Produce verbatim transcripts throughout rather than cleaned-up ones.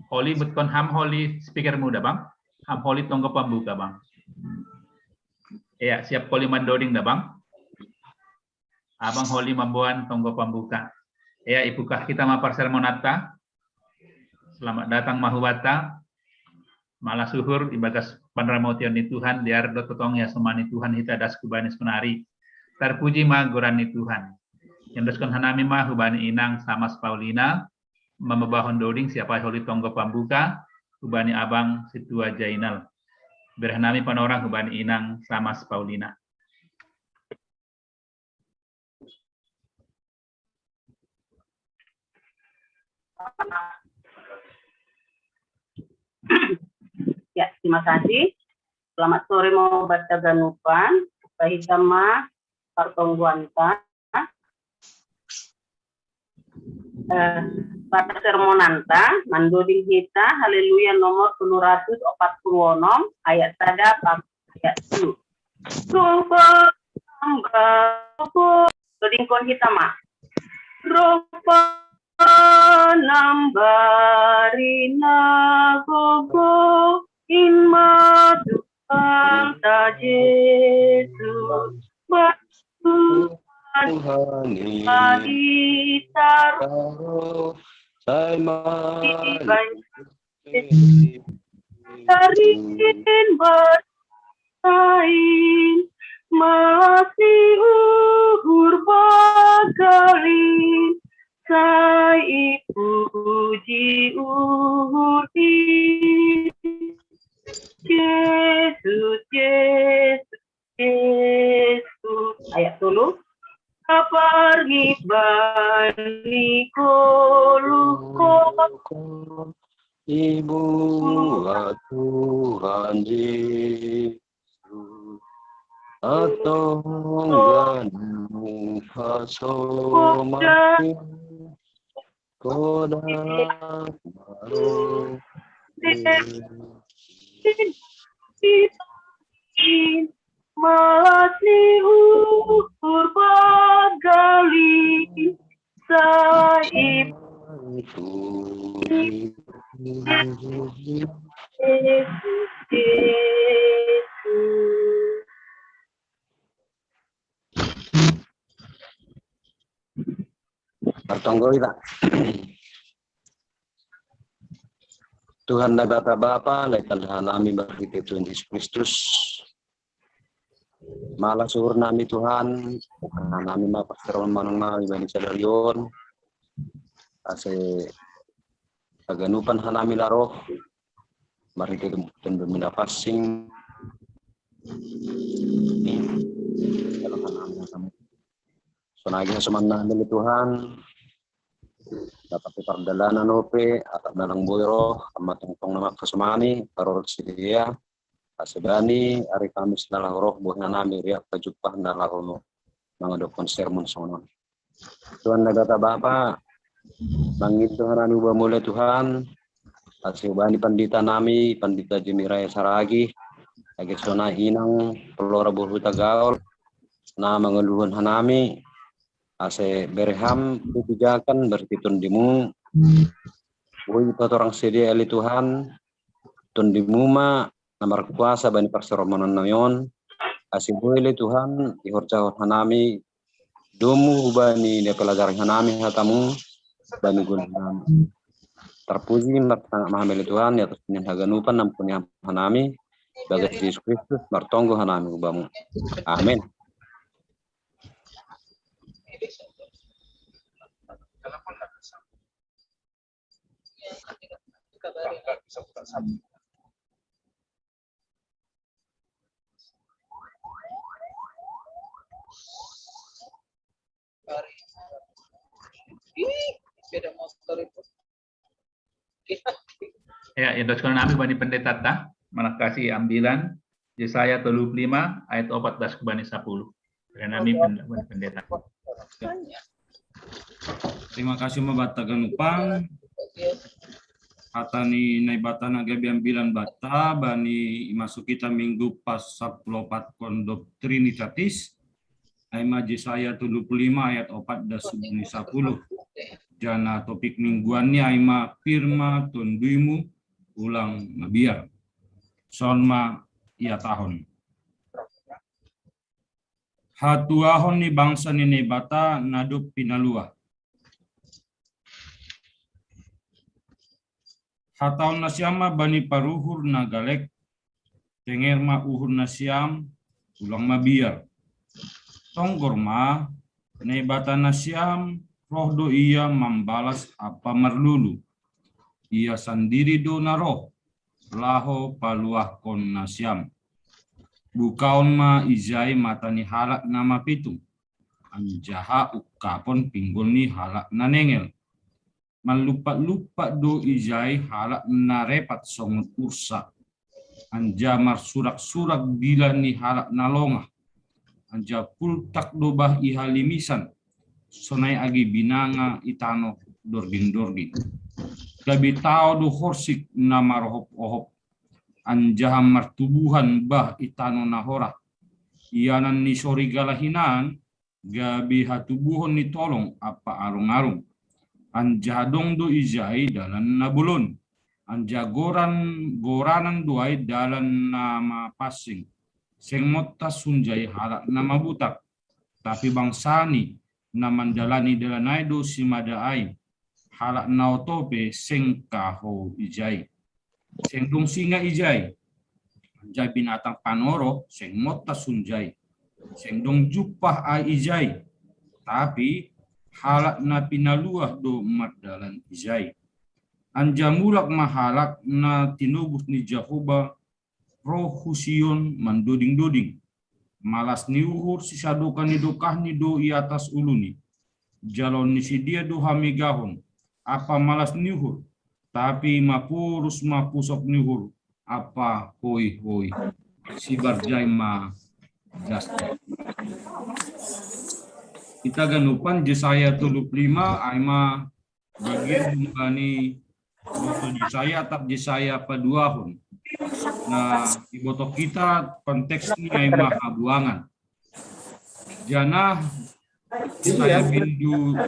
Holi butkon ham holi speaker muda bang. Ham holi tonggo pambuka bang. Ya, siap holi mandoding da bang. Abang holi mamboan tonggo pambuka. Ya, ipukah kita ma parsermonanta. Selamat datang ma hubata. Malas uhur ibagas panramotion ni Tuhan, diar do totong ya somani Tuhan hita das kubani sonari. Tarpuji ma goran ni Tuhan. Endoskon hanami ma hubani inang Samas Paulina, mamabahon doding siapa holi tonggo pambuka, hubani abang Situa Jainal. Berhanami panorang hubani inang Samas Paulina. Ya, terima kasih. Selamat sore mau baca ganupan. Bahita ma partongguanta. Eh, pada sermonanta mandoding hita Haleluya nomor telu ratus opat puluh onom ayat sada ayat telu. Coba tambah dodingkon hita ma. Ropa nambari na gogo in ma Tuhan ta Yesus. Tuhan Tuhan ini taruh saya mari Karin bersain masih uhur bagalin sai puji uhur di Yesus Yesus Yesus. Ayat tolu. Kapargi bani kolu Ibu Tuhan Yesus atong ganu hasomati kodak baru Malas ni ukur bagali saib Partonggo ita. Tuhan Naibata Bapa, naitan hanami marhite Tuhan Yesus Kristus. Malas uhur nami Tuhan, hanami ma pastor manang nami bani sadarion. Ase paganupan hanami laroh, marhite Tuhan bemina passing. Kalau hanami Sonagi hasomannami le Tuhan, dapat pardalanan ope, atap dalang boiro, amma tongtong nama kasomani, parorot sidia, asebani, ari Kamis na laho roh, boh nami riak pajumpah na laho mangadokon sermon songonon. Tuhan Naibata Bapa, mangido hanami ubamu le Tuhan, ase ubani pandita nami, pandita Jemiraya Saragi, age sona inang pelora bohu tagaol, na mangaluhon hanami, ase bereham pijakan bertiton dimu, boi patorang sedia ali Tuhan, ton dimu ma na markuasa bani parsaromanon nami on, ase boi le Tuhan, ihorjahon hanami, domu bani ne pelajari hanami hatamu, bani guna hanami. Terpuji martangak mahamele Tuhan, ya atas haganupan nampuni hanami, bagas Yesus Kristus, martonggo hanami ubamu. Amin. Ih, sepeda motor itu. Ya, ya, dos nami bani pendeta ta, manakasi ambilan Yesaya tolu puluh lima ayat opat belas kubani sepuluh. Nami bani pendeta. Terima kasih ma bata ganupang. Hata ni Naibata na gabe ambilan bata bani imasuk kita minggu pas sapuluh opat kondop Trinitatis. Ai ma Yesaya tolu puluh lima ayat opat das subuni sapuluh. Jana topik mingguanni ai ma pir ma tonduimu ulang mabiar. Son ma ia tahun. Hatuahon ni bangsa ni Naibata na dob pinaluah. Hatahon nasiam ma bani paruhur na galek, tenger ma uhur nasiam, ulang mabiar. Tonggor ma, Naibata nasiam, roh do ia mambalas apa marlulu. Ia sandiri do na roh, laho paluahkon nasiam. Bukaon ma ijai mata ni halak na mapitung, anjaha ungkapon pinggol ni halak na nengel. Manlumpat-lumpat do ijai halak na repat songon ursa. Anjaha marsurak-surak dila ni halak na longah. Anjaha pultak do bah i halimisan. Sonai agi binanga i tano dorging-dorging. Gabe tao do horsik na marohop-ohop. Anjaha martubuhan bah i tano na horah. Ianan ni sorigala hinan, gabe hatubuhon ni tolong ampa arung-arung. Anjaha dong do ijai dalan na bolon. Anjaha goran, goranan do ai dalan na mapansing. Seng montas hunjai halak na mabutak. Tapi bangsani na mandalani dalan ai do simada ai. Halak na oto pe seng kahou ijai. Seng dong singa ijai. Anjaha binatang panoro seng montas hunjai. Seng dong jumpah ai ijai. Tapi halak na pinaluah do mardalan ijai. Anjaha mulak ma halak na tinobus ni Jahowa roh hu Sion mandoding-doding. Malas ni uhur sisadokah ni dokahni do i atas uluni. Jaloon ni sidea do hamegahon ampa malas ni uhur, tapi maporus ma pusok ni uhur ampa hoi-hoi. Sibarjai ma das. Hita ganupan Jesaya tolu pulu lima ai ma bagian humbani buku Jesaya, atap Jesaya paduahon. Nah, iboto hita konteks ni ai ma habuangan. Janah Jesaya bindu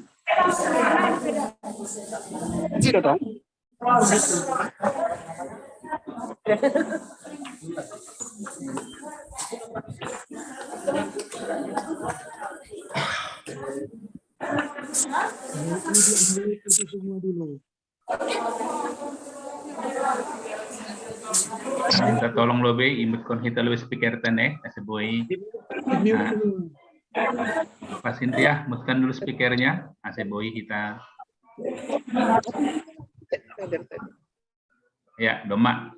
Minta tolong lo be, imutkon hita lo speaker ta ne, ase boi. Nah, Pak Sintia, mutkan dulu speakernya, ase boi hita. Ya, domma.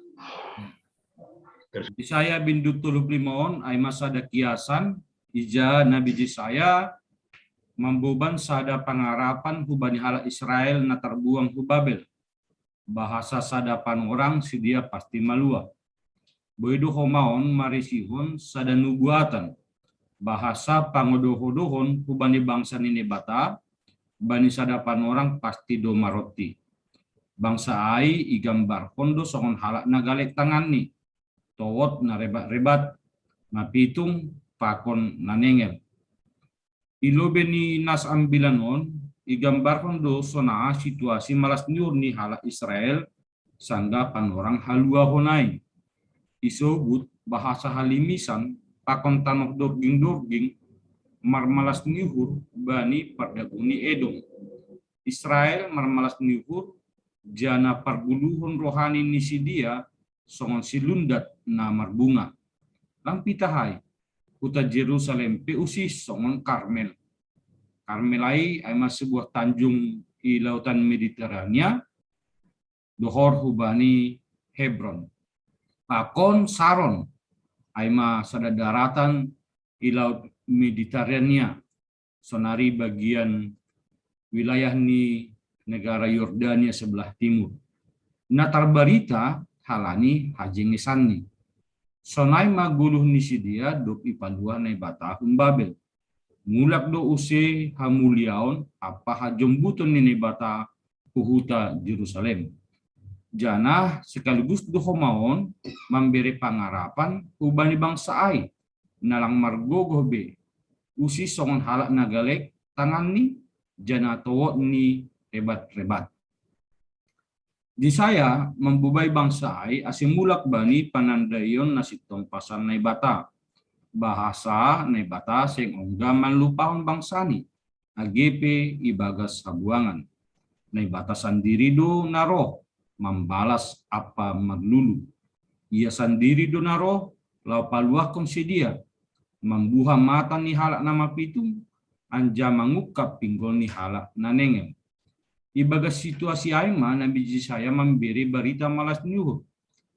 Terus Jesaya bindu tolu pulu lima on, ai ma sada kiasan, ija Nabi Jesaya mamboban sada pangarapan hubani halak Israel na tarbuang hu Babel. Bahasa sada panorang sidea pasti maluah. Boi do homa on marisihon sada nubuatan, bahasa pangodoh-odohon hubani bangsa ni Naibata, bani sada panorang pasti do maronti. Bangsa ai igambarhon do songon halak na galek tanganni, towot na rebat-rebat, mapitung pakon na nengel. I lobei ni nas ambilan on, igambarhon do sonai situasi malas ni uhur ni halak Israel, sanggah panorang haluahon ai. Isobut bahasa halimisan pakon tanoh dorging-dorging marmalas ni uhur bani pardagung ni Edom. Israel marmalas ni uhur, janah parguluhon rohani ni sidea songon silundat na marbunga. Lang pitah ai, huta Jerusalem pe usih songon Karmel. Karmel ai, ai ma sebuah tanjung i lautan Mediterania, dohor hubani Hebron. Pakon Saron, ai ma sada daratan i laut Mediterania, sonari bagian wilayah ni negara Yordania sebelah timur. Na tarbarita halani hajengesanni. Sonai ma goluh ni sidea dob ipaluah Naibata hun Babel. Mulak do use hamuliaon ampa hajombuton ni Naibata hu huta Jerusalem. Janah sekaligus do homa on mambere pangarapan hubani bangsa ai, na lang margogoh be, usih songon halak na galek tanganni, janah towot ni rebat-rebat. Jesaya mambobai bangsa ai ase mulak bani panandaion na sintong pasal Naibata. Bahasa Naibata seng ongga manlupahon bangsani, age pe ibagas habuangan. Naibata sandiri do na roh mambalas ampa marlulu. Ia sandiri do na roh laho paluahkon sidea, mambuha mata ni halak na mapitung, anjaha mangungkap pinggol ni halak na nengel. Ibagas situasi ai ma Nabi Jesaya mambere barita malas ni uhur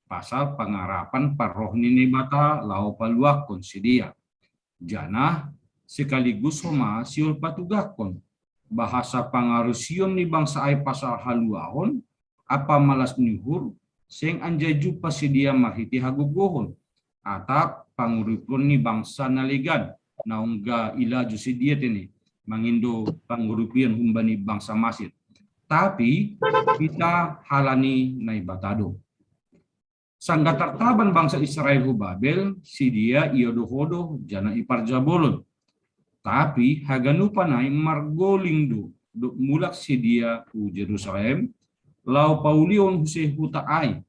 pasal pangarapan parroh ni Naibata laho paluahkon sidea. Janah sekaligus homa sihol patugahkon, bahasa pangarusion ni bangsa ai pasal haluahon ampa malas ni uhur seng anjai jumpa sidea marhitei hagogohon, atap pangurupion ni bangsa na legan, na ongga ilaju sidea tene, mangindo pangurupion humbani bangsa Masir. Tapi hita halani Naibata do. Sanggah tartaban bangsa Israel hu Babel, sidea iodoh-odoh janah iparjabolon. Tapi haganupan ai margoling do, dob mulak sidea hu Jerusalem, laho paulihon use huta ai,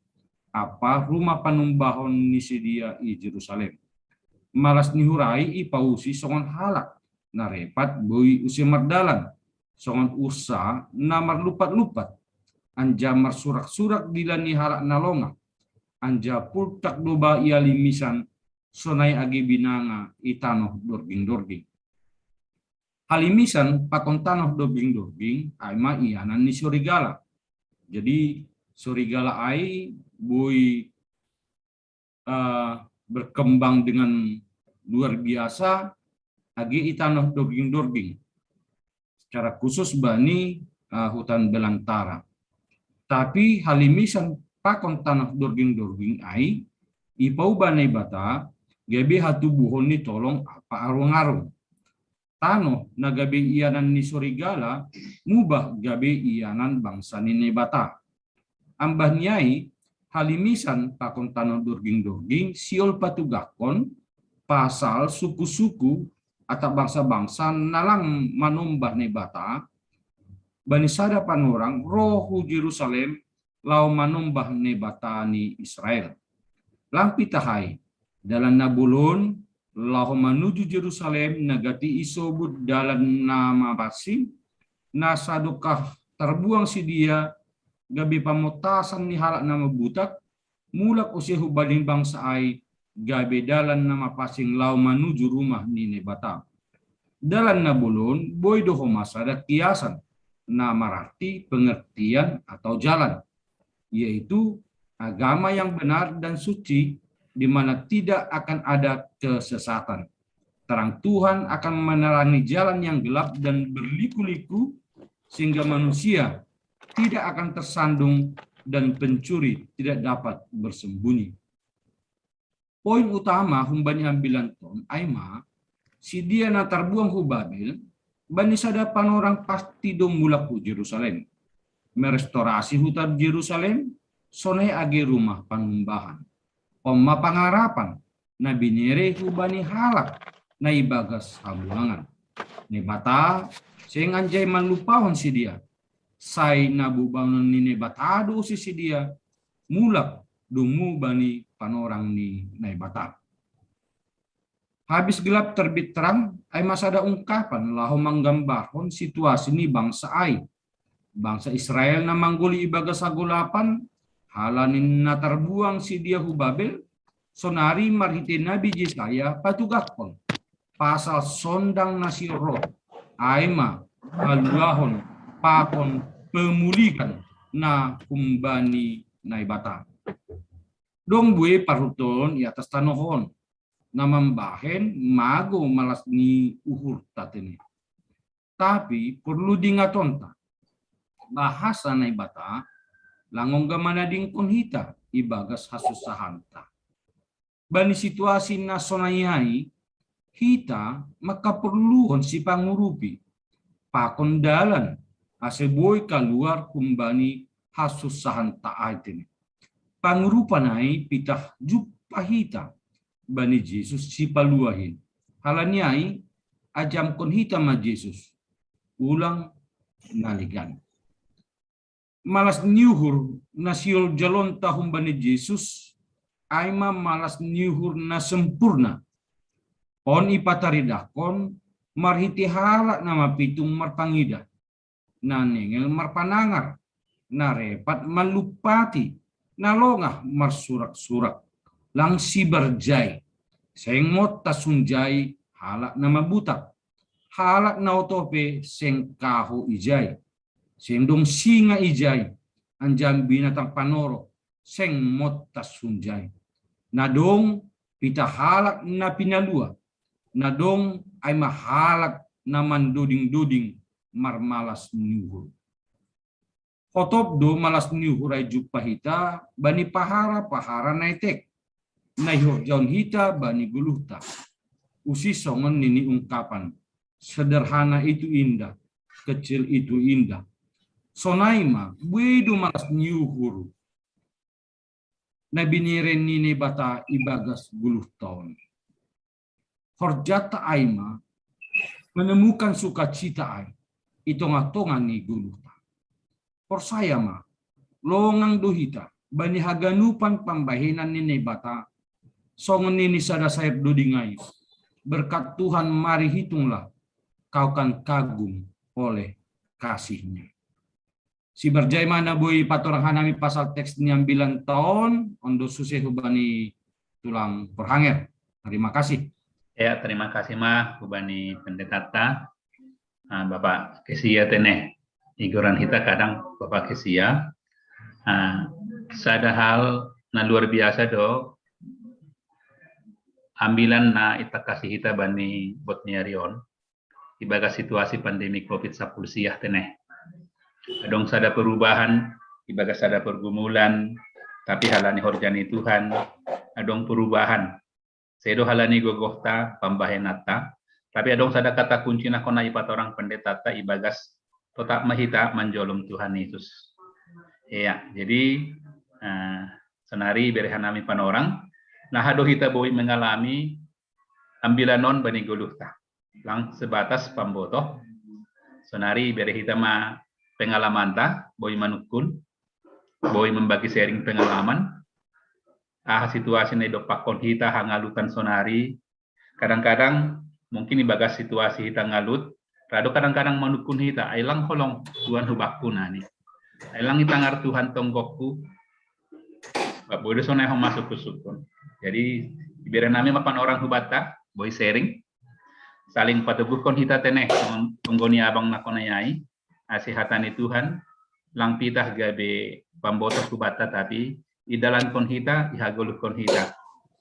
ampa rumah panumbahon ni sidea i Jerusalem. Malas ni uhur ai ipausi songon halak na repat boi use mardalan, songon unsa na marlumpat-lumpat, anjaha marsurak-surak dila ni halak na longah, anjaha pultak do ba ialimisan, sonai age binanga i tanoh dorging-dorging. Halimisan pakon tanoh dorging-dorging ai ma ianan ni sorigala. Jadi sorigala ai boi eh, berkembang dengan luar biasa age i tanoh dorging-dorging, secara khusus bani eh, hutan belantara. Tapi halimisan pakon tanoh dorging-dorging ai ipauba Naibata gabe hatubuhon ni tolong ampa arung-arung. Tanoh na gabe ianan ni sorigala mubah gabe ianan bangsa ni Naibata. Ambah ni ai, halimisan pakon tanoh dorging-dorging sihol patugahkon pasal suku-suku atap bangsa-bangsa na lang manombah Naibata. Bani sada panorang roh hu Jerusalem laho manombah Naibata ni Israel. Lang pitah ai, dalan na bolon laho manuju Jerusalem na gati isobut dalan na mapansing, na sadokah tarbuang sidea gabe pamotasan ni halak na mabutak, mulak use humbani bangsa ai gabe dalan na mapansing laho manuju rumah ni Naibata. Dalan na bolon boi do homa sada kiasan na mararti pengertian atau jalan, yaitu agama yang benar dan suci, di mana tidak akan ada kesesatan. Terang Tuhan akan menerangi jalan yang gelap dan berliku-liku, sehingga manusia tidak akan tersandung dan pencuri tidak dapat bersembunyi. Poin utama humbani ambilan ton ai ma, sidea na tarbuang hu Babel, bani sada panorang pasti do mulak hu Jerusalem, merestorasi huta Jerusalem, sonai age rumah panumbahan. On ma pangarapan na binere hubani halak na ibagas habuangan. Naibata seng anjai manlupahon sidea, sai na bubanon ni Naibata do use sidea, mulak domu bani panorang ni Naibata. Habis gelap terbit terang ai ma sada ungkapan laho manggambarhon situasi ni bangsa ai. Bangsa Israel na manggoluh ibagas hagolapan, halani na tarbuang sidea hu Babel, sonari marhitei nabi Jesaya patugahkon pasal sondang na sihol roh, ai ma haluahon pakon pemulihan na humbani Naibata. Dong buei parhutolon i atas tanoh on, na mambahen mago malas ni uhurta tene. Tapi porlu diingatonta, bahasa Naibata lang ongga manadingkon hita ibagas hasussahanta. Bani situasi na sonai ai, hita mangkaporluhon sipangurupi pakon dalan ase boi kaluar humbani hasussahanta ai tene. Pangurupan ai pitah jumpa hita bani Jesus Sipaluah in. Halani ai ajamkon hita ma Jesus, ulang na legan. Malas ni uhur na sihol jalonta humbani Jesus, ai ma malas ni uhur na sempurna. On ipataridahkon marhite halak na mapitung marpangidah, na nengel marpanangar, na repat manlumpati, na longah marsurak-surak, lang sibarjai, seng mot tasunjai halak na mabutak, halak na otope seng kaho ijai, seng dong singa ijai, anjang binatang panoro, seng mot tasunjai. Na dong pita halak na pinalua, na dong ai ma halak na mandoding-doding marmalas ni uhur. Hotop do malas ni uhur ai jumpa hita bani pahara-pahara na etek, na ihorjahon hita bani goluhta. Usi songon nini ungkapan, sederhana itu indah, kecil itu indah. Sonai ma, buei do malas ni uhur na binere ni Naibata ibagas goluhta on. Horjata ai ma menemukan sukacita ai i tongah-tongah ni goluhta. Porsaya ma, longang do hita bani haganupan pambahenan ni Naibata, songon nini sada syair doding ai, berkat Tuhan mari hitunglah, kau kan kagum oleh kasihnya. Sibarjai ma na boi patorang hanami pasal teks ni ambilan ta on, on do suse hubani tulang porhanger. Terima kasih. Ya, terima kasih ma hubani pendeta ta. Ah, Bapak Kesia tene. Igoran hita kadang Bapak Kesia. Ah, sada hal na luar biasa do ambilan na itangkasi hita bani bot ni ari on ibagas situasi pandemi covid sapuluh siah tene. Adong sada perubahan ibagas sada pergumulan, tapi halani horja ni Tuhan, adong perubahan. Sedo halani gogohta, pambahenanta, tapi adong sada kata kunci na kona ipatorang pendetata ibagas totap ma hita manjolom Tuhan Yesus. Iya, jadi eh, sonari bere hanami panorang, na aha do hita boi mengalami ambilan on bani goluhta. Lang sebatas pambotoh, sonari bere hita ma pengalamanta, boi manungkun, boi membagi sharing pengalaman, aha situasi na idompakkon hita hangalutan sonari. Kadang-kadang mungkin ibagas situasi hita ngalut, rado kadang-kadang manungkun hita, ai lang holong Tuhan hubakku nani. Ai lang itangar Tuhan tonggokku, boi do sonai homa sukun-sukun. Jadi, ibere nami ma panorang hubanta, boi sharing. Saling patoguhkon hita tene, tunggu ni abang na kona ai, ase hata ni Tuhan, lang pitah gabe pambotoh hubanta tapi, idalankon hita, ihagoluhkon hita.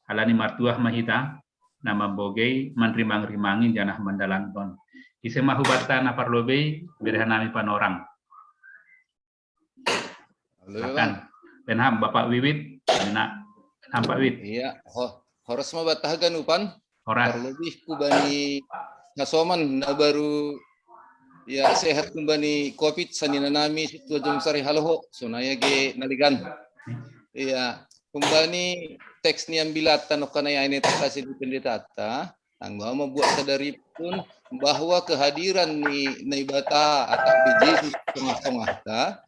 Halani martuah ma hita, na mambogei, manrimang-rimangi janah mandalankon. Ise ma hubanta na parlobei, bere hanami panorang. Halo, Bang. Penham, Bapak Wiwit, enak. Penham, Pak Wit. Iya, ho, horas ma banta haganupan. Horas. Parlobei hubani hasoman na baru ya sehat humbani covid sanina nami dua jam sari haloho, sonai age naligan. Iya, humbani teks ni ambilanta nongkanai ai na itangkasi ni pendetata. Anggo au mambuat sadari pun bahwa kehadiran ni Naibata atau di Jesus tongah-tongahta,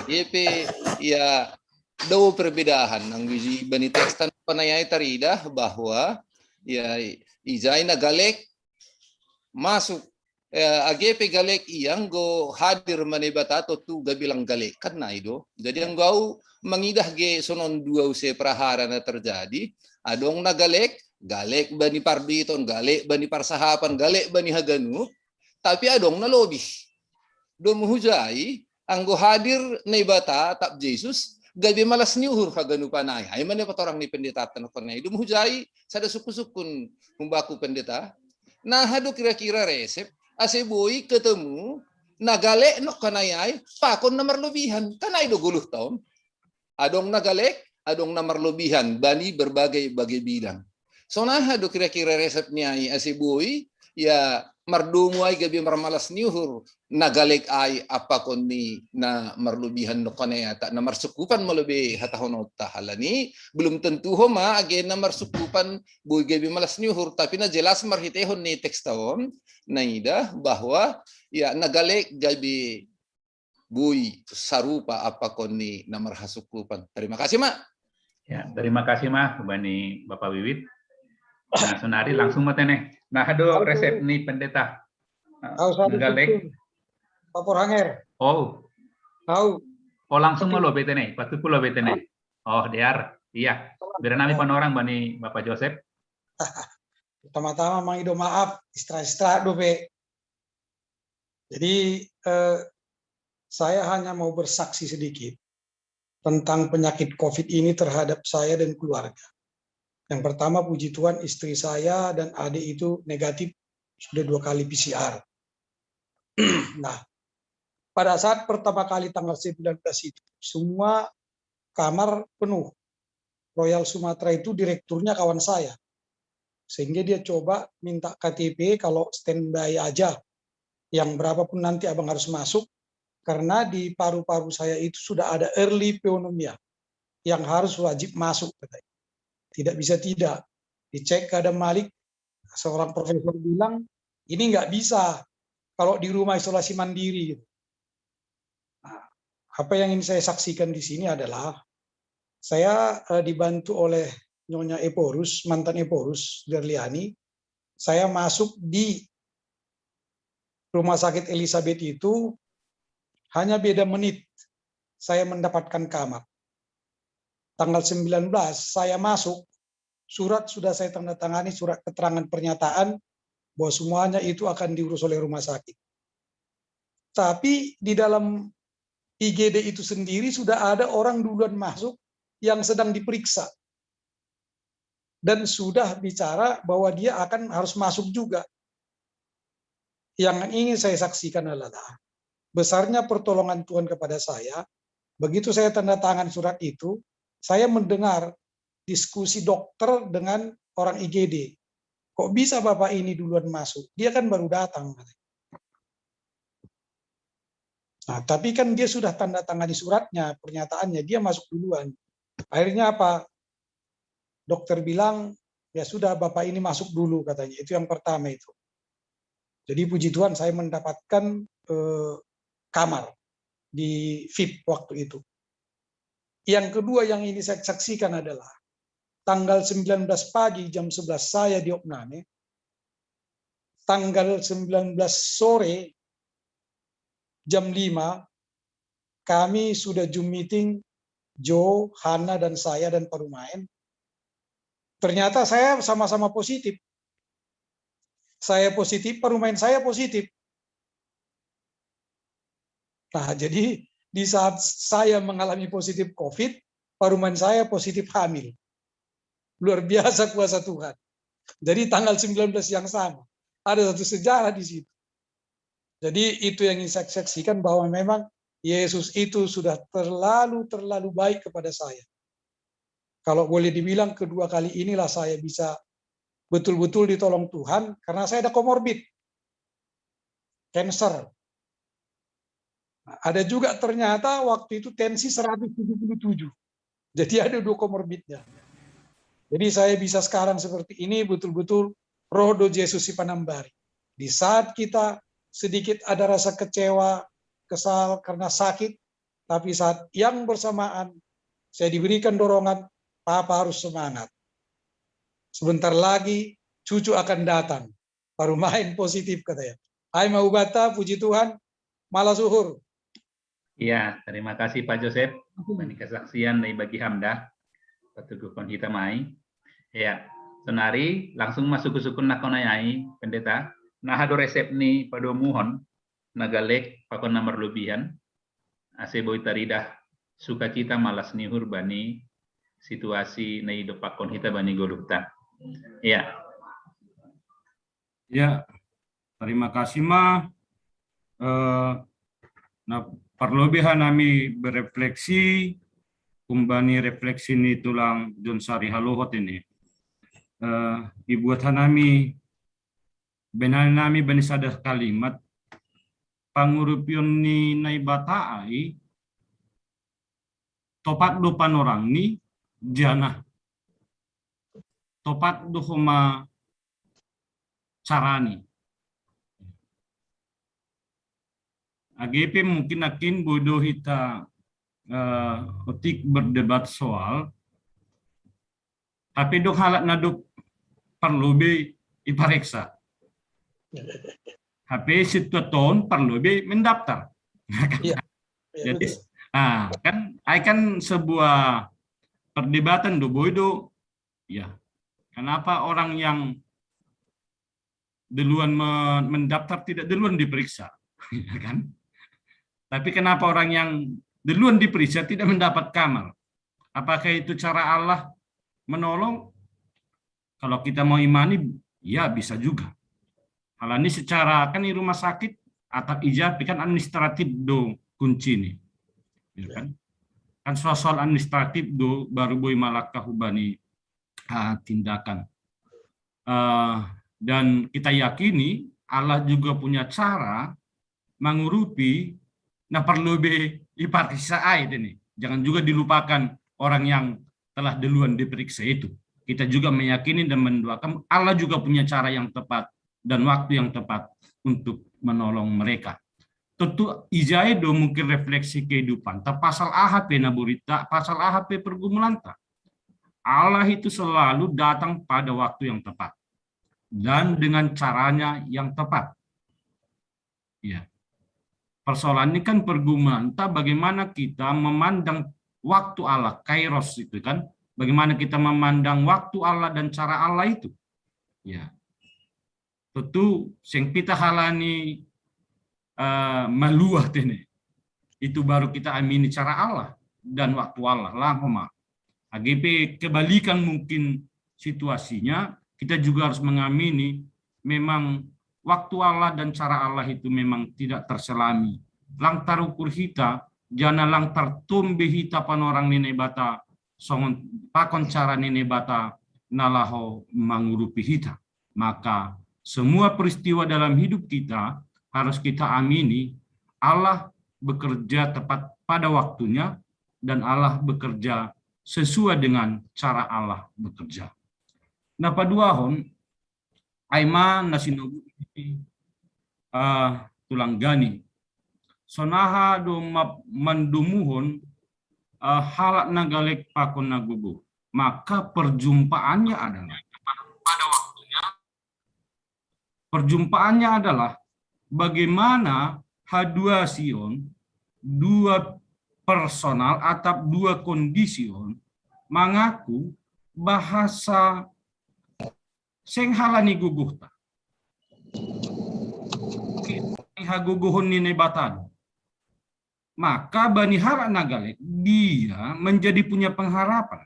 age pe ia dao perbedaan anggo isi bani teks tan panayai taridah bahwa ia ijai na galek masuk eh, age pe galek ia anggo hadir ma Naibata tontu gabe lang galek kan na i do. Jadi anggo au mangidah ge sonon dua use prahara na terjadi, adong na galek, galek bani parditon, galek bani parsahapan, galek bani haganup, tapi adong na lobih. Domu hujai anggo hadir Naibata tap Jesus gabe malas ni uhur haganupan ai. Ai ma na patorang ni pendetata nongkanai. Domu hujai sada sukun-sukun humbaku pendeta. Na aha do kira-kira resep ase boi ketemu na galek nongkanai ai pakon na marlobihan. Kan ai do goluhta on. Adong na galek, adong na marlobihan bani berbagai-bagai bidang. Sonai aha do kira-kira resep ni ai ase boi ia mardomu ai gabe marmalas ni uhur na galek ai apakon ni na marlobihan nongkanai ai, na marsukupan ma lobi hatahononta halani belum tentu homa age na marsukupan boi gabe malas ni uhur, tapi na jelas marhitehon ni teksta on naidah bahwa ia na galek gabe bui sarupa apa koni na marhasukupan. Terima kasih, Ma. Ya, terima kasih, Ma, bani Bapak Wiwit. Nah, sonari langsung ma tene. Nah, ado resep ni, Pendeta. Au sadu Nggalek. Tutu. Papor hanger. Oh, Au. oh, langsung ma lobi tene, patuku lobi tene. Oh, dear. Iya. Bira nami panorang bani Bapak Joseph. Pertama-tama mangido maaf, istra-istra dope. Jadi eh, saya hanya mau bersaksi sedikit tentang penyakit COVID ini terhadap saya dan keluarga. Yang pertama, puji Tuhan, istri saya dan adik itu negatif sudah dua kali P C R. Nah, pada saat pertama kali tanggal sembilan belas itu, semua kamar penuh. Royal Sumatera itu direkturnya kawan saya. Sehingga dia coba minta K T P kalau standby aja. Yang berapapun nanti abang harus masuk. Karena di paru-paru saya itu sudah ada early pneumonia yang harus wajib masuk katanya. Tidak bisa tidak. Dicek keadaan Malik, seorang profesor bilang, ini nggak bisa kalau di rumah isolasi mandiri. Gitu. Nah, apa yang ingin saya saksikan di sini adalah saya eh, dibantu oleh Nyonya Ephorus, mantan Ephorus Derliani. Saya masuk di rumah sakit Elizabeth itu hanya beda menit saya mendapatkan kamar. Tanggal sembilan belas saya masuk, surat sudah saya tanda tangani, surat keterangan pernyataan bahwa semuanya itu akan diurus oleh rumah sakit. Tapi di dalam I G D itu sendiri sudah ada orang duluan masuk yang sedang diperiksa. Dan sudah bicara bahwa dia akan harus masuk juga. Yang ingin saya saksikan adalah besarnya pertolongan Tuhan kepada saya. Begitu saya tanda tangan surat itu, saya mendengar diskusi dokter dengan orang I G D. Kok bisa Bapak ini duluan masuk? Dia kan baru datang. Nah, tapi kan dia sudah tanda tangani suratnya, pernyataannya, dia masuk duluan. Akhirnya apa? Dokter bilang, ya sudah Bapak ini masuk dulu katanya. Itu yang pertama itu. Jadi puji Tuhan saya mendapatkan eh, kamar di V I P waktu itu. Yang kedua yang ini saya saksikan adalah tanggal sembilan belas pagi jam sebelas saya di Opname, tanggal sembilan belas sore jam lima kami sudah Zoom meeting, Joe, Hana, dan saya dan Parumain. Ternyata saya sama-sama positif. Saya positif, Parumain saya positif. Nah, jadi di saat saya mengalami positif COVID, Parumain saya positif hamil. Luar biasa kuasa Tuhan. Jadi tanggal sembilan belas yang sama. Ada satu sejarah di situ. Jadi itu yang ingin saya saksikan bahwa memang Yesus itu sudah terlalu terlalu baik kepada saya. Kalau boleh dibilang kedua kali inilah saya bisa betul-betul ditolong Tuhan karena saya ada komorbid. Cancer. Nah, ada juga ternyata waktu itu tensi seratus tujuh puluh tujuh. Jadi ada dua komorbidnya. Jadi saya bisa sekarang seperti ini betul-betul roh do Yesus si panambari. Di saat kita sedikit ada rasa kecewa, kesal karena sakit, tapi saat yang bersamaan saya diberikan dorongan, Papa harus semangat. Sebentar lagi cucu akan datang. Parumain positif katanya. Ai ma hubata, puji Tuhan, malas uhur. Iya, terima kasih Pak Joseph. Ini kesaksian dari bagi Hamda. Patuguhkon hita mai. Iya, sonari langsung masuk ke sukun nakon ai Pendeta. Nah, ado resep ni padomuhon, na galek pakon na marlobihan. Ase boi taridah sukacita malas ni uhur bani situasi na idopakkon hita bani goluhta. Iya. Ya, terima kasih ma. Eh, nah, parlobihan nami berefleksi, kumbani refleksi ni tulang John Sari Haluhot ini. Eh, ibuat hanami, benal nami bani sadar kalimat, pangurupion ni Naibata ai, topat do panorang ni jana. Topat do homa carani. Age pe mungkin akin bodo hita, eh, otik berdebat soal, hape do halat na do parlu be ipareksa. Hape setiap tahun parlu be mendaftar. Iya. Iya, jadi, betul. Ah, kan, ai kan sebuah perdebatan do boy do. Ya. Kenapa orang yang duluan me-, mendaftar tidak duluan diperiksa? Ya kan? Tapi kenapa orang yang duluan diperiksa tidak mendapat kamar? Apakah itu cara Allah menolong? Kalau kita mau imani, ya bisa juga. Hal ini secara kan di rumah sakit atau ijab kan administratif do kunci ini. Ya kan? Kan soal-soal administratif do baru boy malaka hubani, ah, tindakan. Ah, dan kita yakini Allah juga punya cara mengurupi, nah, perlu be iparisa ai ini. Jangan juga dilupakan orang yang telah duluan diperiksa itu. Kita juga meyakini dan mendoakan Allah juga punya cara yang tepat dan waktu yang tepat untuk menolong mereka. Tentu ijai do mungkin refleksi kehidupan. Ta pasal aha pe na borita, pasal aha pe pergumulan ta. Allah itu selalu datang pada waktu yang tepat dan dengan caranya yang tepat. Ya. Persoalan ini kan pergumulan ta bagaimana kita memandang waktu Allah, kairos itu kan. Bagaimana kita memandang waktu Allah dan cara Allah itu. Ya. Tentu seng pita halani, eh, maluah tene. Itu baru kita amini cara Allah dan waktu Allah lah homa. Age pe kebalikan mungkin situasinya, kita juga harus mengamini memang waktu Allah dan cara Allah itu memang tidak terselami. Lang tarukur hita, jana lang tartombe hita panorang ni Naibata, songon pakon cara ni Naibata na laho mangurupi hita. Maka semua peristiwa dalam hidup kita harus kita amini Allah bekerja tepat pada waktunya dan Allah bekerja sesuai dengan cara Allah bekerja. Na paduahon, ai ma na sinogu, ah, tulang gani. Sonaha do ma-, mandomuhon, ah, halak na galek pakon na gogo. Maka perjumpaannya adalah, pada waktunya, perjumpaannya adalah bagaimana haduasion dua personal atau dua kondision mangaku bahasa seng halani gogohta. Oke, hagogohon ni Naibata. Maka bani halak na galek dia menjadi punya pengharapan.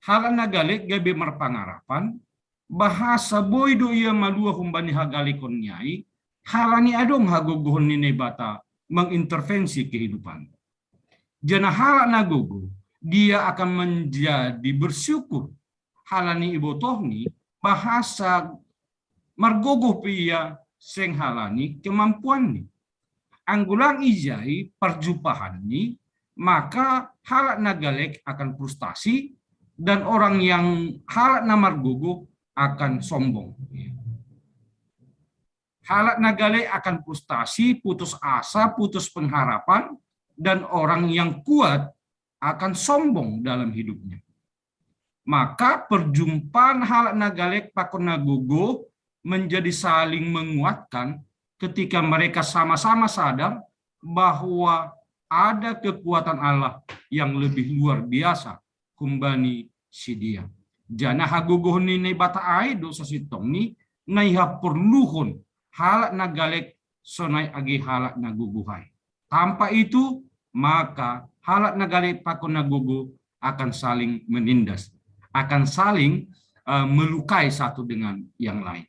Halak na galek gabe marpangarapan, bahasa boi do ia maluah humbani hagalekon ni ai, halani adong hagogohon ni Naibata mengintervensi kehidupan. Jana halak na gogo, dia akan menjadi bersyukur. Halani ibotohni, bahasa margogoh pe ia seng halani kemampuanni. Anggo lang ijai parjumpahanni, maka halak na galek akan frustasi, dan orang yang halak na margogoh akan sombong. Halak na galek akan frustasi, putus asa, putus pengharapan, dan orang yang kuat akan sombong dalam hidupnya. Maka perjumpaan halak na galek pakon na gogo menjadi saling menguatkan ketika mereka sama-sama sadar bahwa ada kekuatan Allah yang lebih luar biasa humbani sidia. Jana hagogohon ni Naibata ai do sasintongni na ihaporluhon halak na galek sonai age halak na gogo ai. Tanpa itu, maka halak na galek pakon na gogo akan saling menindas, akan saling, eh, melukai satu dengan yang lain.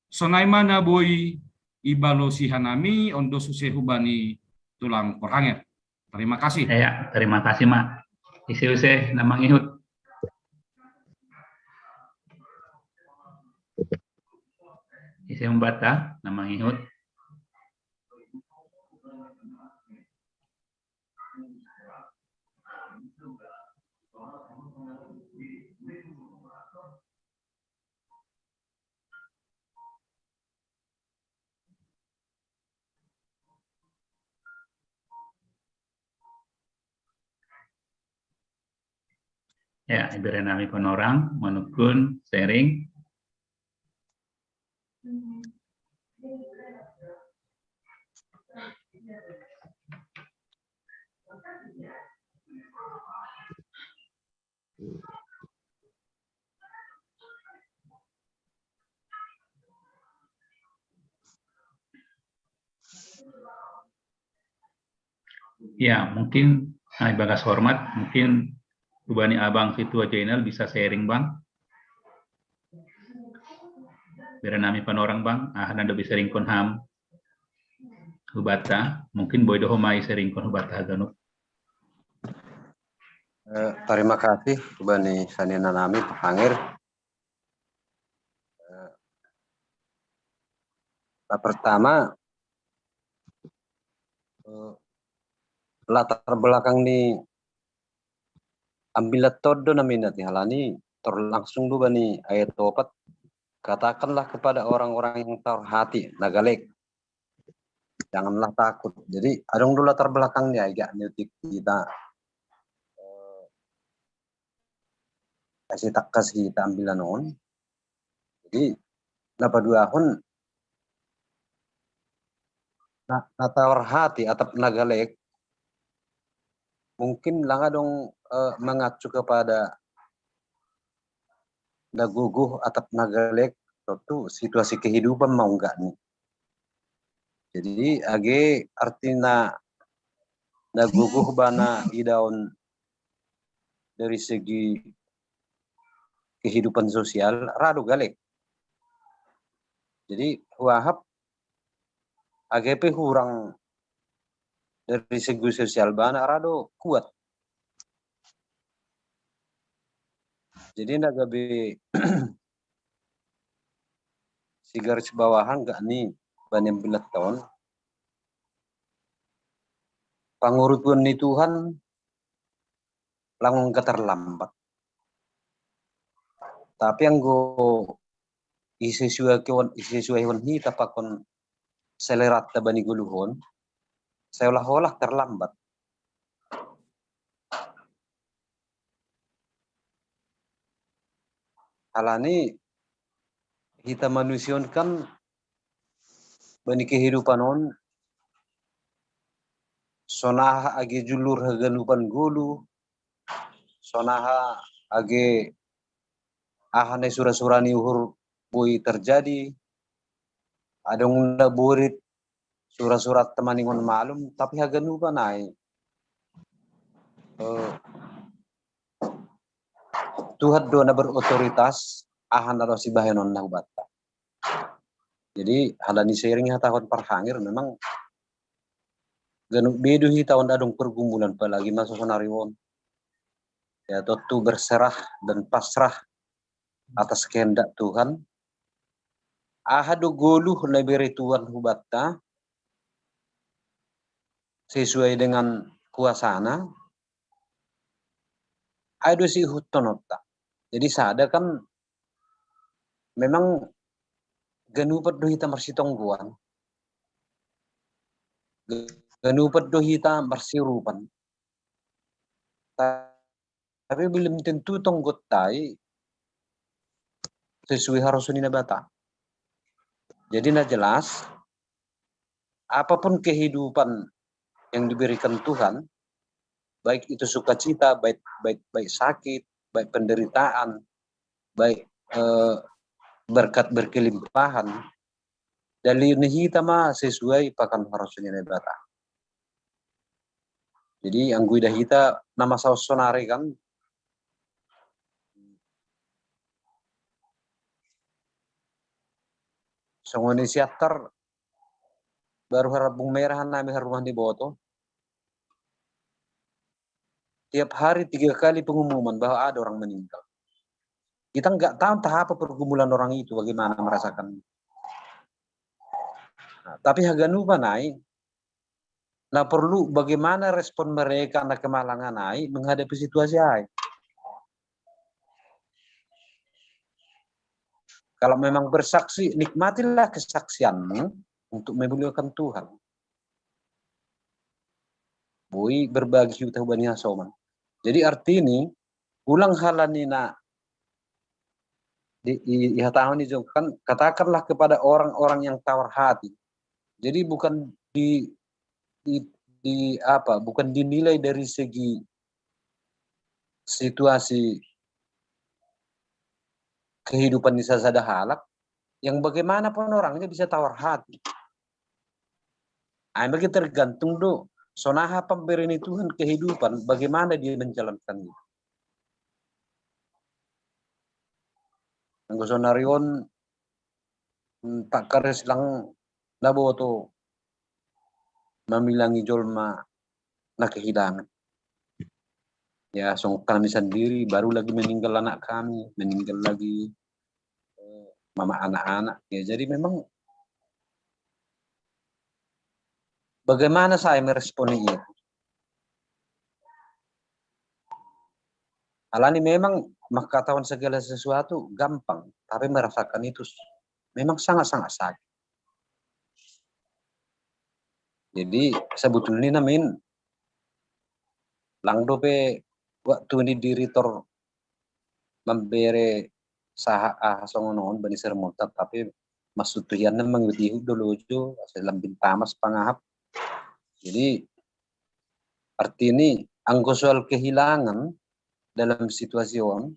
Sonai ma na boi ibalosi hanami, on do use hubani tulang poranger. Terima kasih. Ya, terima kasih, Ma. Ise use na mangihut. Ise umbata na mangihut. Ya, ibere nami panorang, manukun, sharing. Ya, mungkin, nah, ibagas hormat, mungkin hubani Abang Situa Jainal bisa sharing, Bang. Bere nami panorang, Bang, ah, nanda bisa ringkon ham. Hubata, mungkin boy doho mai sharing kon hubata haganup. Eh, terima kasih hubani sanina nami pahangir. Eh, nah, pertama, eh, latar belakang ni ambilat todo naminat ni halani terlangsung do bani ayat opat, katakanlah kepada orang-orang yang tawar hati, na galek, janganlah takut. Jadi adong do latar belakang ni ai gak niutik kita, eh, kasi takkas kita ambilan on. Jadi na paduahon, na, na tawar hati atap na galek, mungkin lang adong, eh, mengacu kepada na gogoh atap na galek, tontu situasi kehidupan ma ungga ni. Jadi age artina na gogoh bana idaon dari segi kehidupan sosial, ra do galek. Jadi huahap age pe hurang dari segi sosial bana, ra do kuat. Jadi na gabe sigaris bawahan gak ni bani ambilat on, pangurupion ni Tuhan lang ungga terlambat. Tapi anggo isesuaihon, isesuaihon hita pakon seleranta bani goluhon, seolah-olah terlambat. Halani hita manusia on kan bani kehidupan on sonaha age julur haganupan goluh, sonaha age aha na isura-sura ni uhur boi terjadi. Adong na borit sura-sura temaningon malum, tapi haganupan ai, eh, Tuhan do na berotoritas aha na laho sibahenonna hubanta. Jadi halani sharing hatahon parhangir, memang ganup be do hita on adong pergumulan, apalagi masa sonari on. Ya, tontu berserah dan pasrah atas kehendak Tuhan. Aha do goluh na ibere Tuhan hubanta sesuai dengan kuasana, ai do siihuthononta. Jadi sada kan memang ganupan do hita marsitonggoan, ganupan do hita marsiurupan. Tapi belum tentu tonggonta i sesuai harosuon ni Naibata. Jadi na jelas, apapun kehidupan yang diberikan Tuhan, baik itu sukacita, baik, baik, baik sakit, baik penderitaan, baik, eh, berkat berkelimpahan, dalil ni hita ma sesuai pakon harosuon ni Naibata. Jadi anggo ida hita na masa on sonari kan, songon i Siantar, baru harambung merah nami harumah ni boto. Tiap hari tiga kali pengumuman bahwa ada orang meninggal. Kita nggak tahu entah apa pergumulan orang itu, bagaimana merasakan. Nah, tapi haganupan ai, na perlu bagaimana respon mereka na kemalangan ai menghadapi situasi ai. Kalau memang bersaksi, nikmatilah kesaksianmu untuk memuliakan Tuhan. Boi berbagi hita hubani hasoman. Jadi arti ni, Ulang halanina di, i, iha tahun itu kan, katakanlah kepada orang-orang yang tawar hati. Jadi bukan di, di, di apa, bukan dinilai dari segi situasi kehidupan di sasada halak, yang bagaimanapun orangnya bisa tawar hati. Ai bagi tergantung do, sonaha pemberi ni Tuhan kehidupan, bagaimana dia menjalankan itu. Anggo sonari on, mm, tak karis lang naboto mamilangi jolma na kehilangan. Ya, song kami sendiri, baru lagi meninggal anak kami, meninggal lagi, eh, mama anak-anak. Ya, jadi memang bagaimana saya meresponi itu? Alani memang mengetahui segala sesuatu gampang, tapi merasakan itu s-, memang sangat-sangat sakit. Jadi sebetulnya namin lang dope waktu ini diri tor membere saha, ah, songonon bani sermontat, tapi maksud Tuhan memang begitu dulu jo, asal lambin tamas pangahap. Jadi arti ini anggo soal kehilangan dalam situasi on,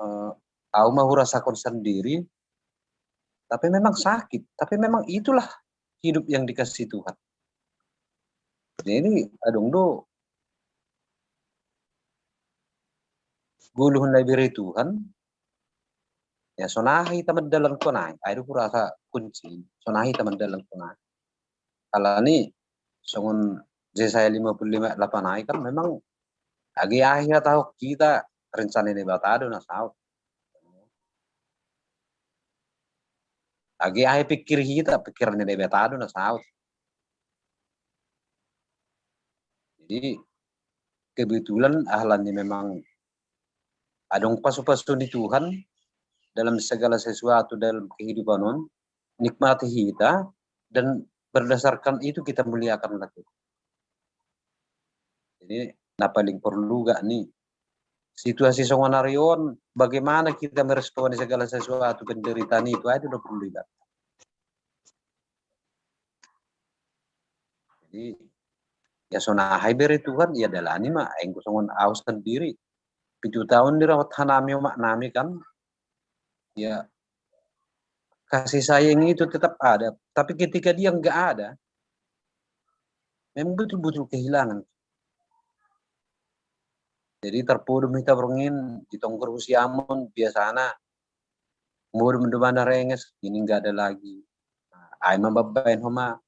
eh, au mau rasakan sendiri, tapi memang sakit, tapi memang itulah hidup yang dikasih Tuhan. Jadi adong do guluh na bere Tuhan, ya sonaha hita mandalan konai, ai do kurasa kunci, sonaha hita mandalan konai. Alani songon Yesaya lima puluh lima ayat delapan ai kan memang agi akhir tahu kita rencana ini batado na saut. Agi akhir pikir kita pikiran ini batado na saut. Jadi kebetulan ahlan ni memang adong pasu-pasu ni Tuhan dalam segala sesuatu dalam kehidupan on, nikmati kita, dan berdasarkan itu kita muliakan lagi. Jadi na paling perlu gak nih situasi songonari on, bagaimana kita meresponi segala sesuatu penderitaan itu aja udah perlu gak. Jadi ya sonahai bere Tuhan, ya dalani ma, engko songon au sendiri. Pitu tahun dirawat hanami omak nami kan, ya kasih sayang itu tetap ada. Tapi ketika dia nggak ada, memang betul-betul kehilangan. Jadi terpodom hita berngin di tongkor usiamon biasana modom domana renges ini nggak ada lagi. Ai mambabaen homa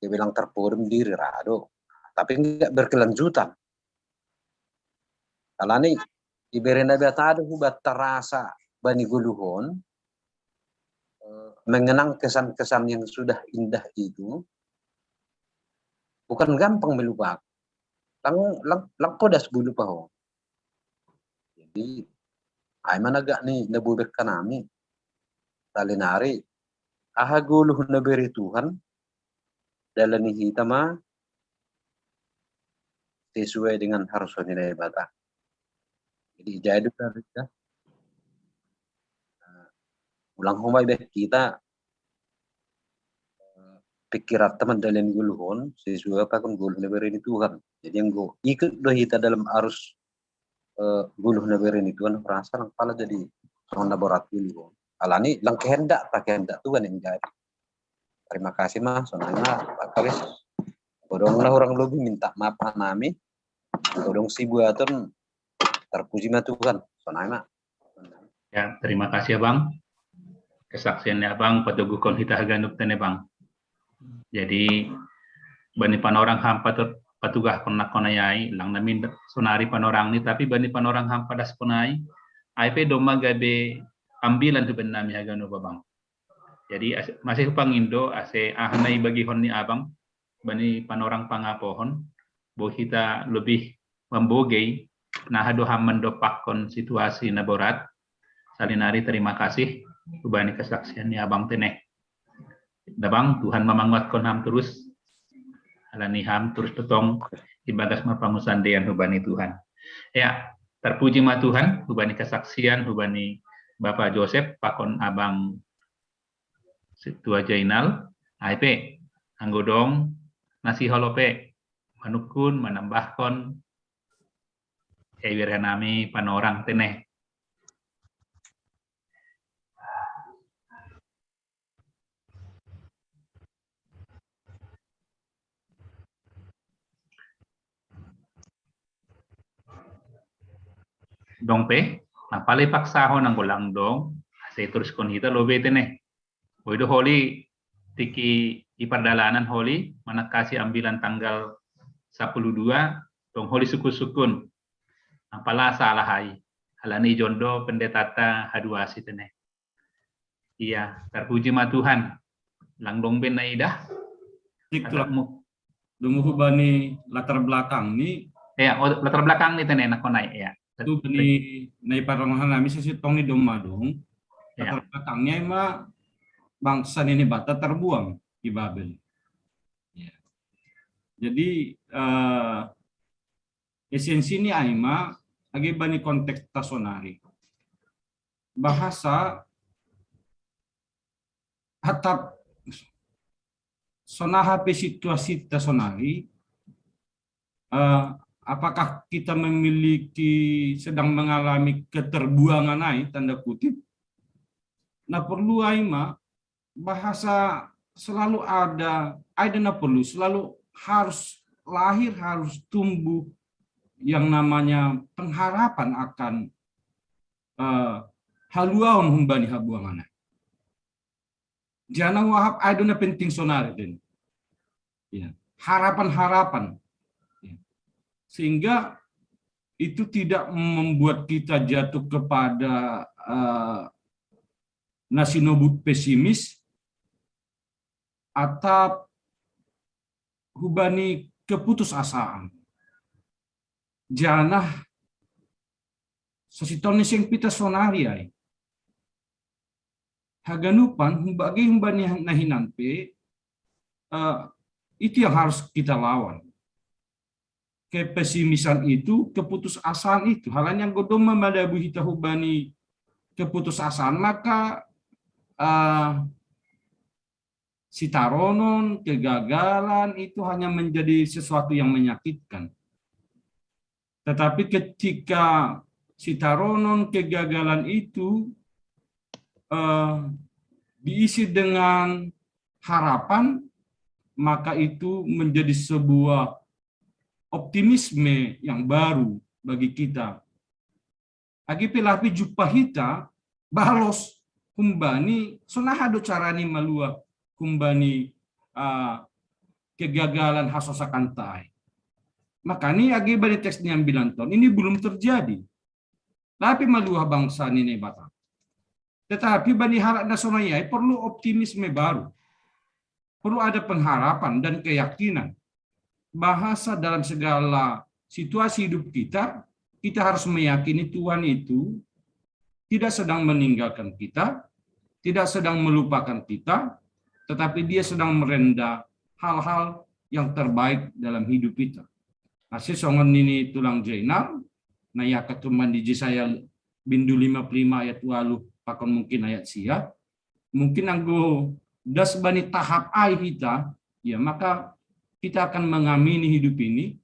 dia bilang terpodom diri rado. Tapi nggak berkelanjutan. Alani ibere Nabi Atado hubat terasa bani goluhon eh, mengenang kesan-kesan yang sudah indah itu bukan gampang melupakan. Lang lang lang podas bulu paho. Jadi ai managak ni nabubek kanami. Talinari aha goluh naberi Tuhan dalani hita ma sesuai dengan harus ni Naibata. Jadi jadi dari ya. Ulang homa ibe kita eh, pikiran teman dalam goluhon sesuai apa kan goluh naberi ni Tuhan. Jadi yang go ikut do hita dalam arus eh, goluh naberi ni Tuhan rasa lang pala jadi songon na borat goluhon. Alani lang kehendak tak kehendak Tuhan yang jadi. Terima kasih ma, sonai ma Pak Kawis. Kodong na hurang lobi minta maaf hanami. Kodong sibuaton terpuji ma Tuhan. Sonai ma. Ya, terima kasih Abang. Kesaksiannya Abang patoguhkon hita haganup tene Bang. Jadi bani panorang ham patut patugahkon nangkon ayai lang namin sonari panorang ni tapi bani panorang ham padaskon ai ai pe domma gabe ambilan tu bennami haganup Abang. Jadi masih pangindo ase aha na ibagihon ni Abang bani panorang pangapohon bo hita lebih mambogei naha do ham mandopakkon situasi na borat. Salinari terima kasih hubani kesaksian ni Abang tene. Dabang Tuhan mamanguatkon ham terus. Alani ham terus totong ibagas marpamusandean hubani Tuhan. Ya, terpuji ma Tuhan, hubani kesaksian, hubani Bapak Joseph, pakon Abang Situa Jainal, ai pe, anggo dong, na sihol pe, manungkun, manambahkon, e, wiar nami panorang tene. Dong pe, na pala paksahon anggo lang dong, asa ituruskon hita lobei tene. Boi do holi, tiki i pardalanan holi, manangkasi ambilan tanggal sapuluh dua, dong holi sukun-sukun. Na pala salah ai, alani ijon do pendetata haduasi tene. Iya, terpuji ma Tuhan. Lang dong be na idah. Tik tulang. Dungu hubani latar belakang ni. Iya, oh, latar belakang ni tene na konai, iya. Tu bani na iparonghan nami sasintong ni domma dong. Iya. Latar belakangnya ima bangsa ni Naibata terbuang di Babel. Ya. Jadi, eh, esensi ni ai ma age bani konteks ta sonari. Bahasa atap sonaha pe situasi ta sonari, eh, apakah kita memiliki, sedang mengalami keterbuangan ai, tanda kutip? Na perlu ai ma bahasa selalu ada, ai da na perlu, selalu harus lahir, harus tumbuh yang namanya pengharapan akan, eh, haluaon humbani habuangan. Jangan wahab ai da na penting sonari den. Ya, harapan-harapan. Ya. Sehingga itu tidak membuat kita jatuh kepada, eh, na sinobut pesimis atap hubani keputusasaan. Janah sasintong ni seng pita sonari ai. Haganupan, humbagi humbani na hinan pe, eh, itu yang harus kita lawan. Kepesimisan itu, keputusasaan itu. Halani anggo domma madabu hita hubani keputusasaan, maka, eh, sitaronon, kegagalan itu hanya menjadi sesuatu yang menyakitkan. Tetapi ketika sitaronon, kegagalan itu, eh, diisi dengan harapan, maka itu menjadi sebuah optimisme yang baru bagi kita. Age pe lape jumpa hita balos humbani, sonaha do carani maluah humbani, ah, kegagalan, hasosakanta ai. Makani age bani teks ni ambilan ton ini belum terjadi. Lape maluah bangsa ni Naibata. Tetapi bani halak na sonai ai perlu optimisme baru. Perlu ada pengharapan dan keyakinan bahasa dalam segala situasi hidup kita, kita harus meyakini Tuhan itu tidak sedang meninggalkan kita, tidak sedang melupakan kita, tetapi Dia sedang merenda hal-hal yang terbaik dalam hidup kita. Nah, sisongon nini tulang Jainal, na iangkat tuman di Jesaya bindu lima puluh lima ayat walu, pakon mungkin ayat sia. Mungkin anggo das bani tahap ai hita, ya, maka kita akan mengamini hidup ini.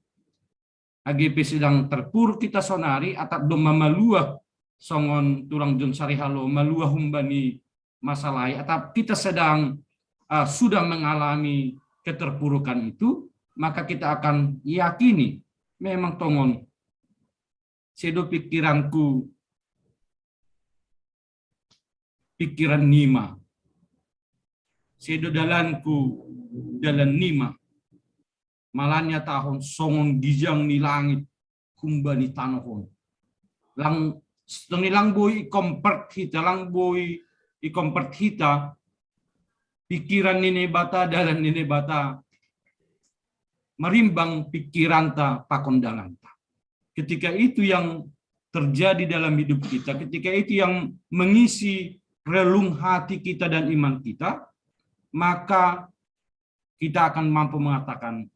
Age pe sedang terpuruk kita sonari, atap domma maluah songon tulang John Sarihalo maluah humbani masalah ai, atap kita sedang, ah, sudah mengalami keterpurukan itu, maka kita akan yakini memang tongon sedo pikiranku, pikiran nima. Sedo dalanku, dalan nima. Malannya tahun songon gijang ni langit humbani tanoh on. Lang, sitong ni lang boi i-convert hita, lang boi i-convert hita, pikiran ni Naibata, dalan ni Naibata, marimbang pikiranta pakon dalanta. Ketika itu yang terjadi dalam hidup kita, ketika itu yang mengisi relung hati kita dan iman kita, maka kita akan mampu mengatakan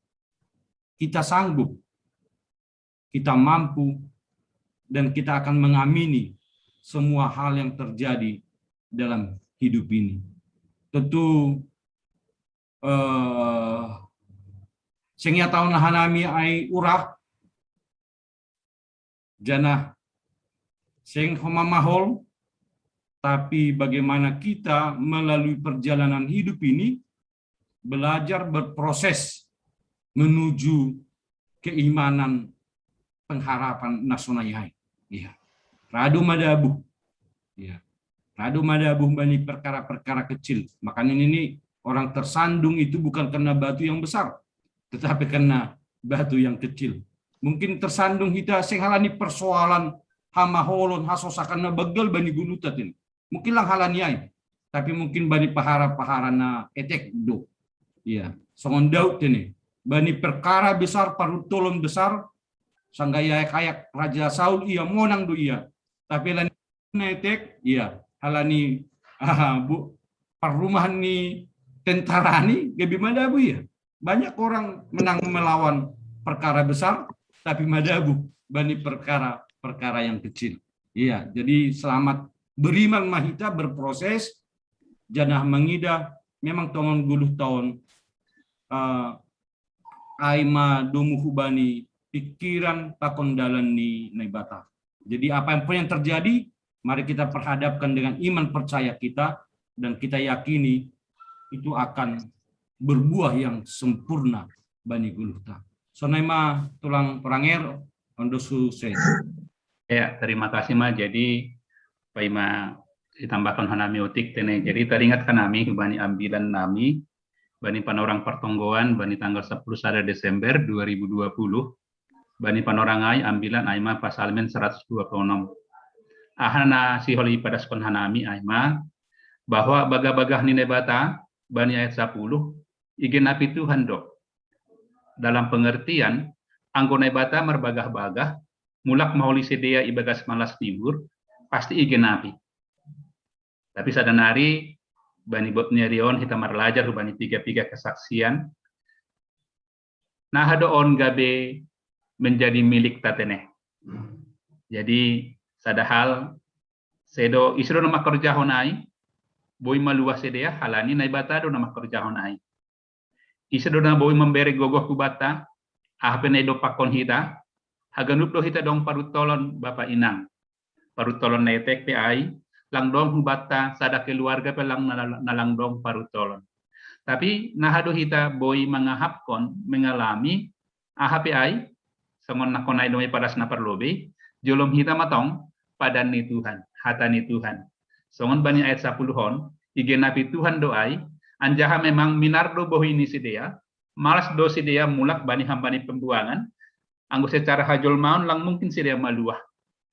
kita sanggup kita mampu dan kita akan mengamini semua hal yang terjadi dalam hidup ini. Tentu eh, sing ia tahu hanami ai urah, janah sing ho mamahol, tapi bagaimana kita melalui perjalanan hidup ini belajar berproses menuju keimanan pengharapan na sonai ai. Iya. Radu madabuh. Iya. Radu madabuh bani perkara-perkara kecil. Makanya ini orang tersandung itu bukan karena batu yang besar, tetapi karena batu yang kecil. Mungkin tersandung kita sing halani persoalan hamaholon, hasosakan na begal bani guluta ini. Mungkin lang halani ai. Tapi mungkin bani pahara-pahara na etek do. Iya, songon Daud ini. Bani perkara besar, parutolon besar, sangga ia ayak-ayak Raja Saul ia monang do ia. Tapi halani na etek, iya, halani ah, bu, parumahan ni tentara ni gabe madabuh ia. Banyak orang menang melawan perkara besar, tapi madabuh bani perkara-perkara yang kecil. Iya, jadi selamat beriman ma hita, berproses, janah mangidah memang tongon guluh taon eh, ai ma domu hubani pikiran pakon dalan ni Naibata. Jadi apa yang pun yang terjadi, mari kita perhadapkan dengan iman percaya kita dan kita yakini itu akan berbuah yang sempurna bani guluhta. Sonai ma tulang Pranger, ondo sukses. Ya, terima kasih ma. Jadi paima ditambahkan hanami otik tene. Jadi teringat hanami bani ambilan nami bani panorang pertonggoan bani tanggal sepuluh sada Desember dua ribu dua puluh, bani panorang ai ambilan ai ma pasalmen seratus dua puluh enam. Aha na sihol ipadaskon hanami ai ma bahwa bagah-bagah ni Naibata bani ayat sepuluh igenapi Tuhan do. Dalam pengertian, anggo Naibata marbagah-bagah, mulak maholi sidea ibagas malas ni uhur, pasti igenapi. Tapi sada nari bani bot ni ari on hita marlajar hubani piga-piga kesaksian. Nah, do on gabe menjadi milik tatene. Jadi sada hal sedo ise do na mangkorjahon ai, boi maluah sidea halani Naibata do na mangkorjahon ai. Ise do na boi mambere gogoh hubanta, aha pe na idompakkon hita, haganup do hita dong parutolon bapa inang. Parutolon na etek pe ai, lang dong hubanta sada keluarga pe lang na lang dong parutolon. Tapi naha do hita boi mangahapkon mengalami aha pe ai, songon nangkon ai dong ipadas na parlobei, jolom hita ma tong padan ni Tuhan, hata ni Tuhan. Songon bani ayat sapuluh on, igenapi Tuhan do ai, anjaha memang minar do bohi ni sidea, malas do sidea mulak bani hamba ni pembuangan, anggo secara hajolmaon lang mungkin sidea maluah.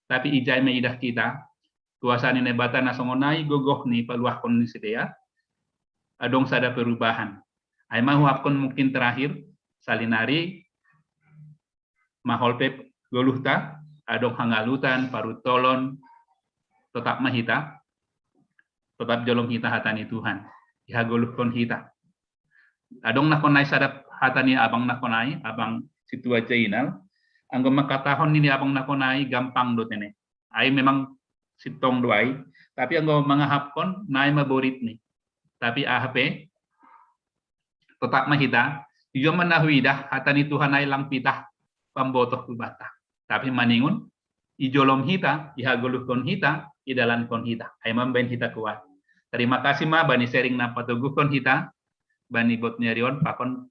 Tapi ijai ma idah hita, kuasa ni Naibata na songon ai gogoh ni paluahkon ni sidea, adong sada perubahan. Ai ma huhapkon mungkin terakhir, salinari mahol pe goluhta, adong hangalutan, parutolon, totap ma hita, totap jolom hita hata ni Tuhan, ihagoluhkon hita. Adong nangkon ai sada hata ni abang nangkon ai, abang Situa Jainal, anggo mangkatahon ni abang nangkon ai gampang do tene. Ai memang sintong do ai, tapi anggo mangahapkon nai ma borit ni. Tapi aha pe, totap ma hita, ijo ma na huidah hata ni Tuhan ai lang pitah pambotoh hubanta. Tapi maningon, ijolom hita, ihagoluhkon hita, idalankon hita. Ai mambaen hita kuat. Terima kasih ma bani sharing na patoguhkon hita, bani bot ni ari on pakon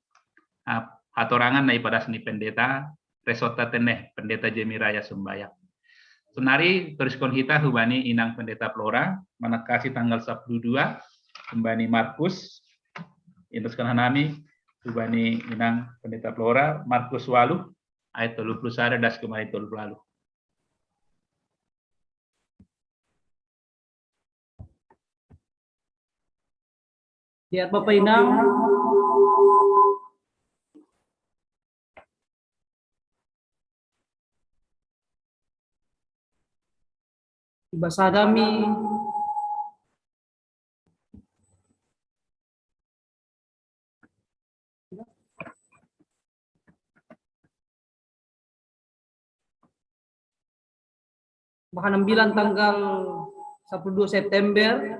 hatorangan na ipadas ni pendeta, resort ta tene, pendeta Jemi Raya Sumbayang. Sonari toriskon hita hubani inang pendeta Flora, manangkasi tanggal sapuluh dua, hubani Markus, toriskon hanami, hubani inang pendeta Flora, Markus waluh, ayat tolu puluh sada das kemari tolu puluh waluh. Lihat Bapak Inang. Bahasa kami. Pahanambilan tanggal sapuluh dua September,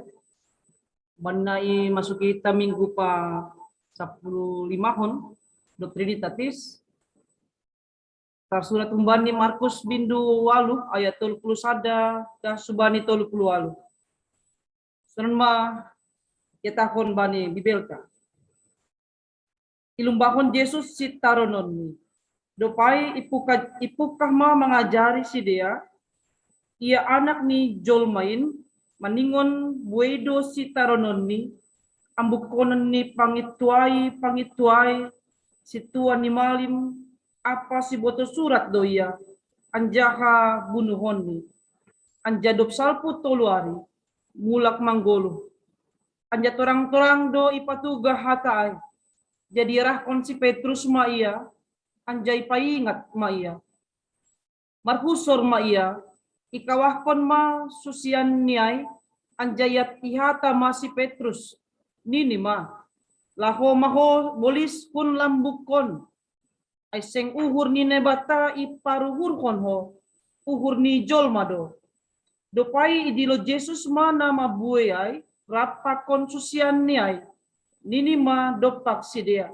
banna i masuki ita minggu pa sapuluh lima hon do Trinitatis, tarsurat humbani Markus bindu walu ayat tolu puluh sada ka subani tolu puluh walu. Songon ma ihatahon bani Bibelta. Ilumbahon Jesus sitarononni. Dopai ipukah, ipukah ma mangajari sidea, ia Anak ni jolma in, maningon buei do sitarononni, ambukkonon ni pangintuai-pangintuai, sintua ni malim, apa siboto surat do ia, anjaha bunuhonni. Anjaha dob salpu tolu ari, mulak manggoluh. Anjaha torang-torang do ipatuga hata ai. Jadi irahkon si Petrus ma ia, anjaha ipaingat ma ia. Marhusor ma ia, ikawahkon ma susianni ai, anjaha ihata ma si Petrus, nini ma, laho ma ho bolis hun lambungkon. Ai seng uhur ni Naibata iparuhurhon ho, uhur ni jolma do. Dopai idilo Jesus ma na mabuei ai, rap pakon susianni ai, nini ma dompak sidea.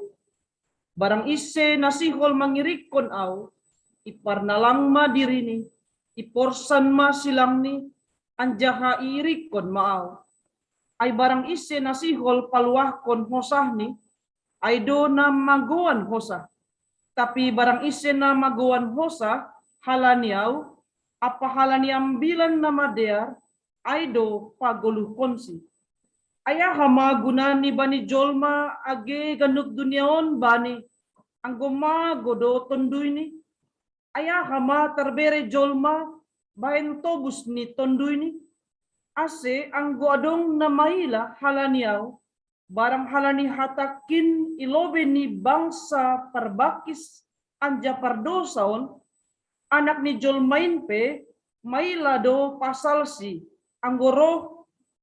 Barang ise na sihol mangirikkon au, iparnalang ma dirini, iporsan ma silangni, anjaha iirikkon ma au. Ai barang ise na sihol paluahkon hosahni, ai do na magoan hosah. Tapi barang ise na magoan hosah, halani au, apa halani ambilan na madear, ai do pagoluhkonsi. Ai aha ma gunani bani jolma age ganup dunia on bani, anggo mago do tonduyni? Ai aha ma tarbere jolma bahen tobus ni tonduyni? Ase anggo adong na maila halani au, barang halani hatakin i lobei ni bangsa parbangkis anjaha pardousa on, Anak ni jolma in pe maila do pasalsi, anggo roh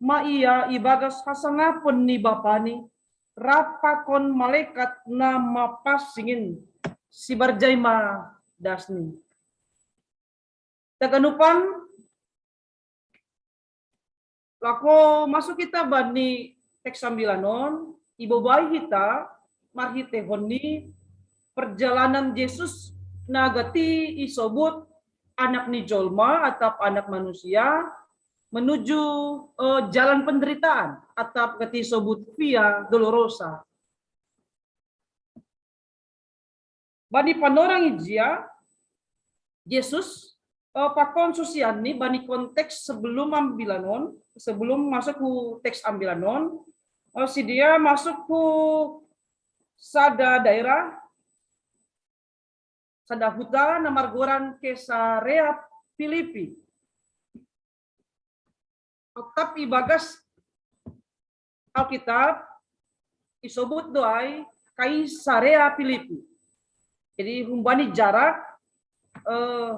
ma ia ibagas hasangapon ni Bapani, rap pakon malekat na mapansing in. Sibarjai ma dasni. Taganupan, laho masuk hita bani teks ambilan on, ibobai hita marhitehon ni perjalanan Jesus na gati isobut Anak ni jolma atap Anak manusia menuju eh, jalan penderitaan atap gati isobut Via Dolorosa. Bani panorang ijia, Jesus eh, pakon susianni bani konteks sebelum ambilan on, sebelum masuk ku teks ambilan on, eh, sidea masuk ku sada daerah, sada huta na margoran Kesarea Pilipi. Atap ibagas Alkitab isobut do ai Kaisarea Pilipi. Jadi humbani jarak eh,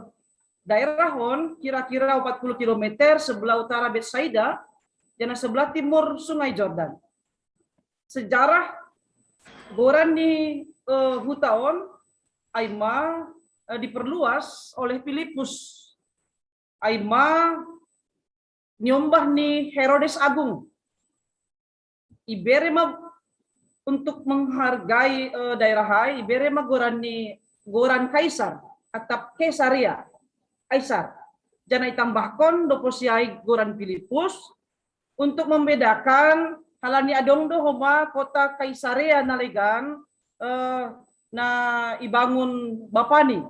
daerah on kira-kira empat puluh kilometer, sebelah utara Betsaida, dan sebelah timur Sungai Jordan. Sejarah goran ni eh, huta on ai ma eh, diperluas oleh Filipus. Ai ma niombah ni Herodes Agung. Ibere ma untuk menghargai eh, daerah ai, ibere ma goran ni goran Kaisar atap Kesaria Kaisar. Jana itambahkon dopo si ai goran Filipus untuk membedakan halani adong do homa kota Kaisarea na legan eh, na ibangun bapani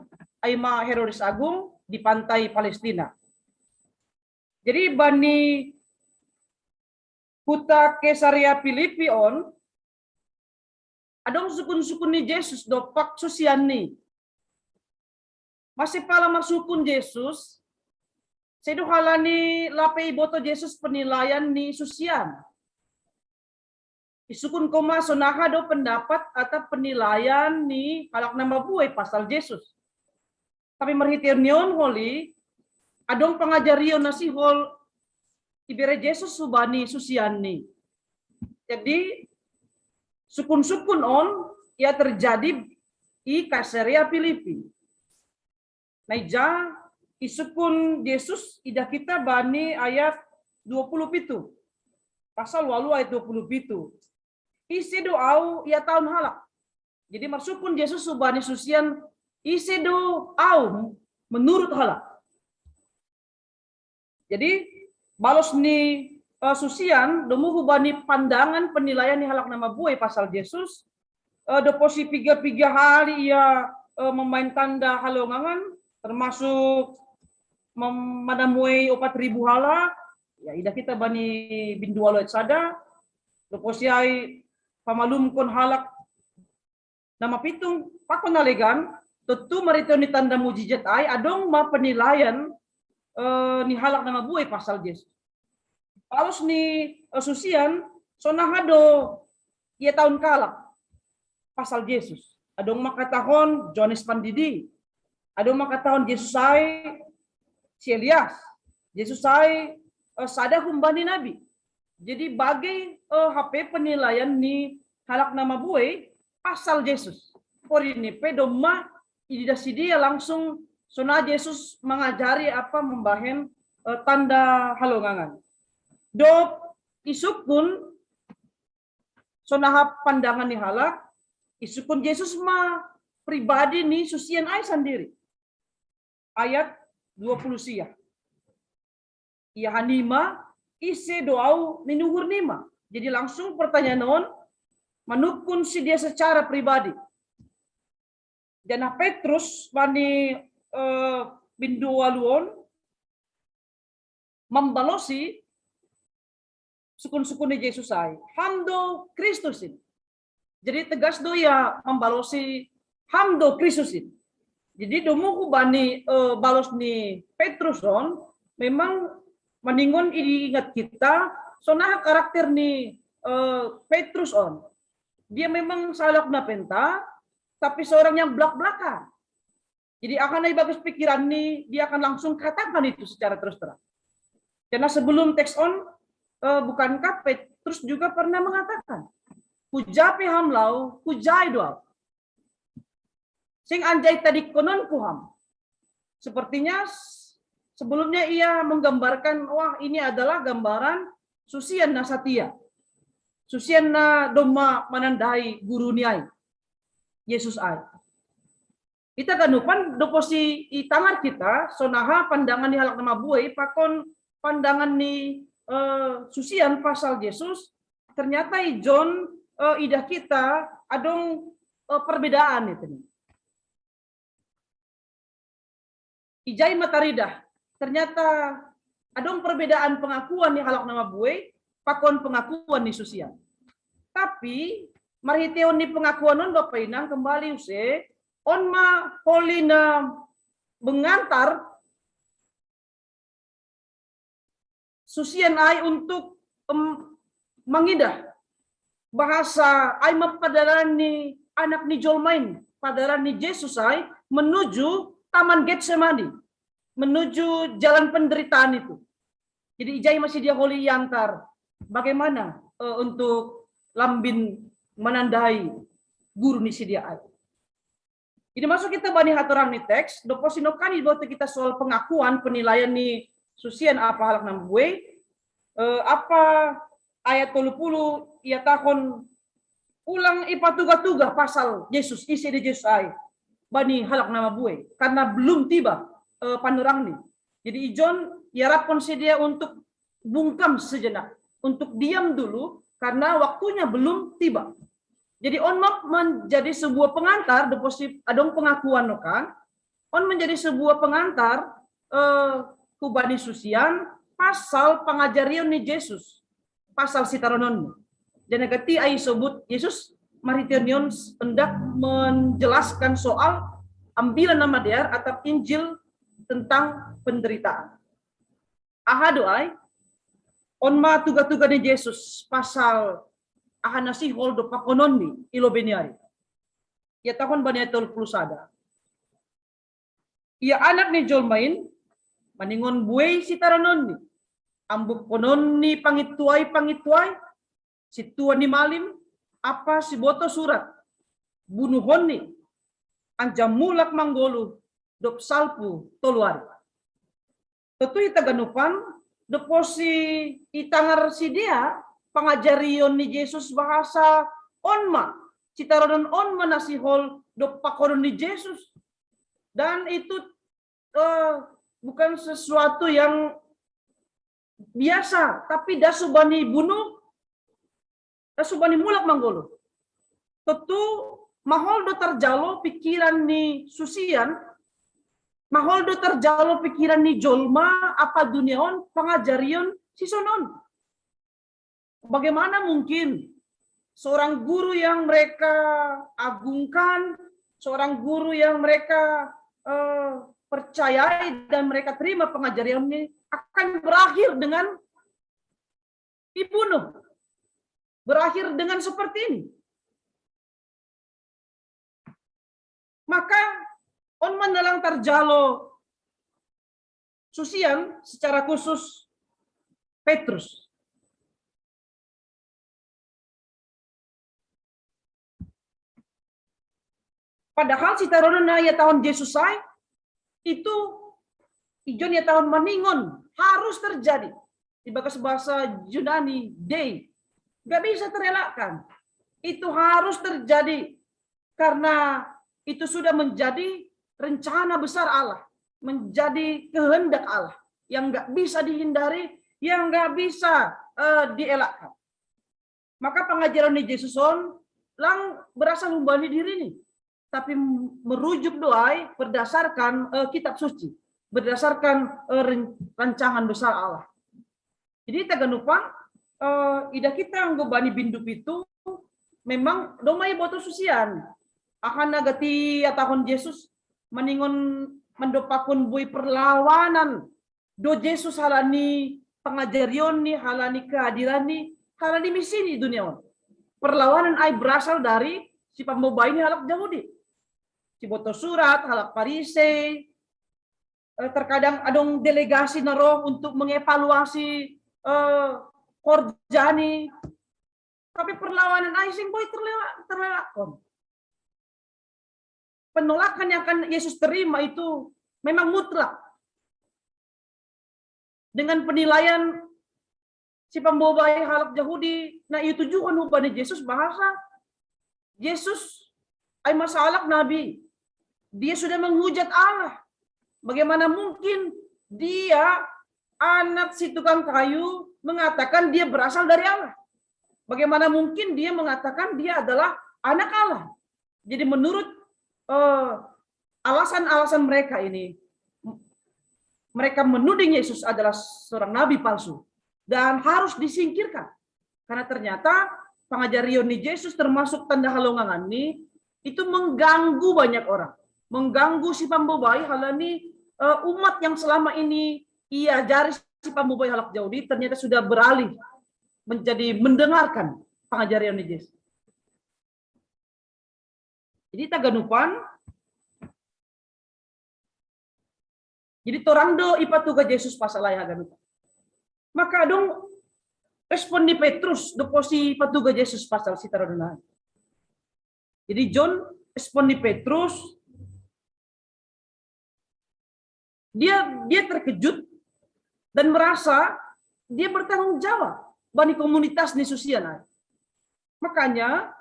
ai ma Herodes Agung di pantai Palestina. Jadi bani huta Kesarea Pilipi on adong sukun-sukun ni Jesus dopak susianni. Masih pala marsukun Jesus, sedo halani lape iboto Jesus penilaian ni susian. Isukun koma sonaha do pendapat atau penilaian ni halak na mabuai pasal Jesus. Tapi marhitehon ni on holi, adong pangajarion na sihol ibere Jesus hubani susianni. Jadi sukun-sukun on ia terjadi i Kaisarea Pilipi. Na ija Isukun Yesus ida kita bani ayat dua puluh pitu. Pasal walu ayat dua puluh pitu. Ise do au ia tahun halak. Jadi marsukun Yesus hubani susian, ise do au menurut halak. Jadi balos ni uh, susian domu hubani pandangan penilaian ni halak nama buai pasal Yesus, uh, doposi piga-piga hari ia uh, memain tanda halongangan, termasuk manamuai opat ribu halak. Ya, ida kita bani bindu walu ayat sada, doposi ai pamalumkon halak nama pitung pakon nalegan, tentu marito ni tanda mujizat ai adong ma penilaian uh, ni halak nama buai pasal Yesus. Palos ni uh, susian, sonahado ia tahun kalak pasal Yesus. Adong makatahon Johannes Pandidi. Adong makatahon Yesus ai si Elias. Yesus ai uh, sada humbani nabi. Jadi bagai uh, hape penilaian ni halak nama buai pasal Yesus. Pori ni pe domma idasidia langsung sona Yesus mengajari apa membahen uh, tanda halongangan. Dok isukun sonahap pandangan ni halak, isukun Yesus ma pribadi ni susian ai sandiri. Ayat dua puluh sia. Ia hanima ise do au ninuhur nima. Jadi langsung pertanyaan on manukun si dia secara pribadi. Jana Petrus mani uh, bindu waluon mambalosi sukun-sukun ni Yesus ai, ham do Kristusin. Jadi tegas do ia mambalosi ham do Kristusin. Jadi domuku bani uh, balos ni Petrus on memang maningon ingat kita sonaha karakter ni uh, Petrus on. Dia memang salak na penta, tapi seorang yang belak-belakan. Jadi akan naik bagus pikiran ni, dia akan langsung katakan itu secara terus terang. Karena sebelum teks on, uh, bukankah Petrus juga pernah mengatakan, hujape ham lau, hujai doa. Sing anjai tadi konon kuham. Sepertinya sebelumnya ia menggambarkan, wah ini adalah gambaran susian na satia. Susian na domma manandai guru niai. Yesus ai. Ita ganupan doposi itangar kita sonaha pandangan ni halak nama buai pakon pandangan ni uh, susian pasal Yesus, ternyata i John uh, idah kita adong uh, perbedaan itu. Ijai mataridah, ternyata adong perbedaan pengakuan ni halak nama buai pakon pengakuan ni susian. Tapi marhiteon ni pengakuan on Bapa Inang kembali use on ma holi na mengantar susian ai untuk um, mangidah bahasa ai mapadaran ni anak ni jolmain, padaran ni Yesus ai menuju taman Getsemani, menuju jalan penderitaan itu. Jadi ijai masih dia holi iantar bagaimana uh, untuk lambin menandai guru ni sidia ai. Ini masuk kita bani hatoran ni teks, dopo sinokan iboto kita soal pengakuan penilaian ni susian apa halak nambue, eh, apa ayat tolu puluh ia tahun ulang ipatuga-tuga pasal Yesus, isi di Yesus ai bani halak nama bue karena belum tiba eh, panerang ni. Jadi ijon iarapkan si dia untuk bungkam sejenak, untuk diam dulu karena waktunya belum tiba. Jadi on menjadi sebuah pengantar, deposit adong pengakuan no kan, on menjadi sebuah pengantar eh, kubani susian pasal pangajarion ni Yesus, pasal sitaronon. Dan negati ai sebut Yesus maritionion hendak menjelaskan soal ambilan nama dear atau Injil tentang penderitaan. Aha do ai, on ma tuga-tuga ni Yesus pasal aha nasihol do pakonon ni ilo beniari. Ia tahun bani ayat tolu puluh sada. Ia anak ni jolmain maningon buei sitaronon ni. Ambuk konon ni pangituai-pangituai, si tuan ni malim, apa si boto surat, bunuhon ni, anjam mulak manggolu, dop salpu toluari. Totu ita ganupan, do posi i tangar si dia, pangajarion ni Jesus bahasa on ma, si taronon on ma na sihol do pakonon ni Jesus. Dan itu eh, bukan sesuatu yang biasa, tapi da suba ni bunu, da suba ni mulak manggolo. Totu mahol do tarjalo pikiran ni susian, mahol do tarjalo pikiran ni jolma apa dunia on pangajarion si sonon. Bagaimana mungkin seorang guru yang mereka agungkan, seorang guru yang mereka eh, percayai dan mereka terima pengajariannya akan berakhir dengan dibunuh, berakhir dengan seperti ini. Maka on ma na lang tarjalo susian secara khusus Petrus. Padahal si taronon na iatahon Jesus ai, itu ijon iatahon maningon, harus terjadi. Di bagas bahasa Yunani, dei. Nggak bisa terelakkan. Itu harus terjadi karena itu sudah menjadi rencana besar Allah, menjadi kehendak Allah yang nggak bisa dihindari, yang nggak bisa eh, dielakkan. Maka pangajarion ni Jesus on lang berasal humbani dirini, tapi merujuk do ai berdasarkan eh, kitab suci, berdasarkan eh, ren- rancangan besar Allah. Jadi ita ganupan eh, ida kita anggo bani bindu pitu memang do ma iboto susian. Aha na gati iatahon Jesus maningon mandopakon boi perlawanan do Jesus halani pangajarion ni, halani kehadiran ni, halani misi ni dunia on. Perlawanan ai berasal dari si pambobai ni halak Jahudi. Si boto surat, halak Parisei, eh, terkadang adong delegasi na ro untuk mengevaluasi eh, korja ni. Tapi perlawanan ai sing boi terlewat, terlewatkan. Penolakan yang akan Yesus terima itu memang mutlak. Dengan penilaian si pambobai halak Jahudi, na itujuhon humbani Jesus bahasa Jesus ai masalah nabi, dia sudah menghujat Allah. Bagaimana mungkin dia anak si tukang kayu mengatakan dia berasal dari Allah? Bagaimana mungkin dia mengatakan dia adalah anak Allah? Jadi menurut eh, alasan-alasan mereka ini, mereka menuding Yesus adalah seorang nabi palsu dan harus disingkirkan. Karena ternyata pangajarion ni Jesus termasuk tanda halongangan ni itu mengganggu banyak orang, mengganggu si pambobai halani eh, umat yang selama ini ia jari si pambobai halak Jahudi ternyata sudah beralih menjadi mendengarkan pangajarion ni Jesus. Jadi taganupan. Jadi torang do ipatuga Jesus pasal ai haganupan. Maka dong respon ni Petrus do posi patuga Jesus pasal si tarodonan. Jadi John respon ni Petrus dia dia terkejut dan merasa dia bertanggung jawab bani komunitas ni susian ai. Makanya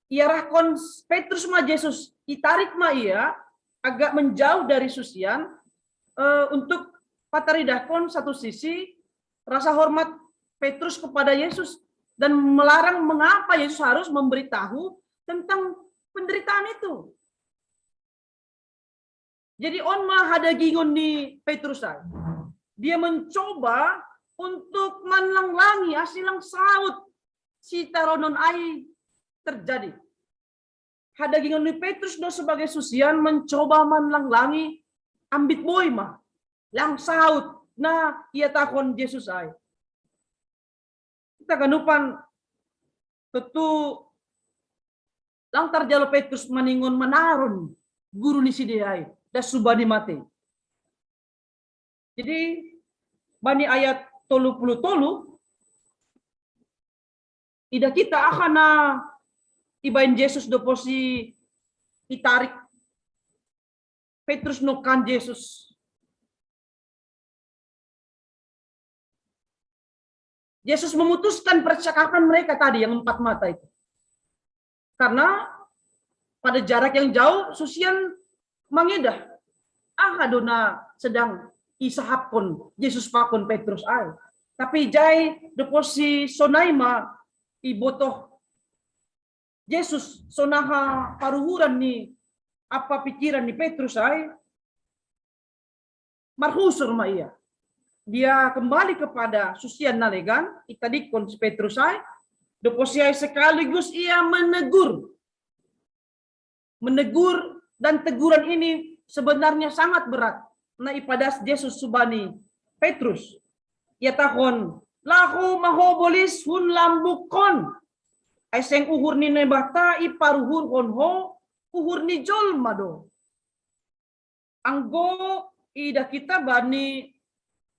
iarahkon Petrus ma Jesus, itarik ma ia agak menjauh dari susian eh, untuk pataridahkon satu sisi rasa hormat Petrus kepada Yesus dan melarang mengapa Yesus harus memberitahu tentang penderitaan itu. Jadi on ma hadagingon ni Petrus ai. Dia mencoba untuk manlanglangi asi lang saut si taronon ai terjadi. Hadagingon ni Petrus do sebagai susian mencoba manlanglangi ambit boi ma lang saut na iatahon Jesus ai. Ita ganupan totu lang tarjalo Petrus maningon manaron guru ni sidea ai da suba ni mate. Jadi bani ayat tolu puluh tolu ida kita aha na ibaen Jesus do posi itarik Petrus nongkan Jesus. Yesus memutuskan percakapan mereka tadi yang empat mata itu. Karena pada jarak yang jauh, susian mangidah. Ah, adona sedang isahapkon Yesus pakon Petrus ai. Tapi jai dopo si sonai ma ibotoh Yesus sonaha paruhuran ni apa pikiran ni Petrus ai, marhusur ma ia. Dia kembali kepada susian nalegan, itadingkon si Petrus ai, dopo si ai sekaligus ia menegur. Menegur, dan teguran ini sebenarnya sangat berat. Na ipadas Jesus subani Petrus. Ia tahon, laho maho bolis hun lambukkon. Ai seng uhur ni Naibata iparuhurhon ho, uhur ni jolma do. Anggo idah kita bani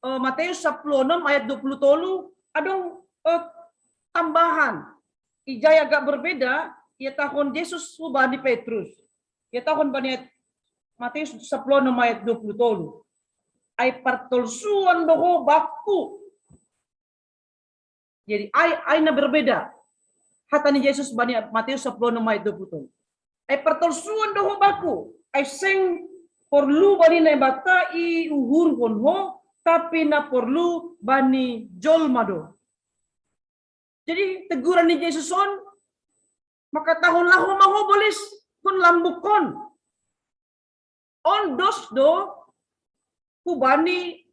uh, Matius sapuluh enam ayat dua puluh tolu, adong uh, tambahan. Ijai agak berbeda, ia tahon Jesus bani Petrus. Ia tahon bani Matius sapuluh enam ayat dua puluh tolu. Ai partolsuan doho bakku. Jadi ai ai na berbeda. Hata ni Jesus bani Matius sepuluh ayat dua puluh. Ai pertolsuan doho baku. Ai seng perlu bani Naibata i uhur ho, tapi na perlu bani jolma do. Jadi teguran ni Jesus on maka tahun laho maho bolis pun lambukon. On dos do hubani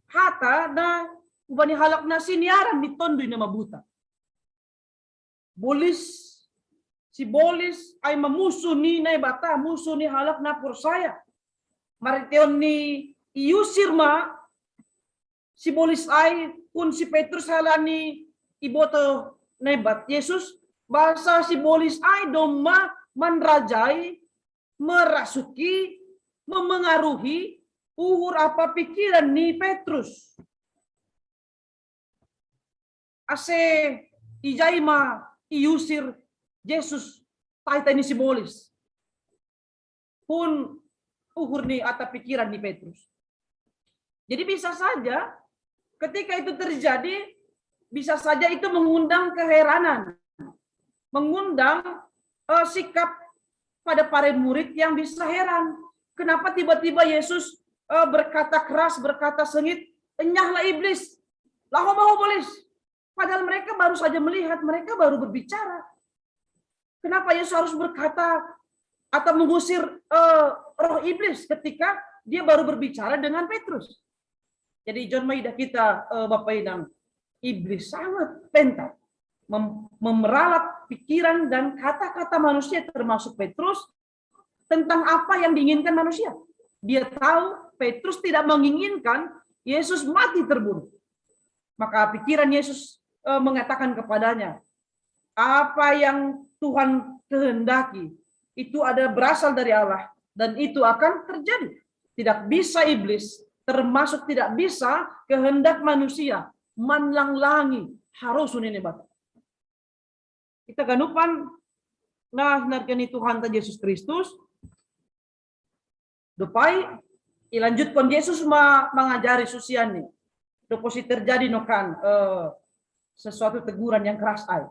hata na hubani halak na siniaran ni tondui na mabuta. Bolis, si bolis ai mamusu ni Naibata, musu ni halak na porsaya. Mariteon ni iusir ma si bolis ai kun si Petrus halani iboto Naibat Yesus, bahasa si bolis ai domma manrajai, merasuki, memengaruhi uhur apa pikiran ni Petrus. Ase ijai ma iusir Jesus tai tani si bolis. Pun uhur ni ata pikiran ni Petrus. Jadi bisa saja ketika itu terjadi, bisa saja itu mengundang keheranan, mengundang uh, sikap pada para murid yang bisa heran. Kenapa tiba-tiba Yesus uh, berkata keras, berkata sengit, enyahlah iblis, laho maho bolis. Padahal mereka baru saja melihat, mereka baru berbicara. Kenapa Yesus harus berkata atau mengusir uh, roh iblis ketika dia baru berbicara dengan Petrus? Jadi John Maidah kita uh, Bapak Inang, iblis sangat pintar mem memeralat pikiran dan kata-kata manusia termasuk Petrus tentang apa yang diinginkan manusia. Dia tahu Petrus tidak menginginkan Yesus mati terbunuh. Maka pikiran Yesus uh, mengatakan kepadanya, apa yang Tuhan kehendaki itu ada berasal dari Allah dan itu akan terjadi. Tidak bisa iblis, termasuk tidak bisa kehendak manusia manlanglangi harosu ni Naibata. Ita ganupan na hinarga ni Tuhanta Jesus Kristus. Dopai ilanjutkon Jesus ma mangajari susianni. Dopo si terjadi no kan eh, sesuatu teguran yang keras ai.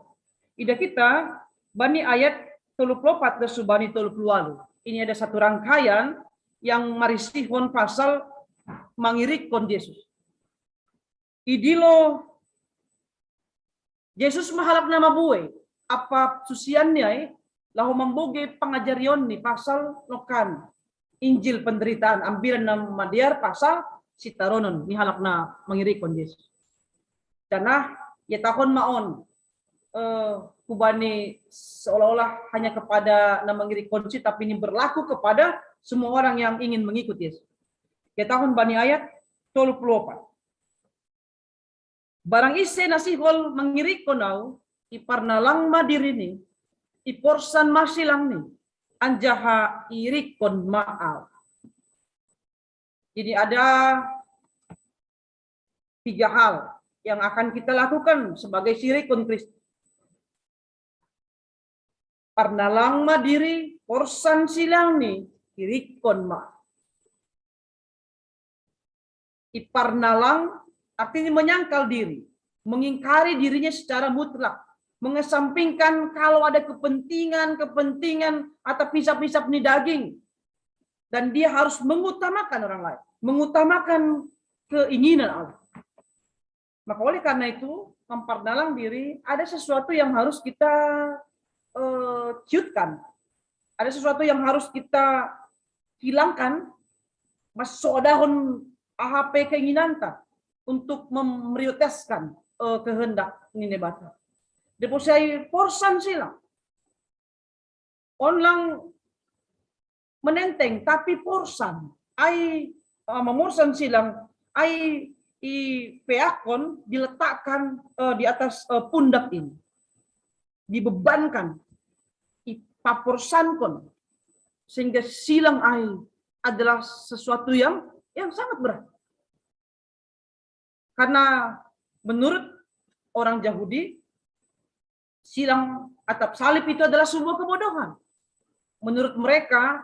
Ida kita bani ayat tolu puluh empat dan subani tolu puluh walu. Ini ada satu rangkaian yang marisihon pasal mangirikkon Jesus. Idilo Jesus mahalak nama bue apa susianni ai laho mamboge pangajarionni pasal nokan Injil penderitaan ambilan na madear pasal sitaronon ni halak na mangirikkon Jesus. Karena ia tahon ma on eh, kubani seolah-olah hanya kepada na mangirikkonsi tapi ini berlaku kepada semua orang yang ingin mengikut Yesus. Ia tahon bani ayat tolu puluh empat. Barang ise na sihol mangirikkon au, iparnalang ma dirini, iporsan ma silangni, anjaha irikkon ma au. Jadi ada tiga hal yang akan kita lakukan sebagai sirikkon Kristus. Parnalang ma diri, porsan silangni, irikkon ma. Iparnalang artinya menyangkal diri. mengingkari dirinya secara mutlak, mengesampingkan kalau ada kepentingan-kepentingan atau pisap-pisap ni daging, dan dia harus mengutamakan orang lain, mengutamakan keinginan Allah. Maka oleh karena itu, memperdalam diri, ada sesuatu yang harus kita eh, ciutkan, ada sesuatu yang harus kita hilangkan, mas sodahon A H P keinginan ta untuk memprioritaskan eh, kehendak ni Nabi ta. Deposai porsan silang. Onlang menenteng, tapi porsan. Ai uh, mamorsan silang, ai i peakon diletakkan uh, di atas uh, pundak ini. Dibebankan, ipaporsankon, sehingga silang ai adalah sesuatu yang yang sangat berat. Karena menurut orang Yahudi, silang atap salib itu adalah sebuah kebodohan. Menurut mereka,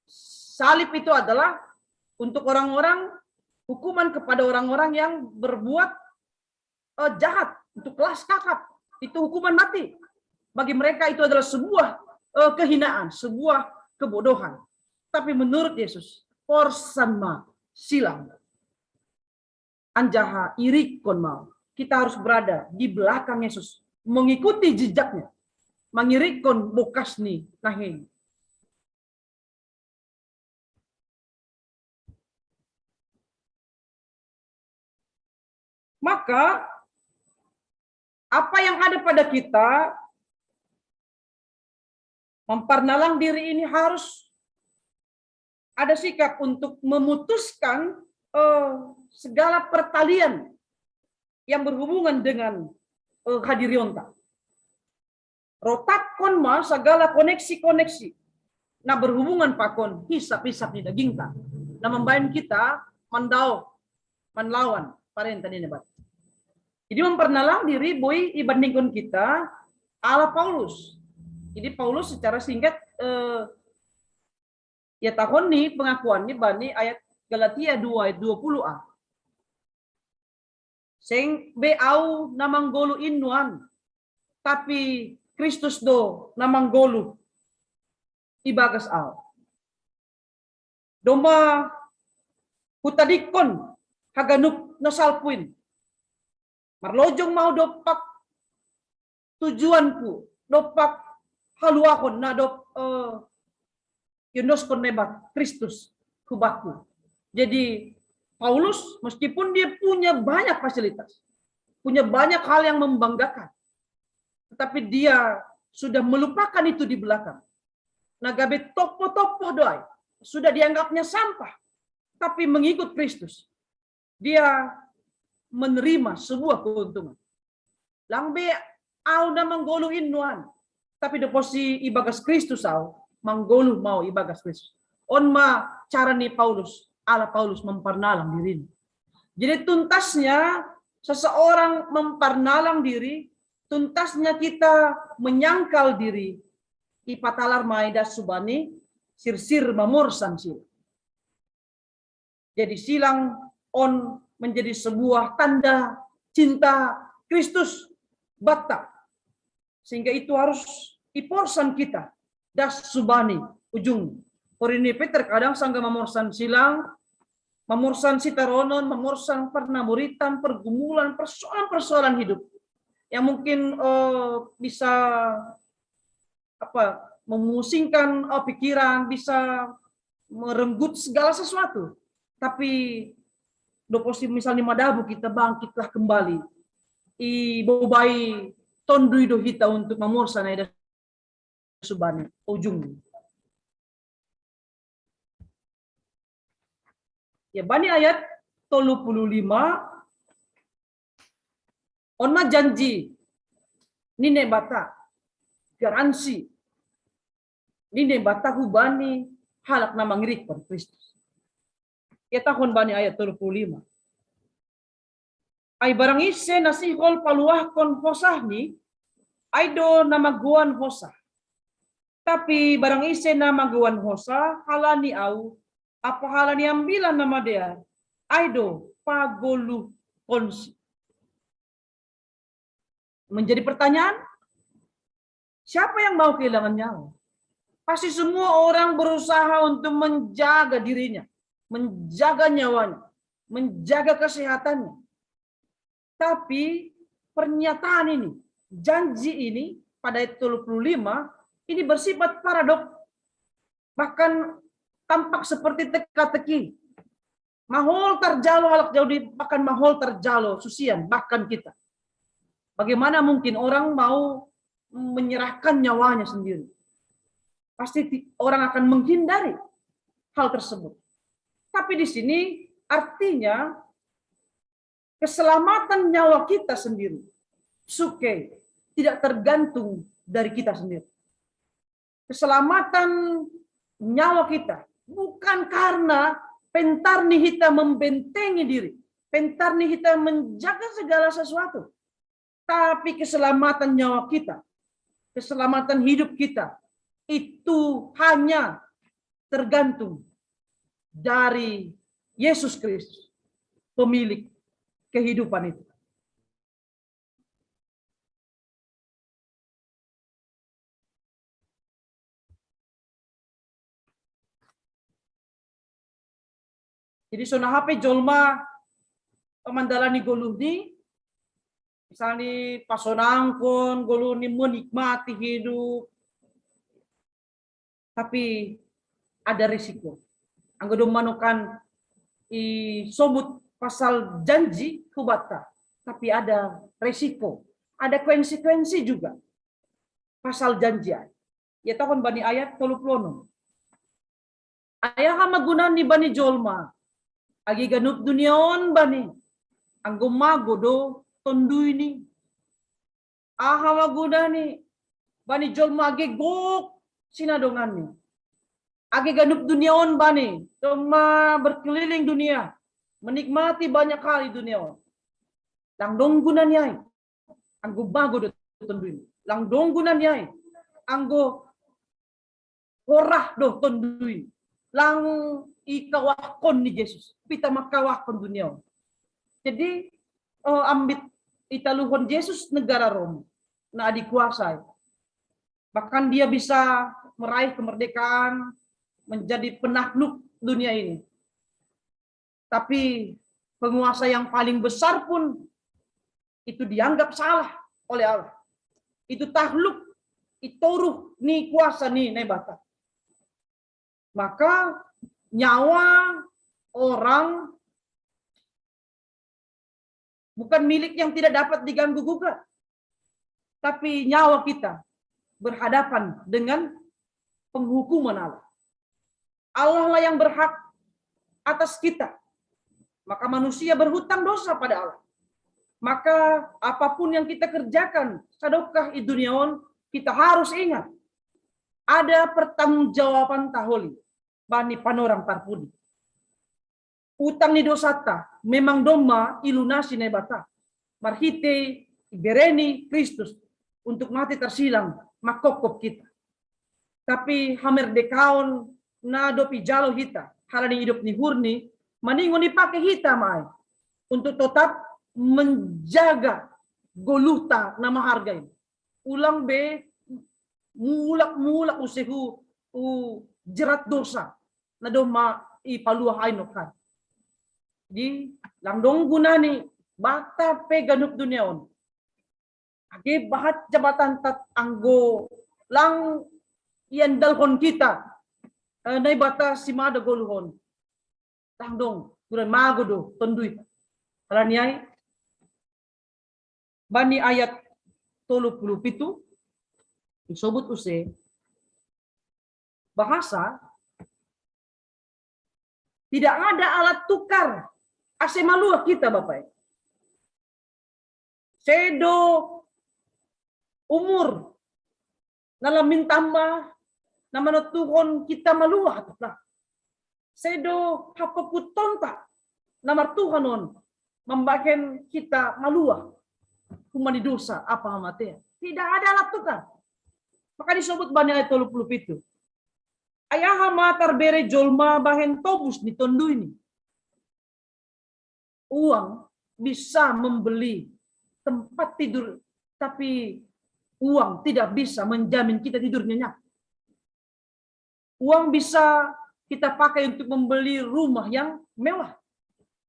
salib itu adalah untuk orang-orang, hukuman kepada orang-orang yang berbuat uh, jahat, untuk kelas kakap. Itu hukuman mati. Bagi mereka itu adalah sebuah uh, kehinaan, sebuah kebodohan. Tapi menurut Yesus, porsan ma silang. Anjaha irikon mau. Kita harus berada di belakang Yesus, mengikuti jejaknya, mengirikon bokas ni nahin. Maka apa yang ada pada kita mempernalang diri ini harus ada sikap untuk memutuskan uh, segala pertalian yang berhubungan dengan uh, hadirionta. Rotakkon ma segala koneksi-koneksi. Nah, berhubungan pakon hisap-hisap di dagingta. Nah, membayang kita mandau, manlawan parenta ni Nabi ta. Jadi mempernalang diri boi ibandingkan kita ala Paulus. Jadi Paulus secara singkat eh, ya tahun ni pengakuan ni bani ayat Galatia dua ayat dua puluh a. Seng be au namanggolu innuan, tapi Kristus do namanggolu ibagas au. Domba hutadikon haganup nasalpuin. Marlojong mau dopak tujuanku, dopak haluahon na dop uh, Yunus Kornebat Kristus hubaku. Jadi Paulus meskipun dia punya banyak fasilitas, punya banyak hal yang membanggakan, tetapi dia sudah melupakan itu di belakang. Nagabe topo-topo doai, sudah dianggapnya sampah. Tapi mengikut Kristus, dia menerima sebuah keuntungan. Langbe au namanggolu innuan, tapi doposi ibagas Kristus au manggolu mau ibagas Kristus. On ma cara ni Paulus, ala Paulus mempernalang dirinya. Jadi tuntasnya seseorang mempernalang diri, tuntasnya kita menyangkal diri, ipatalar mai da subani sirsir mamorsan sila. Jadi silang on menjadi sebuah tanda cinta Kristus batta. Sehingga itu harus iporsan kita das subani ujung. Porini Peter kadang sangga mamorsan silang, mamorsan sitaronon, mamorsan pernamuritan, pergumulan, persoalan-persoalan hidup yang mungkin uh, bisa apa memusingkan uh, pikiran, bisa merenggut segala sesuatu. Tapi doposi misalnya madabu kita bangkitlah kembali. I bobai tondui do hita untuk mamorsan ai da subani ujung. Ya bani ayat tolu puluh lima on ma janji ni Nabi ta, garansi ni Nabi ta hubani halak na mangirikon Kristus. Ya tahun bani ayat tolu puluh lima. Ai barang ise na sihol paluahkon hosahni, ai do na magoan hosah. Tapi barang ise na magoan hosah halani au, apa halani ambilan na madear, ai do pagoluhkonsi. Menjadi pertanyaan, siapa yang mau kehilangan nyawa? Pasti semua orang berusaha untuk menjaga dirinya, menjaga nyawanya, menjaga kesehatannya. Tapi pernyataan ini, janji ini pada ayat dua puluh lima, ini bersifat paradok, bahkan tampak seperti teka-teki. Mahol tarjalo halak Yahudi, bahkan mahol tarjalo susian, bahkan kita. Bagaimana mungkin orang mau menyerahkan nyawanya sendiri? Pasti orang akan menghindari hal tersebut. Tapi di sini artinya keselamatan nyawa kita sendiri, suke, tidak tergantung dari kita sendiri. Keselamatan nyawa kita bukan karena pentar nih kita membentengi diri, pentar nih kita menjaga segala sesuatu, tapi keselamatan nyawa kita, keselamatan hidup kita itu hanya tergantung dari Yesus Kristus, pemilik kehidupan itu. Jadi sona hape jolma mandalani goluh ni, misalnya pasonangkon goluh ni, menikmati hidup, tapi ada resiko. Anggo dong manokan i sobut pasal janji hubata, tapi ada resiko, ada konsekuensi juga pasal janji ai. Ya, tahun bani ayat tolu puluh enam. Ai aha ma gunani bani jolma, agi ganup dunia on bani, anggo mago do tondui ni? Aha ma gunani bani jolma agi gok sinadonganni, agi ganup dunia on bani, cuma berkeliling dunia, menikmati banyak hal di dunia on? Lang dong gunani ai anggo mago do tondui ni. Lang dong gunani ai anggo horah do tondui ni. Lang ikawahkon ni Jesus, pita makawahkon dunia on. Jadi, eh, ambit italuhon Jesus negara Rom, na adikuasa ai. Bahkan dia bisa meraih kemerdekaan, menjadi penakluk dunia ini. Tapi penguasa yang paling besar pun itu dianggap salah oleh Allah. Itu takluk i toruh ni kuasa ni Naibata. Maka nyawa orang bukan milik yang tidak dapat diganggu gugat. Tapi nyawa kita berhadapan dengan penghukuman Allah. Allah lah yang berhak atas kita. Maka manusia berhutang dosa pada Allah. Maka apapun yang kita kerjakan sadokah i dunia on, kita harus ingat ada pertanggungjawaban taholi bani panorang parpudi. Utang ni dosata memang domma ilunasi Naibata marhite ibereni Kristus untuk mati tarsilang mangkophop hita. Tapi hamerdekaon na dob ijalo hita halani idop ni uhurni, maningon ipake hita ma ai untuk totap menjaga goluhta na maharga i. Ulang be mulak-mulak use hu jerat dosa na domma ipaluah ai nongkan. Di lang dong gunani bata pe ganup dunia on. Age bahat jabatan tat anggo lang iandalhon hita, eh, Naibata simada goluh on. Lang dong, guna mago do tondui. Halani ai bani ayat tolu puluh pitu disobut use bahasa tidak ada alat tukar ase maluah hita, Bapak. Sedo umur na lam mintamba na manontuhon hita maluah, atau sedo hapoputonta na martuhan on mambahen hita maluah humani dosa apa hamatean. Tidak ada alat tukar. Maka disobut bani ayat tolu puluh pitu. Ai aha ma tarbere jolma bahen tobus ni tondui ni? Uang bisa membeli tempat tidur Tapi uang tidak bisa menjamin kita tidur nyenyak. Uang bisa kita pakai untuk membeli rumah yang mewah,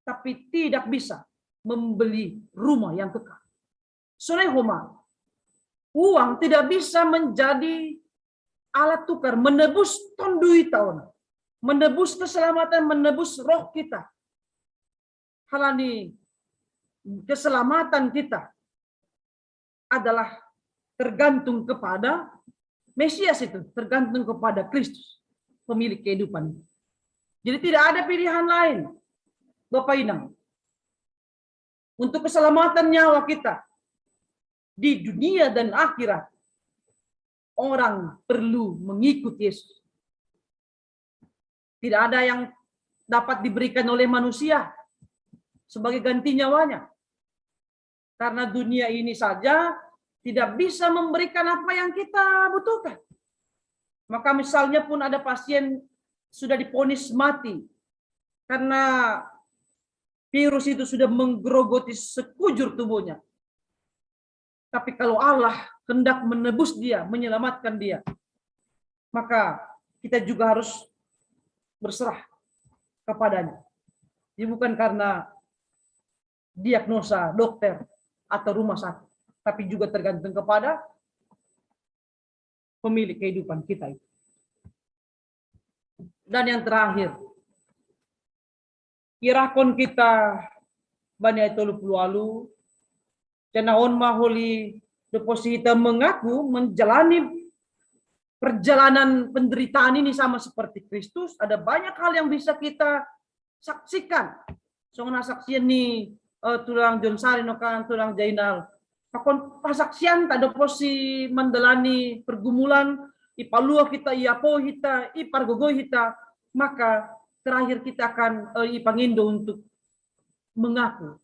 tapi tidak bisa membeli rumah yang kekal. Soalnya Homa, uang tidak bisa menjadi alat tukar menebus tondui taon, menebus keselamatan, menebus roh kita. Hal ini, keselamatan kita adalah tergantung kepada Mesias itu, tergantung kepada Kristus, pemilik kehidupan. Jadi tidak ada pilihan lain, Bapak Inang. Untuk keselamatan nyawa kita di dunia dan akhirat, orang perlu mengikut Yesus. Tidak ada yang dapat diberikan oleh manusia sebagai ganti nyawanya. Karena dunia ini saja tidak bisa memberikan apa yang kita butuhkan. Maka misalnya pun ada pasien sudah diponis mati karena virus itu sudah menggerogoti sekujur tubuhnya. Tapi kalau Allah hendak menebus dia, menyelamatkan dia, maka kita juga harus berserah kepadanya. Jadi bukan karena diagnosa dokter atau rumah sakit, tapi juga tergantung kepada pemilik kehidupan kita itu. Dan yang terakhir, irahkon kita bani ayat tolu puluh walu, janaon maholi doposi kita mengaku menjalani perjalanan penderitaan ini sama seperti Kristus, ada banyak hal yang bisa kita saksikan. Song na saksian ni uh, tulang John Sari no kan tulang Jainal. Pakon pasaksian tak ada posi menjalani pergumulan, ipalua kita, iapo kita, ipargogoi kita, maka terakhir kita akan uh, ipangindo untuk mengaku.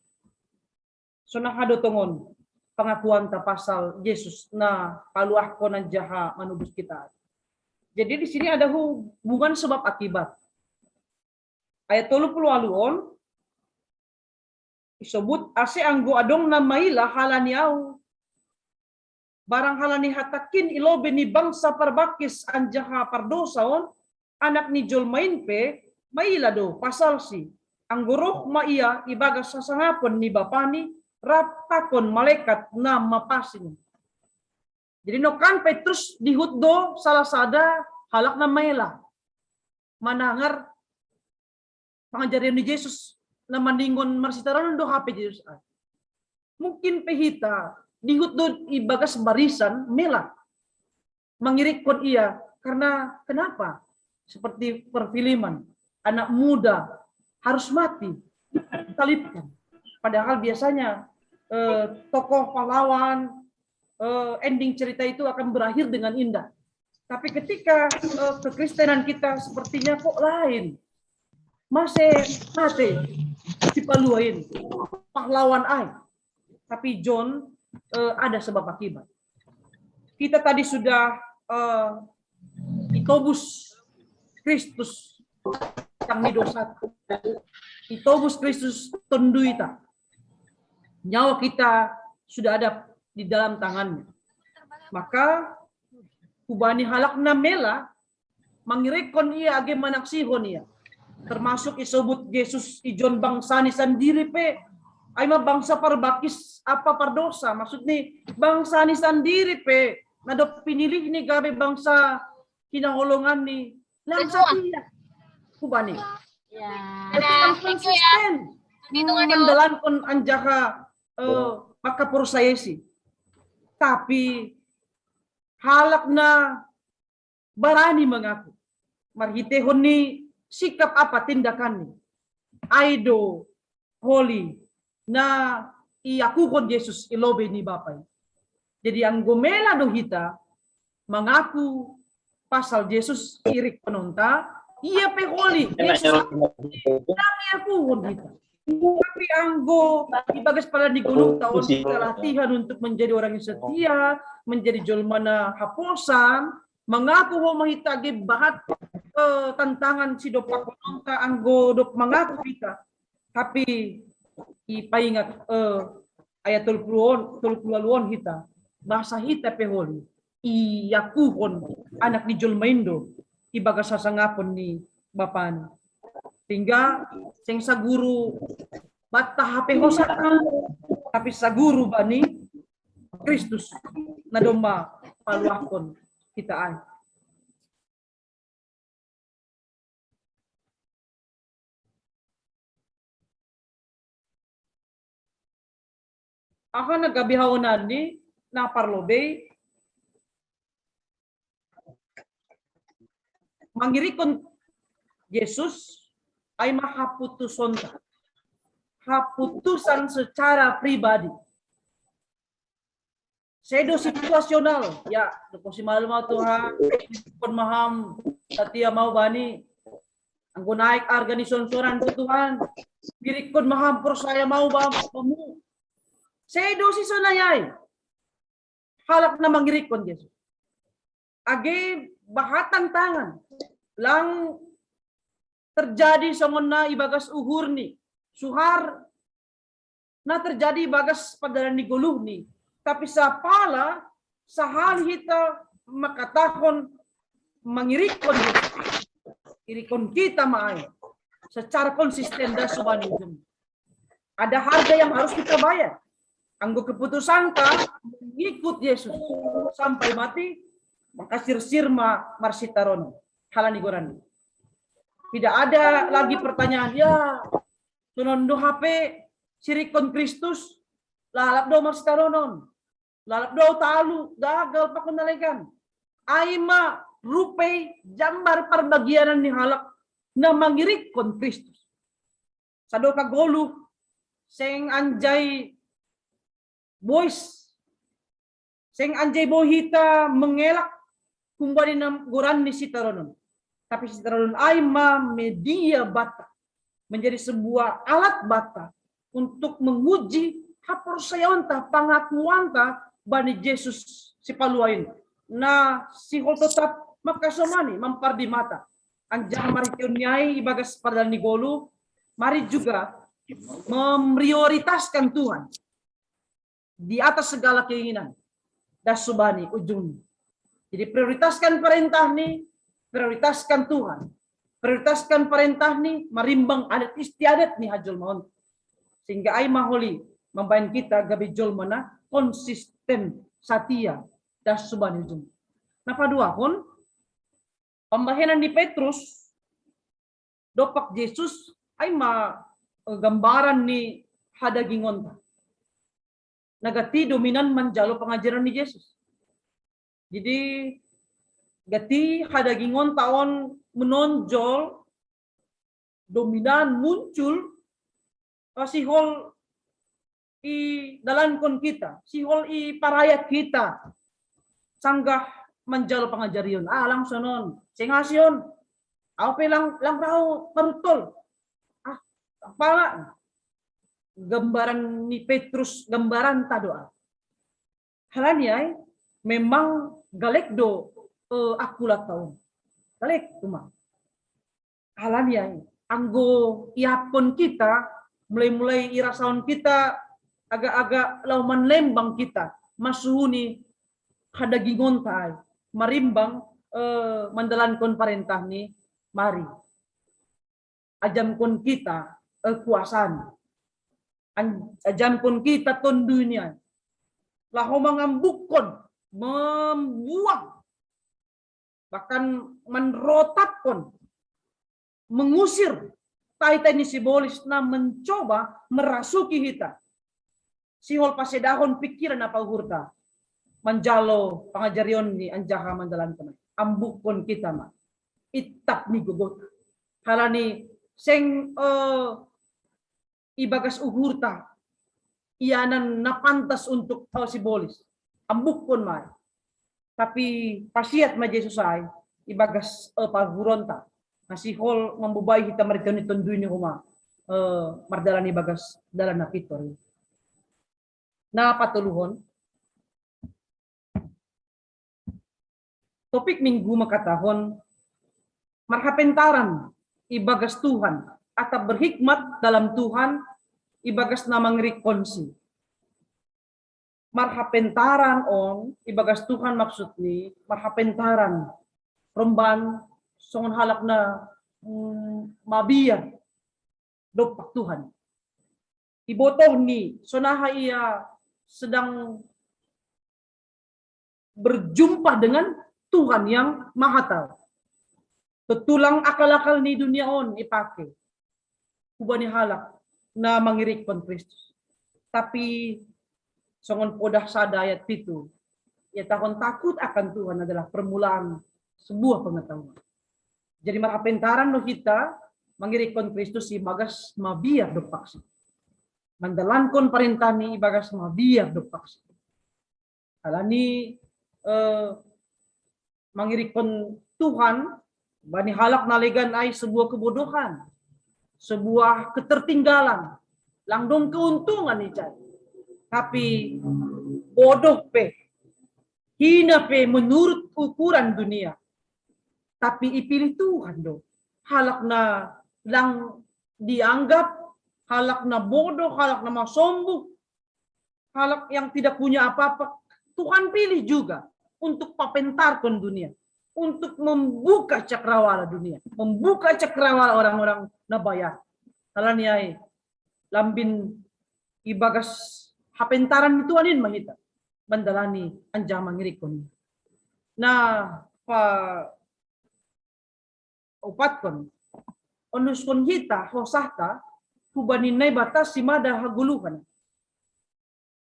Sona hado tongon pengakuan ta pasal Yesus na paluah konan jaha manubus kita. Jadi di sini ada hubungan sebab akibat. Ayat tolu puluh walu on, isobut ase anggo adong na maila halani au. Barang halani hatakin ilobe ni bangsa parbakis anjaha pardosa on, anak ni jolmain pe maila do pasalsi. Anggo roh ma ia ibagas sasangapon ni bapani, rap pakon malekat na mapasing. Jadi nokan Petrus dihut do salah sada halak na maela manangar pangajarion ni Jesus na maningon marsitaronon do hape Jesus. Mungkin pe hita dihut do ibagas barisan mela mangirikkon ia karena kenapa? Seperti perfilman, anak muda harus mati, salibkan. Padahal biasanya eh, tokoh pahlawan eh, ending cerita itu akan berakhir dengan indah. Tapi ketika uh, kekristenan kita sepertinya kok lain. Masih mati si paluain pahlawan ai. Tapi John uh, ada sebab akibat. Kita tadi sudah uh, itobus Kristus yang ni dosa. Itobus Kristus tonduita. Nyawa kita sudah ada di dalam tangannya. Maka hubani halak na mela mangirikkon ia age manaksihon ia. Termasuk isobut Jesus ijon bangsani sandiri pe. Ai ma bangsa parbakis apa pardosa, maksud ni bangsani sandiri pe na dob pinilih ni gabe bangsa hinaholongan ni langsat ia hubani. Ya. Jadi yang konsisten mendalankan anjaha uh, maka prosesi. Tapi halak na barani mengaku marhitehon ni sikap apa tindakan ni. Aido holi na iakuhon Yesus ilobe ni Bapai. Jadi anggo mela do hita mengaku pasal Yesus irik penonta, ia pe holi Yesus nang iakuhon hita. Tapi anggo ibagas pada di gunung tahun kita latihan untuk menjadi orang yang setia, menjadi jolmana haposan, mengaku ho mahita bahat eh, tantangan si dopak penonta anggo dop mengaku kita. Tapi ipaingat eh, ayat tolu puluh on, tolu puluh walu on hita. basa hita pe holi, iakuhon Anak ni jolma indo ibagas hasangapon ni Bapana. Sehingga seng saguru banta hape hosana, tapi saguru bani Kristus na domma paluahon hita ai. Aha na gabe haonan ni na parlobei, mangirikkon Jesus ai ma haputusonta. Haputusan secara pribadi. Sedo situasional, ya, dopo si malu mau Tuhan, kon maham, satia mau bani, anggo naik arga ni sonsoran tu Tuhan, mirikkon maham porsaya mau ba-, bamu. Sedo si sonayai. Halak na mangirikkon Jesus. Age bahatang tangan. Lang terjadi songon na ibagas uhurni. Suhar na terjadi ibagas pardalan ni goluhni. Tapi sapala sahali hita mangkatahon mangirikkon, irikkon kita ma ai secara konsisten das subani ujung. Ada harga yang harus kita bayar. Anggo keputusanta mengikut Yesus sampai mati, maka sirsir ma marsitaronon. Halani goran. Tidak ada lagi pertanyaan, ya, sonon do hape sirikkon Kristus, lalap do marsitaronon. Lalap do talu, gagal pakon nalegan. Ai ma rupei jambar parbagianan ni halak na mangirikkon Kristus. Sadok goluh, seng anjai bois, seng anjai boi hita mengelak humbani na goran ni sitaronon. Tapi sitaronon ai ma media banta, menjadi sebuah alat banta untuk menguji haporsayaonta, pangakuanta bani Jesus Sipalua i, na sihol totap mangkasomani, mampardimata. Anjaha marhitehon ni ai ibagas pardalan ni goluh, mari juga memprioritaskan Tuhan di atas segala keinginan. Das subani ujungna. Jadi prioritaskan parentahni, prioritaskan Tuhan. Prioritaskan parentahni, marimbang adat istiadat ni hajolmaon. Sehingga ai ma holi mambahen hita gabe jolma na konsisten, satia, das subani ujung. Na paduahon, pambahenan ni Petrus dompak Jesus, ai ma, eh, gambaran ni hadagingonta. Na gati dominan manjalo pangajarion ni Jesus. Jadi, gati hadagingonta on menonjol, dominan, muncul, eh, sihol idalankon hita, sihol iparayat hita, sanggah manjalo pangajarion. Ah, lang sonon, seng asi on. Au pe lang, lang rau paruntol. Ah, pala gambaran ni Petrus, gambaranta do ah. Halani ai, memang galek do, eh, akulanta on. Galek cuma. Halani ai, anggo iaphon hita, mulai-mulai irasahon hita, agak-agak laho manlembang hita, masuhuni hadagingonta ai, marimbang, eh, mandalankon parentahni, mari. Ajamkon hita, eh, kuasani. An-, ajamkon hita tonduni ai. Laho mangambukkon, membuang, bahkan manrotapkon, mengusir tai-tai ni sibolis na mencoba merasuki hita. Sihol pasedahon pikiran apa uhurta manjalo pangajarionni anjaha mandalankon. Ambukkon hita ma. Itap ni gogota. Halani seng, eh, ibagas uhurta ianan na pantas untuk, eh, sibolis. Ambukkon ma. Tapi pasiat ma Jesus ai ibagas, eh, paruhuronta. Na sihol mambobai hita marhitehon ni Tonduy ni Homa, eh, mardalan ibagas dalan na pintor. Na patoluhon. Topik minggu mangkatahon marhapentaran ibagas Tuhan, atap berhikmat dalam Tuhan ibagas na mangirikkonsi. marhapentaran on, ibagas Tuhan maksudni, marhapentaran. Romban songon halak na mm, mabiar dompak Tuhan. Ibotohni, sonaha ia sedang berjumpa dengan Tuhan yang Maha Tahu. Tetulang akal-akal ni dunia on ipake hubani halak na mangirikkon Kristus. Tapi songon podah sada ayat pitu, ia tahun takut akan Tuhan adalah permulaan sebuah pengetahuan. Jadi marhapentaran do hita mangirikkon Kristus ibagas mabiar dompaksi. Mandalankon parentahni ibagas mabiar dompaksi. Alani eh, mangirikkon Tuhan bani halak na legan ai sebuah kebodohan, sebuah ketertinggalan, langdong keuntungan ijai. Tapi bodoh pe, hina pe menurut ukuran dunia. Tapi ipilih Tuhan do halak na lang dianggap halak na bodoh, halak na masombong, halak yang tidak punya apa-apa, Tuhan pilih juga untuk papentarkan dunia, untuk membuka cakrawala dunia, membuka cakrawala orang-orang na bayar. Alani ai lambin ibagas hapentaran ni Tuhan in ma hita mandalani anjaha mangirikkon. Na pa upatkon, onuskon hita hosahta hubani Naibata simada hagoluhan.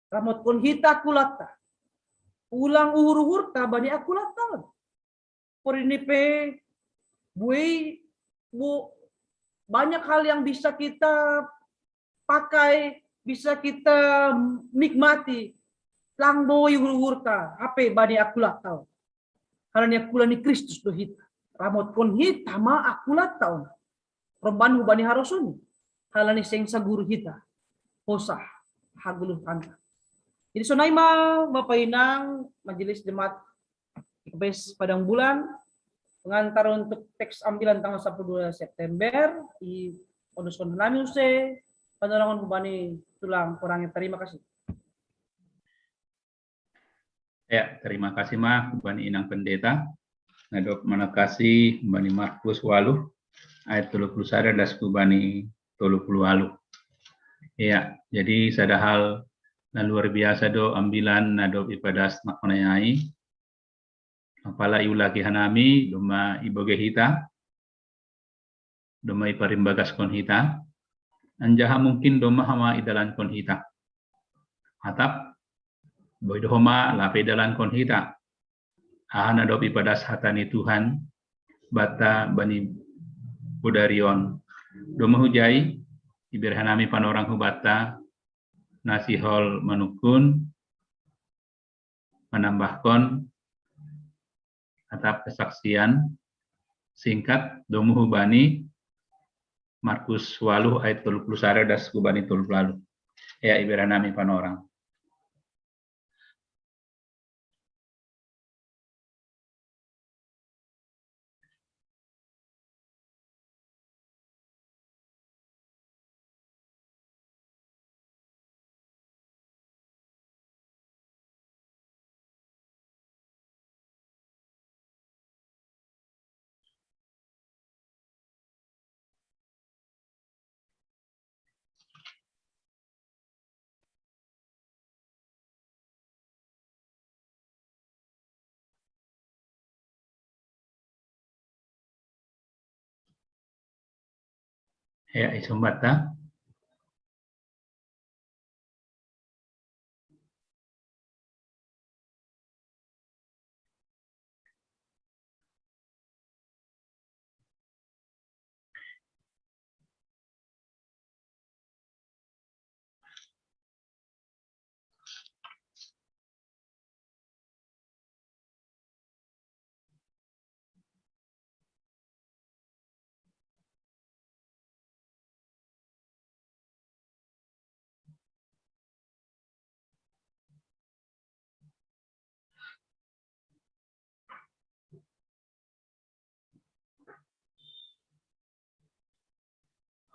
Ramotkon hita akulanta. Ulang uhur-uhurta bani akulanta on. Porini pe buei bu, banyak hal yang bisa kita pakai, bisa kita nikmati. Lang boi uhur-uhurta hape bani akulanta on. Halani akula ni Kristus do hita. Ramotkon hita ma akulanta on. Romban hubani harosoni. Halani seng saguru hita. Hosah hagoluhanta. Jadi sonai ma Bapa Inang Majelis Jemaat K P S Padang Bulan, pengantar untuk teks ambilan tanggal sapuluh dua September, i onuskon nami use panorangon hubani tulang korangnya. Terima kasih. Ya, terima kasih ma hubani Inang Pendeta. Nadok manakasi hubani Markus walu ayat tolu puluh sada das hubani tolu puluh walu. Ya, jadi sada hal na luar biasa do ambilan nadok ipadas nakkonai ai. Apala iulaki hanami domma ibogei hita, domma iparimbagaskon hita, anjaha mungkin domma hama idalankon hita. Atap boi do homa lape idalankon hita. Aha na dob ipadas hata ni Tuhan banta bani bodari on. Domma hujai iberhanami panorang hubanta na sihol manungkun, manambahkon atap kesaksian singkat domu hubani Markus walu ayat tolu puluh sada das hubani tolu puluh walu. Ya, iberhanami panorang. Ya, isumbat ta.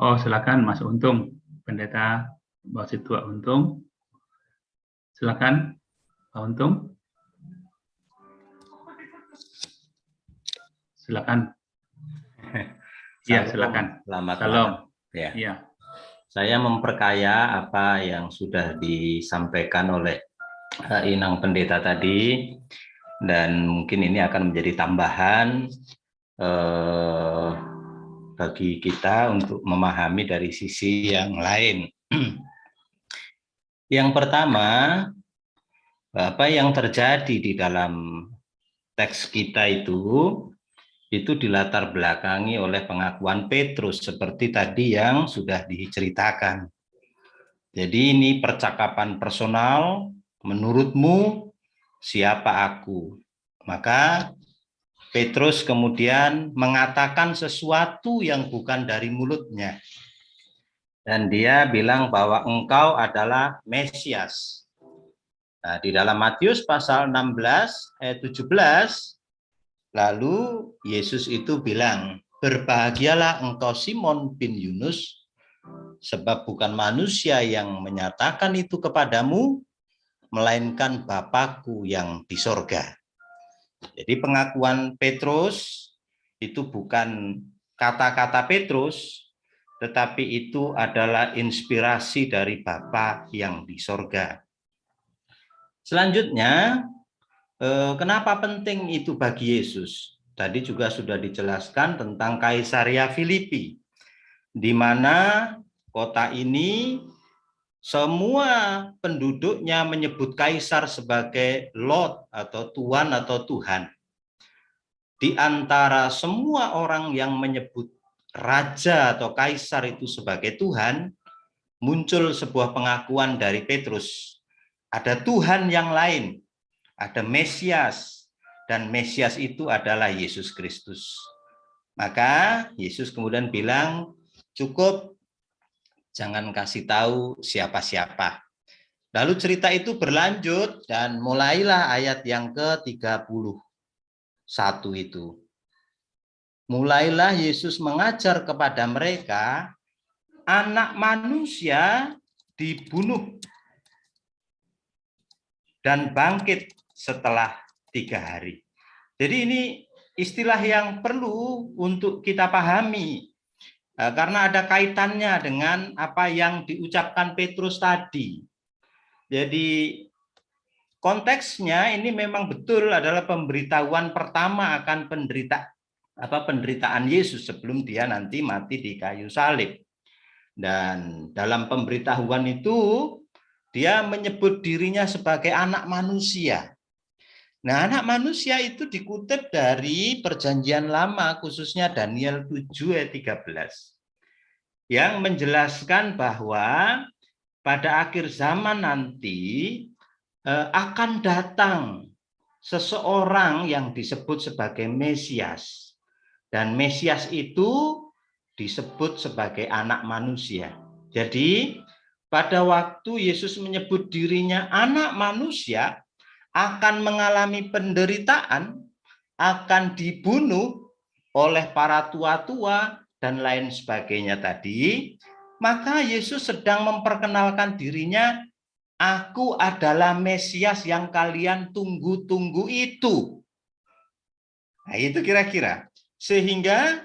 Oh, silakan Mas Untung, Pendeta Basitua Untung. Silakan, Pak Untung. Silakan. Ya, Shalom. Silakan. Selamat Shalom. malam. Ya. Ya. Saya memperkaya apa yang sudah disampaikan oleh eh, Inang Pendeta tadi, dan mungkin ini akan menjadi tambahan eh, bagi kita untuk memahami dari sisi yang lain. Yang pertama, apa yang terjadi di dalam teks kita itu, itu dilatar belakangi oleh pengakuan Petrus seperti tadi yang sudah diceritakan. Jadi ini percakapan personal, menurutmu siapa aku? Maka Petrus kemudian mengatakan sesuatu yang bukan dari mulutnya. Dan dia bilang bahwa engkau adalah Mesias. Nah, di dalam Matius pasal enam belas ayat tujuh belas, lalu Yesus itu bilang, "Berbahagialah engkau Simon bin Yunus, sebab bukan manusia yang menyatakan itu kepadamu, melainkan Bapakku yang di sorga." Jadi pengakuan Petrus itu bukan kata-kata Petrus, tetapi itu adalah inspirasi dari Bapa yang di sorga. Selanjutnya, eh, kenapa penting itu bagi Yesus? Tadi juga sudah dijelaskan tentang Kaisaria Filipi, di mana kota ini semua penduduknya menyebut kaisar sebagai lord atau tuan atau tuhan. Di antara semua orang yang menyebut raja atau kaisar itu sebagai tuhan, muncul sebuah pengakuan dari Petrus. Ada Tuhan yang lain, ada Mesias, dan Mesias itu adalah Yesus Kristus. Maka Yesus kemudian bilang, "Cukup, jangan kasih tahu siapa-siapa." Lalu cerita itu berlanjut dan mulailah ayat yang ke tiga puluh satu itu. Mulailah Yesus mengajar kepada mereka, "Anak manusia dibunuh dan bangkit setelah tiga hari." Jadi ini istilah yang perlu untuk kita pahami, eh, karena ada kaitannya dengan apa yang diucapkan Petrus tadi. Jadi konteksnya ini memang betul adalah pemberitahuan pertama akan penderita apa penderitaan Yesus sebelum dia nanti mati di kayu salib. Dan dalam pemberitahuan itu dia menyebut dirinya sebagai anak manusia. Nah, anak manusia itu dikutip dari perjanjian lama, khususnya Daniel tujuh ayat tiga belas, yang menjelaskan bahwa pada akhir zaman nanti eh, akan datang seseorang yang disebut sebagai Mesias. Dan Mesias itu disebut sebagai anak manusia. Jadi pada waktu Yesus menyebut dirinya anak manusia, akan mengalami penderitaan, akan dibunuh oleh para tua-tua dan lain sebagainya tadi, maka Yesus sedang memperkenalkan dirinya, "Aku adalah Mesias yang kalian tunggu-tunggu itu." Nah, itu kira-kira. Sehingga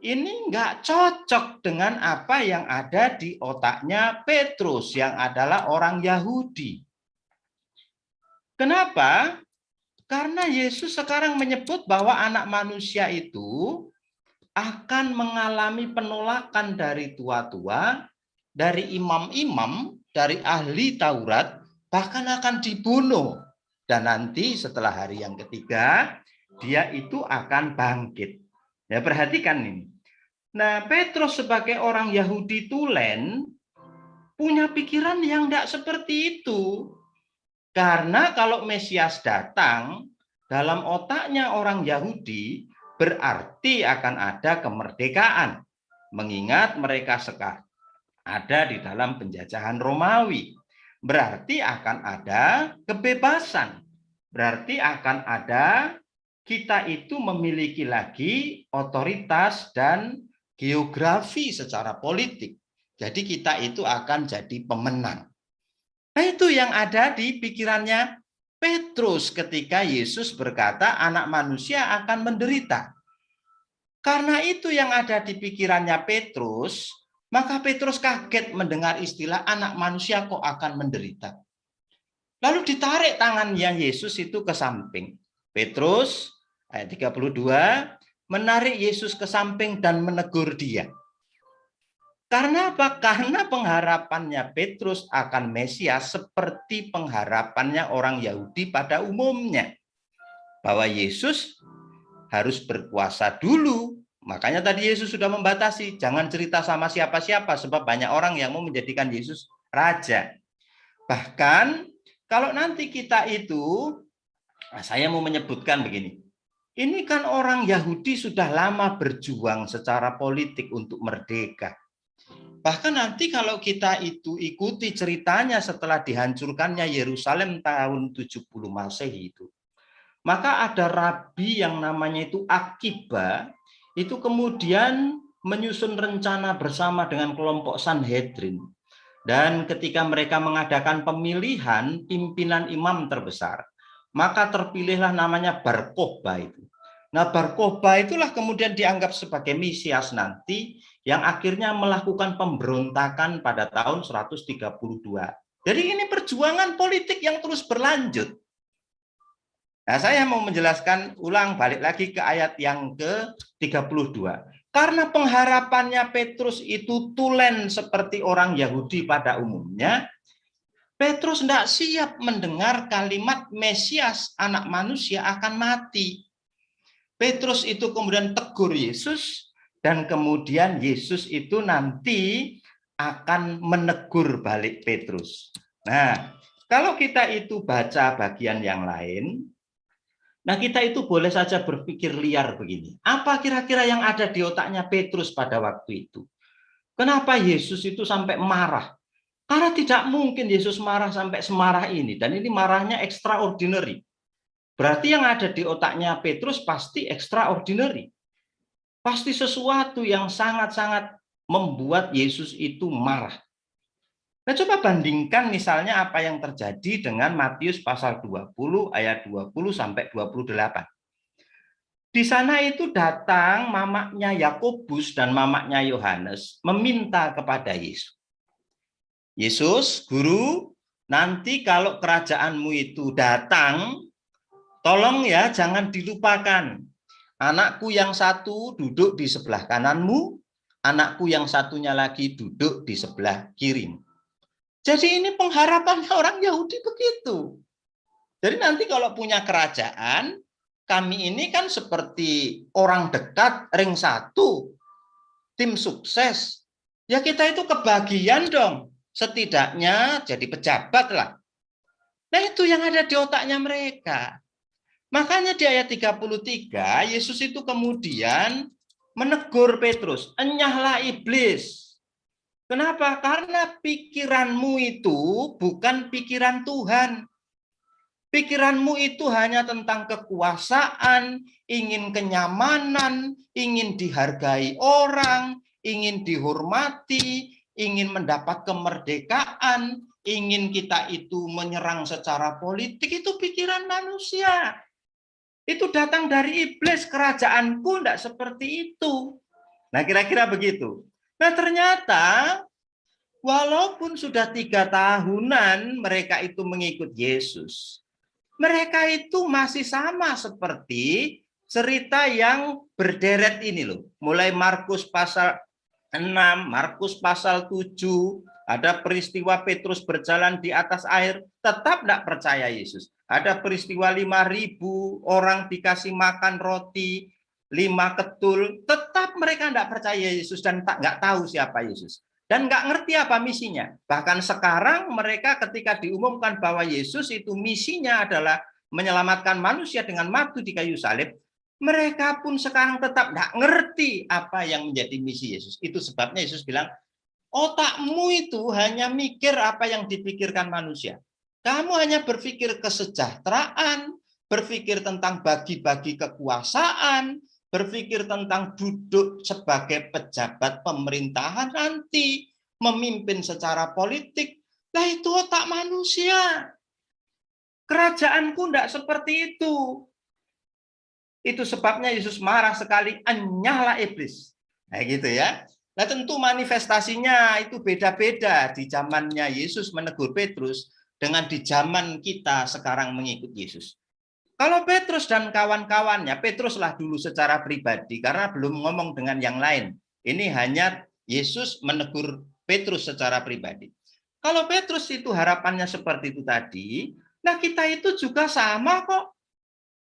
ini nggak cocok dengan apa yang ada di otaknya Petrus yang adalah orang Yahudi. Kenapa? Karena Yesus sekarang menyebut bahwa anak manusia itu akan mengalami penolakan dari tua-tua, dari imam-imam, dari ahli Taurat, bahkan akan dibunuh. Dan nanti setelah hari yang ketiga, dia itu akan bangkit. Ya, perhatikan ini. Nah, Petrus sebagai orang Yahudi tulen punya pikiran yang tidak seperti itu. Karena kalau Mesias datang, dalam otaknya orang Yahudi berarti akan ada kemerdekaan. Mengingat mereka sekarang ada di dalam penjajahan Romawi. Berarti akan ada kebebasan. Berarti akan ada, kita itu memiliki lagi otoritas dan geografi secara politik. Jadi kita itu akan jadi pemenang. Nah, itu yang ada di pikirannya Petrus ketika Yesus berkata, "Anak manusia akan menderita." Karena itu yang ada di pikirannya Petrus, maka Petrus kaget mendengar istilah anak manusia kok akan menderita. Lalu ditarik tangannya Yesus itu ke samping. Petrus, ayat tiga puluh dua, menarik Yesus ke samping dan menegur dia. Karena apa? Karena pengharapannya Petrus akan Mesias seperti pengharapannya orang Yahudi pada umumnya. Bahwa Yesus harus berkuasa dulu. Makanya tadi Yesus sudah membatasi, jangan cerita sama siapa-siapa sebab banyak orang yang mau menjadikan Yesus raja. Bahkan kalau nanti kita itu, nah, saya mau menyebutkan begini. Ini kan orang Yahudi sudah lama berjuang secara politik untuk merdeka. Bahkan nanti kalau kita itu ikuti ceritanya setelah dihancurkannya Yerusalem tahun tujuh puluh Masehi itu, maka ada rabi yang namanya itu Akiba, itu kemudian menyusun rencana bersama dengan kelompok Sanhedrin. Dan ketika mereka mengadakan pemilihan pimpinan imam terbesar, maka terpilihlah namanya Bar Kokhba itu. Nah, Bar Kokhba itulah kemudian dianggap sebagai Mesias nanti yang akhirnya melakukan pemberontakan pada tahun seratus tiga puluh dua. Jadi ini perjuangan politik yang terus berlanjut. Nah, saya mau menjelaskan ulang balik lagi ke ayat yang ke tiga puluh dua. Karena pengharapannya Petrus itu tulen seperti orang Yahudi pada umumnya, Petrus tidak siap mendengar kalimat Mesias, anak manusia, akan mati. Petrus itu kemudian tegur Yesus, dan kemudian Yesus itu nanti akan menegur balik Petrus. Nah, kalau kita itu baca bagian yang lain, nah, kita itu boleh saja berpikir liar begini. Apa kira-kira yang ada di otaknya Petrus pada waktu itu? Kenapa Yesus itu sampai marah? Karena tidak mungkin Yesus marah sampai semarah ini. Dan ini marahnya extraordinary. Berarti yang ada di otaknya Petrus pasti extraordinary. Pasti sesuatu yang sangat-sangat membuat Yesus itu marah. Nah, coba bandingkan misalnya apa yang terjadi dengan Matius pasal dua puluh ayat dua puluh sampai dua puluh delapan. Di sana itu datang mamaknya Yakobus dan mamaknya Yohanes meminta kepada Yesus. "Yesus, Guru, nanti kalau kerajaanmu itu datang, tolong ya jangan dilupakan. Anakku yang satu duduk di sebelah kananmu, anakku yang satunya lagi duduk di sebelah kirimu." Jadi ini pengharapannya orang Yahudi begitu. Jadi nanti kalau punya kerajaan, kami ini kan seperti orang dekat, ring satu, tim sukses. Ya kita itu kebagian dong, setidaknya jadi pejabat lah. Nah itu yang ada di otaknya mereka. Makanya di ayat tiga puluh tiga, Yesus itu kemudian menegur Petrus, "Enyahlah iblis." Kenapa? Karena pikiranmu itu bukan pikiran Tuhan. Pikiranmu itu hanya tentang kekuasaan, ingin kenyamanan, ingin dihargai orang, ingin dihormati, ingin mendapat kemerdekaan, ingin kita itu menyerang secara politik, itu pikiran manusia. Itu datang dari iblis, kerajaanku tidak seperti itu. Nah, kira-kira begitu. Nah, ternyata walaupun sudah tiga tahunan mereka itu mengikut Yesus, mereka itu masih sama seperti cerita yang berderet ini loh. Mulai Markus pasal enam, Markus pasal tujuh, ada peristiwa Petrus berjalan di atas air, tetap tidak percaya Yesus. Ada peristiwa lima ribu orang dikasih makan roti, lima ketul, tetap mereka tidak percaya Yesus dan tak nggak tahu siapa Yesus. Dan nggak ngerti apa misinya. Bahkan sekarang mereka ketika diumumkan bahwa Yesus itu misinya adalah menyelamatkan manusia dengan mati di kayu salib, mereka pun sekarang tetap tidak ngerti apa yang menjadi misi Yesus. Itu sebabnya Yesus bilang, "Otakmu itu hanya mikir apa yang dipikirkan manusia. Kamu hanya berpikir kesejahteraan, berpikir tentang bagi-bagi kekuasaan, berpikir tentang duduk sebagai pejabat pemerintahan nanti, memimpin secara politik, Lah, itu otak manusia. Kerajaanku ndak seperti itu. Itu sebabnya Yesus marah sekali, "Enyahlah iblis." Nah, gitu ya. Nah, tentu manifestasinya itu beda-beda di zamannya Yesus menegur Petrus dengan di zaman kita sekarang mengikut Yesus. Kalau Petrus dan kawan-kawannya, Petruslah dulu secara pribadi karena belum ngomong dengan yang lain. Ini hanya Yesus menegur Petrus secara pribadi. Kalau Petrus itu harapannya seperti itu tadi, nah, kita itu juga sama kok.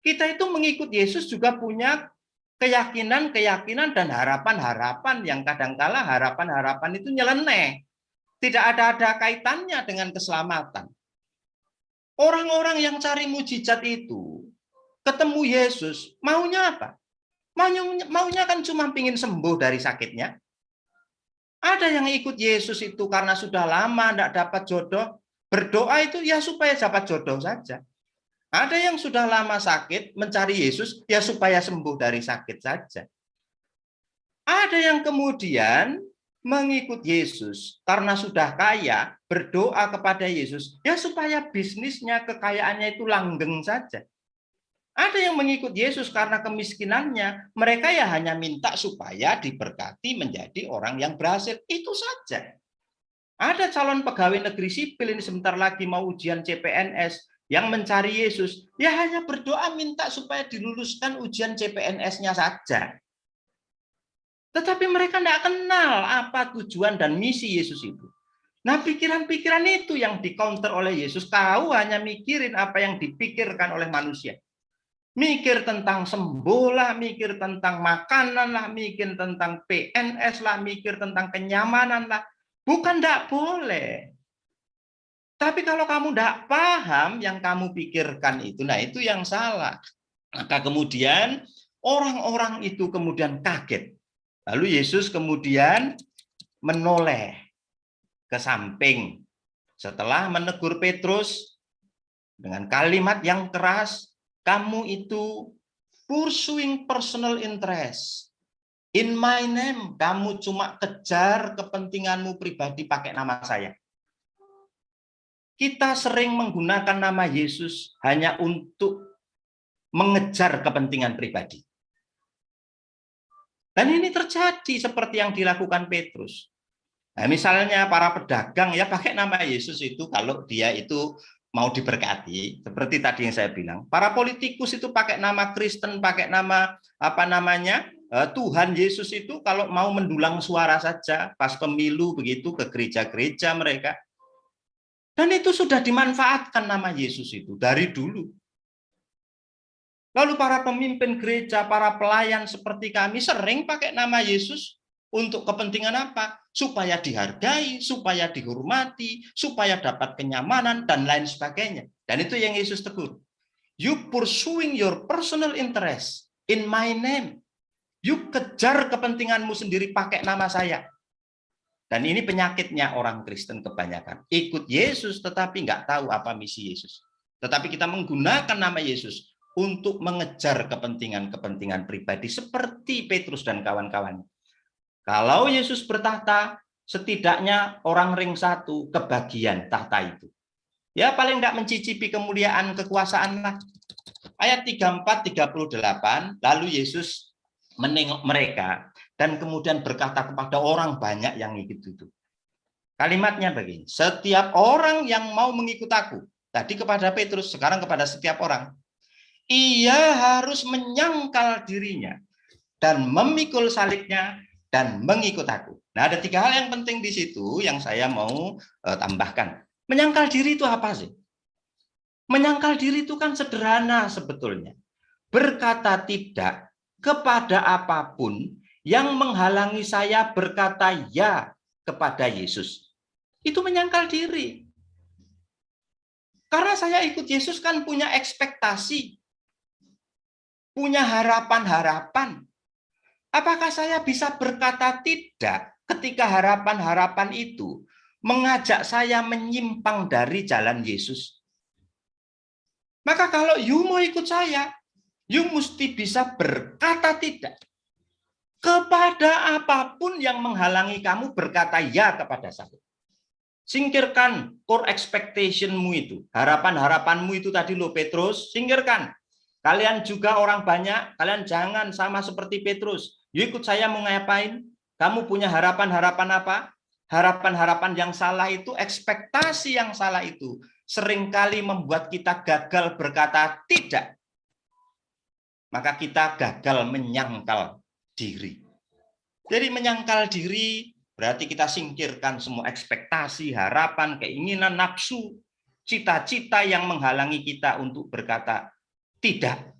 Kita itu mengikut Yesus juga punya keyakinan-keyakinan dan harapan-harapan yang kadangkala harapan-harapan itu nyeleneh. Tidak ada-ada kaitannya dengan keselamatan. Orang-orang yang cari mujizat itu ketemu Yesus, maunya apa? Maunya, maunya kan cuma pingin sembuh dari sakitnya. Ada yang ikut Yesus itu karena sudah lama tidak dapat jodoh, berdoa itu ya supaya dapat jodoh saja. Ada yang sudah lama sakit, mencari Yesus ya supaya sembuh dari sakit saja. Ada yang kemudian mengikut Yesus karena sudah kaya, berdoa kepada Yesus ya supaya bisnisnya, kekayaannya itu langgeng saja. Ada yang mengikut Yesus karena kemiskinannya, mereka ya hanya minta supaya diberkati menjadi orang yang berhasil. Itu saja. Ada calon pegawai negeri sipil ini sebentar lagi mau ujian C P N S yang mencari Yesus, ya hanya berdoa minta supaya diluluskan ujian C P N S-nya saja. Tetapi mereka tidak kenal apa tujuan dan misi Yesus itu. Nah, pikiran-pikiran itu yang di-counter oleh Yesus. Kau hanya mikirin apa yang dipikirkan oleh manusia. Mikir tentang sembuh lah, mikir tentang makanan lah, mikir tentang P N S lah, mikir tentang kenyamanan lah. Bukan tidak boleh. Tapi kalau kamu tidak paham yang kamu pikirkan itu, nah, itu yang salah. Maka kemudian orang-orang itu kemudian kaget. Lalu Yesus kemudian menoleh ke samping. Setelah menegur Petrus dengan kalimat yang keras, "Kamu itu pursuing personal interest. In my name, kamu cuma kejar kepentinganmu pribadi pakai nama saya." Kita sering menggunakan nama Yesus hanya untuk mengejar kepentingan pribadi. Dan ini terjadi seperti yang dilakukan Petrus. Nah, misalnya para pedagang ya pakai nama Yesus itu kalau dia itu mau diberkati, seperti tadi yang saya bilang. Para politikus itu pakai nama Kristen, pakai nama apa namanya, eh, Tuhan Yesus itu kalau mau mendulang suara saja pas pemilu begitu ke gereja-gereja mereka. Dan itu sudah dimanfaatkan nama Yesus itu dari dulu. Lalu para pemimpin gereja, para pelayan seperti kami sering pakai nama Yesus untuk kepentingan apa? Supaya dihargai, supaya dihormati, supaya dapat kenyamanan, dan lain sebagainya. Dan itu yang Yesus tegur. "You pursuing your personal interest in my name." You kejar kepentinganmu sendiri pakai nama saya. Dan ini penyakitnya orang Kristen kebanyakan. Ikut Yesus tetapi nggak tahu apa misi Yesus. Tetapi kita menggunakan nama Yesus untuk mengejar kepentingan-kepentingan pribadi seperti Petrus dan kawan-kawan. Kalau Yesus bertahta, setidaknya orang ring satu kebagian tahta itu. Ya, paling tidak mencicipi kemuliaan kekuasaan lah. Ayat tiga puluh empat, tiga puluh delapan, lalu Yesus menengok mereka dan kemudian berkata kepada orang banyak yang ikut itu. Kalimatnya begini, "Setiap orang yang mau mengikut aku," tadi kepada Petrus, sekarang kepada setiap orang, "ia harus menyangkal dirinya dan memikul salibnya dan mengikut aku." Nah, ada tiga hal yang penting di situ yang saya mau uh, tambahkan. Menyangkal diri itu apa sih? Menyangkal diri itu kan sederhana sebetulnya. Berkata tidak kepada apapun yang menghalangi saya berkata ya kepada Yesus. Itu menyangkal diri. Karena saya ikut Yesus kan punya ekspektasi, punya harapan-harapan. Apakah saya bisa berkata tidak ketika harapan-harapan itu mengajak saya menyimpang dari jalan Yesus? Maka kalau you mau ikut saya, you mesti bisa berkata tidak kepada apapun yang menghalangi kamu berkata ya kepada saya. Singkirkan core expectation-mu itu, harapan-harapanmu itu tadi loh Petrus, singkirkan. Kalian juga orang banyak, kalian jangan sama seperti Petrus. Yuk ikut saya mau ngapain? Kamu punya harapan-harapan apa? Harapan-harapan yang salah itu, ekspektasi yang salah itu seringkali membuat kita gagal berkata tidak. Maka kita gagal menyangkal diri. Jadi menyangkal diri berarti kita singkirkan semua ekspektasi, harapan, keinginan, nafsu, cita-cita yang menghalangi kita untuk berkata tidak.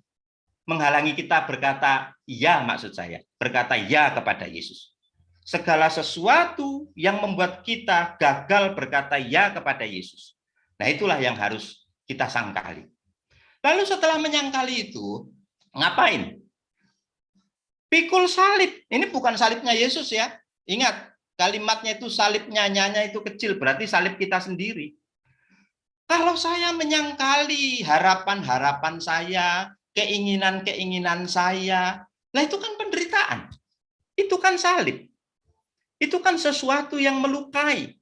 Menghalangi kita berkata ya, maksud saya, berkata ya kepada Yesus. Segala sesuatu yang membuat kita gagal berkata ya kepada Yesus. Nah, itulah yang harus kita sangkali. Lalu setelah menyangkali itu, ngapain? Pikul salib. Ini bukan salibnya Yesus ya. Ingat, kalimatnya itu salibnya nyanya itu kecil, berarti salib kita sendiri. Kalau saya menyangkali harapan-harapan saya, keinginan-keinginan saya, lah itu kan penderitaan. Itu kan salib. Itu kan sesuatu yang melukai.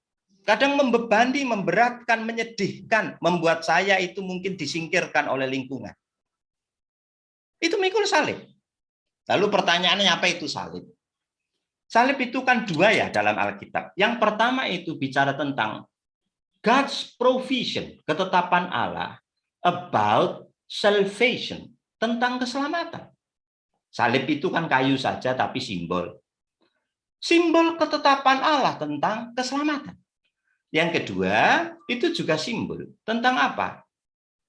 Kadang membebani, memberatkan, menyedihkan, membuat saya itu mungkin disingkirkan oleh lingkungan. Itu mikul salib. Lalu pertanyaannya apa itu salib? Salib itu kan dua ya dalam Alkitab. Yang pertama itu bicara tentang God's provision, ketetapan Allah about salvation, tentang keselamatan. Salib itu kan kayu saja tapi simbol. Simbol ketetapan Allah tentang keselamatan. Yang kedua, itu juga simbol tentang apa?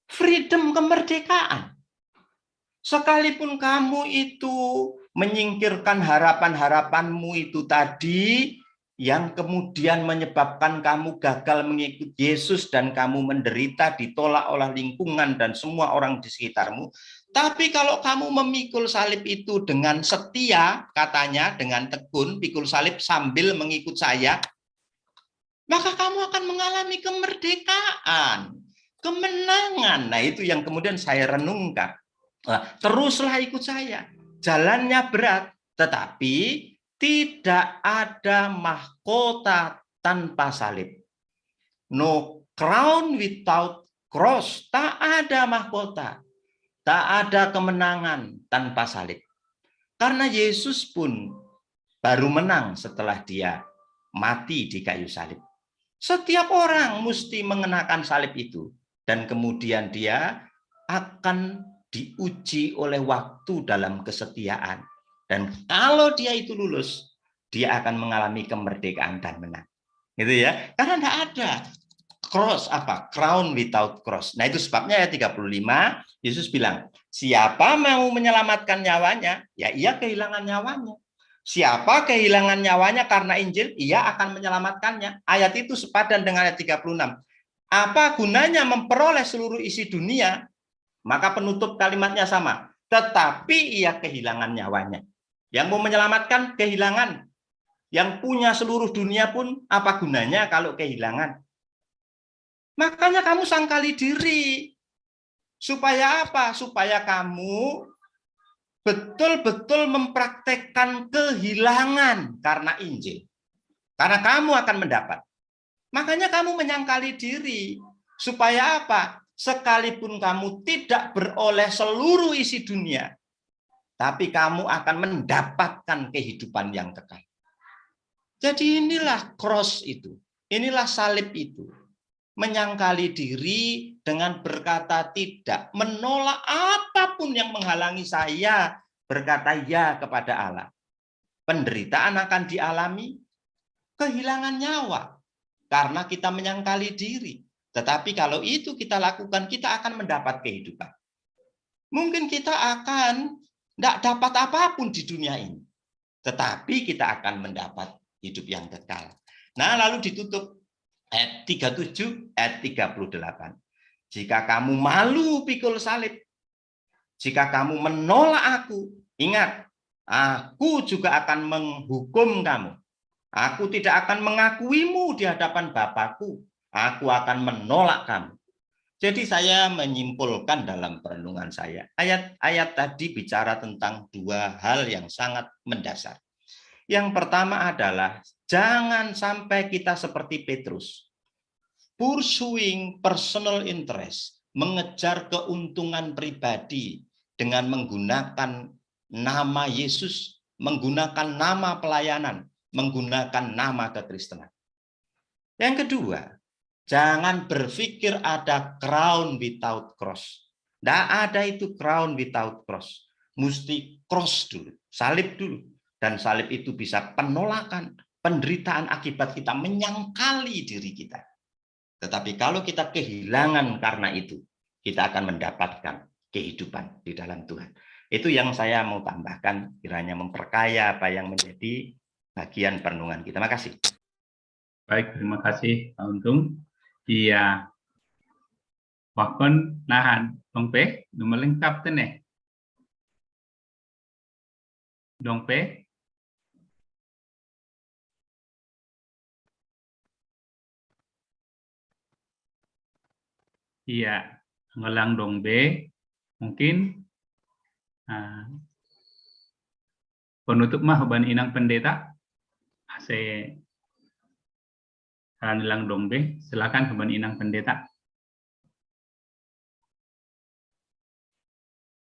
Freedom, kemerdekaan. Sekalipun kamu itu menyingkirkan harapan-harapanmu itu tadi, yang kemudian menyebabkan kamu gagal mengikut Yesus dan kamu menderita, ditolak oleh lingkungan dan semua orang di sekitarmu. Tapi kalau kamu memikul salib itu dengan setia, katanya dengan tekun, pikul salib sambil mengikut saya, maka kamu akan mengalami kemerdekaan, kemenangan. Nah, itu yang kemudian saya renungkan. Nah, teruslah ikut saya. Jalannya berat, tetapi tidak ada mahkota tanpa salib. No crown without cross, tak ada mahkota, tak ada kemenangan tanpa salib. Karena Yesus pun baru menang setelah dia mati di kayu salib. Setiap orang mesti mengenakan salib itu dan kemudian dia akan diuji oleh waktu dalam kesetiaan. Dan kalau dia itu lulus, dia akan mengalami kemerdekaan dan menang. Gitu ya. Karena tidak ada cross apa crown without cross. Nah, itu sebabnya ayat tiga puluh lima Yesus bilang, "Siapa mau menyelamatkan nyawanya, ya ia kehilangan nyawanya. Siapa kehilangan nyawanya karena Injil, ia akan menyelamatkannya." Ayat itu sepadan dengan ayat tiga puluh enam. "Apa gunanya memperoleh seluruh isi dunia?" Maka penutup kalimatnya sama. "Tetapi ia kehilangan nyawanya." Yang mau menyelamatkan kehilangan. Yang punya seluruh dunia pun apa gunanya kalau kehilangan? Makanya kamu sangkali diri. Supaya apa? Supaya kamu betul-betul mempraktekkan kehilangan karena Injil. Karena kamu akan mendapat. Makanya kamu menyangkali diri. Supaya apa? Sekalipun kamu tidak beroleh seluruh isi dunia, tapi kamu akan mendapatkan kehidupan yang kekal. Jadi inilah cross itu, inilah salib itu. Menyangkali diri dengan berkata tidak, menolak apapun yang menghalangi saya berkata ya kepada Allah. Penderitaan akan dialami, kehilangan nyawa karena kita menyangkali diri. Tetapi kalau itu kita lakukan, kita akan mendapat kehidupan. Mungkin kita akan tidak dapat apapun di dunia ini, tetapi kita akan mendapat hidup yang kekal. Nah, lalu ditutup ayat tiga puluh tujuh, ayat tiga puluh delapan. "Jika kamu malu pikul salib, jika kamu menolak aku, ingat, aku juga akan menghukum kamu. Aku tidak akan mengakuimu di hadapan Bapakku. Aku akan menolak kamu." Jadi saya menyimpulkan dalam perenungan saya, ayat-ayat tadi bicara tentang dua hal yang sangat mendasar. Yang pertama adalah jangan sampai kita seperti Petrus. pursuing personal interest, mengejar keuntungan pribadi dengan menggunakan nama Yesus, menggunakan nama pelayanan, menggunakan nama kekristenan. Yang kedua, jangan berpikir ada crown without cross. Tidak ada itu crown without cross. Mesti cross dulu, salib dulu. Dan salib itu bisa penolakan, penderitaan akibat kita menyangkali diri kita. Tetapi kalau kita kehilangan karena itu, kita akan mendapatkan kehidupan di dalam Tuhan. Itu yang saya mau tambahkan, kiranya memperkaya apa yang menjadi bagian perenungan kita. Makasih. Baik, terima kasih Pak Untung. Iya. Wahkon nahan, Dong Pe, nomor lengkap teneh. Dong Pe. Iya, ngelang Dong Be. Mungkin uh, penutup mah ban inang pendeta. Ase ngelang Dong Be. Silakan ban inang pendeta.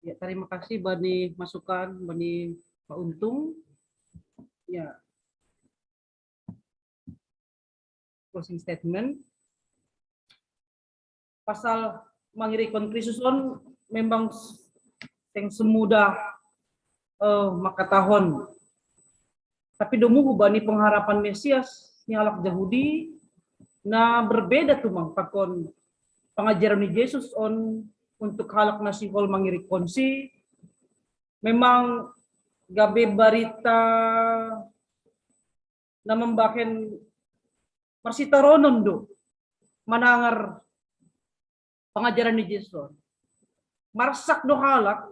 Ya, terima kasih bani masukan bani Pak Untung. Ya, closing statement. Pasal mangirikon Kristus on memang yang semudah uh, maka tahun. Tapi domu bani pengharapan Mesias ni halak Yahudi na berbeda tumang pakon pengajaran ni Yesus on untuk halak nasihol mangirikon si memang gabe barita na membahen marsitaronon do manangar pengajaran ni Yesus. Marsak do halak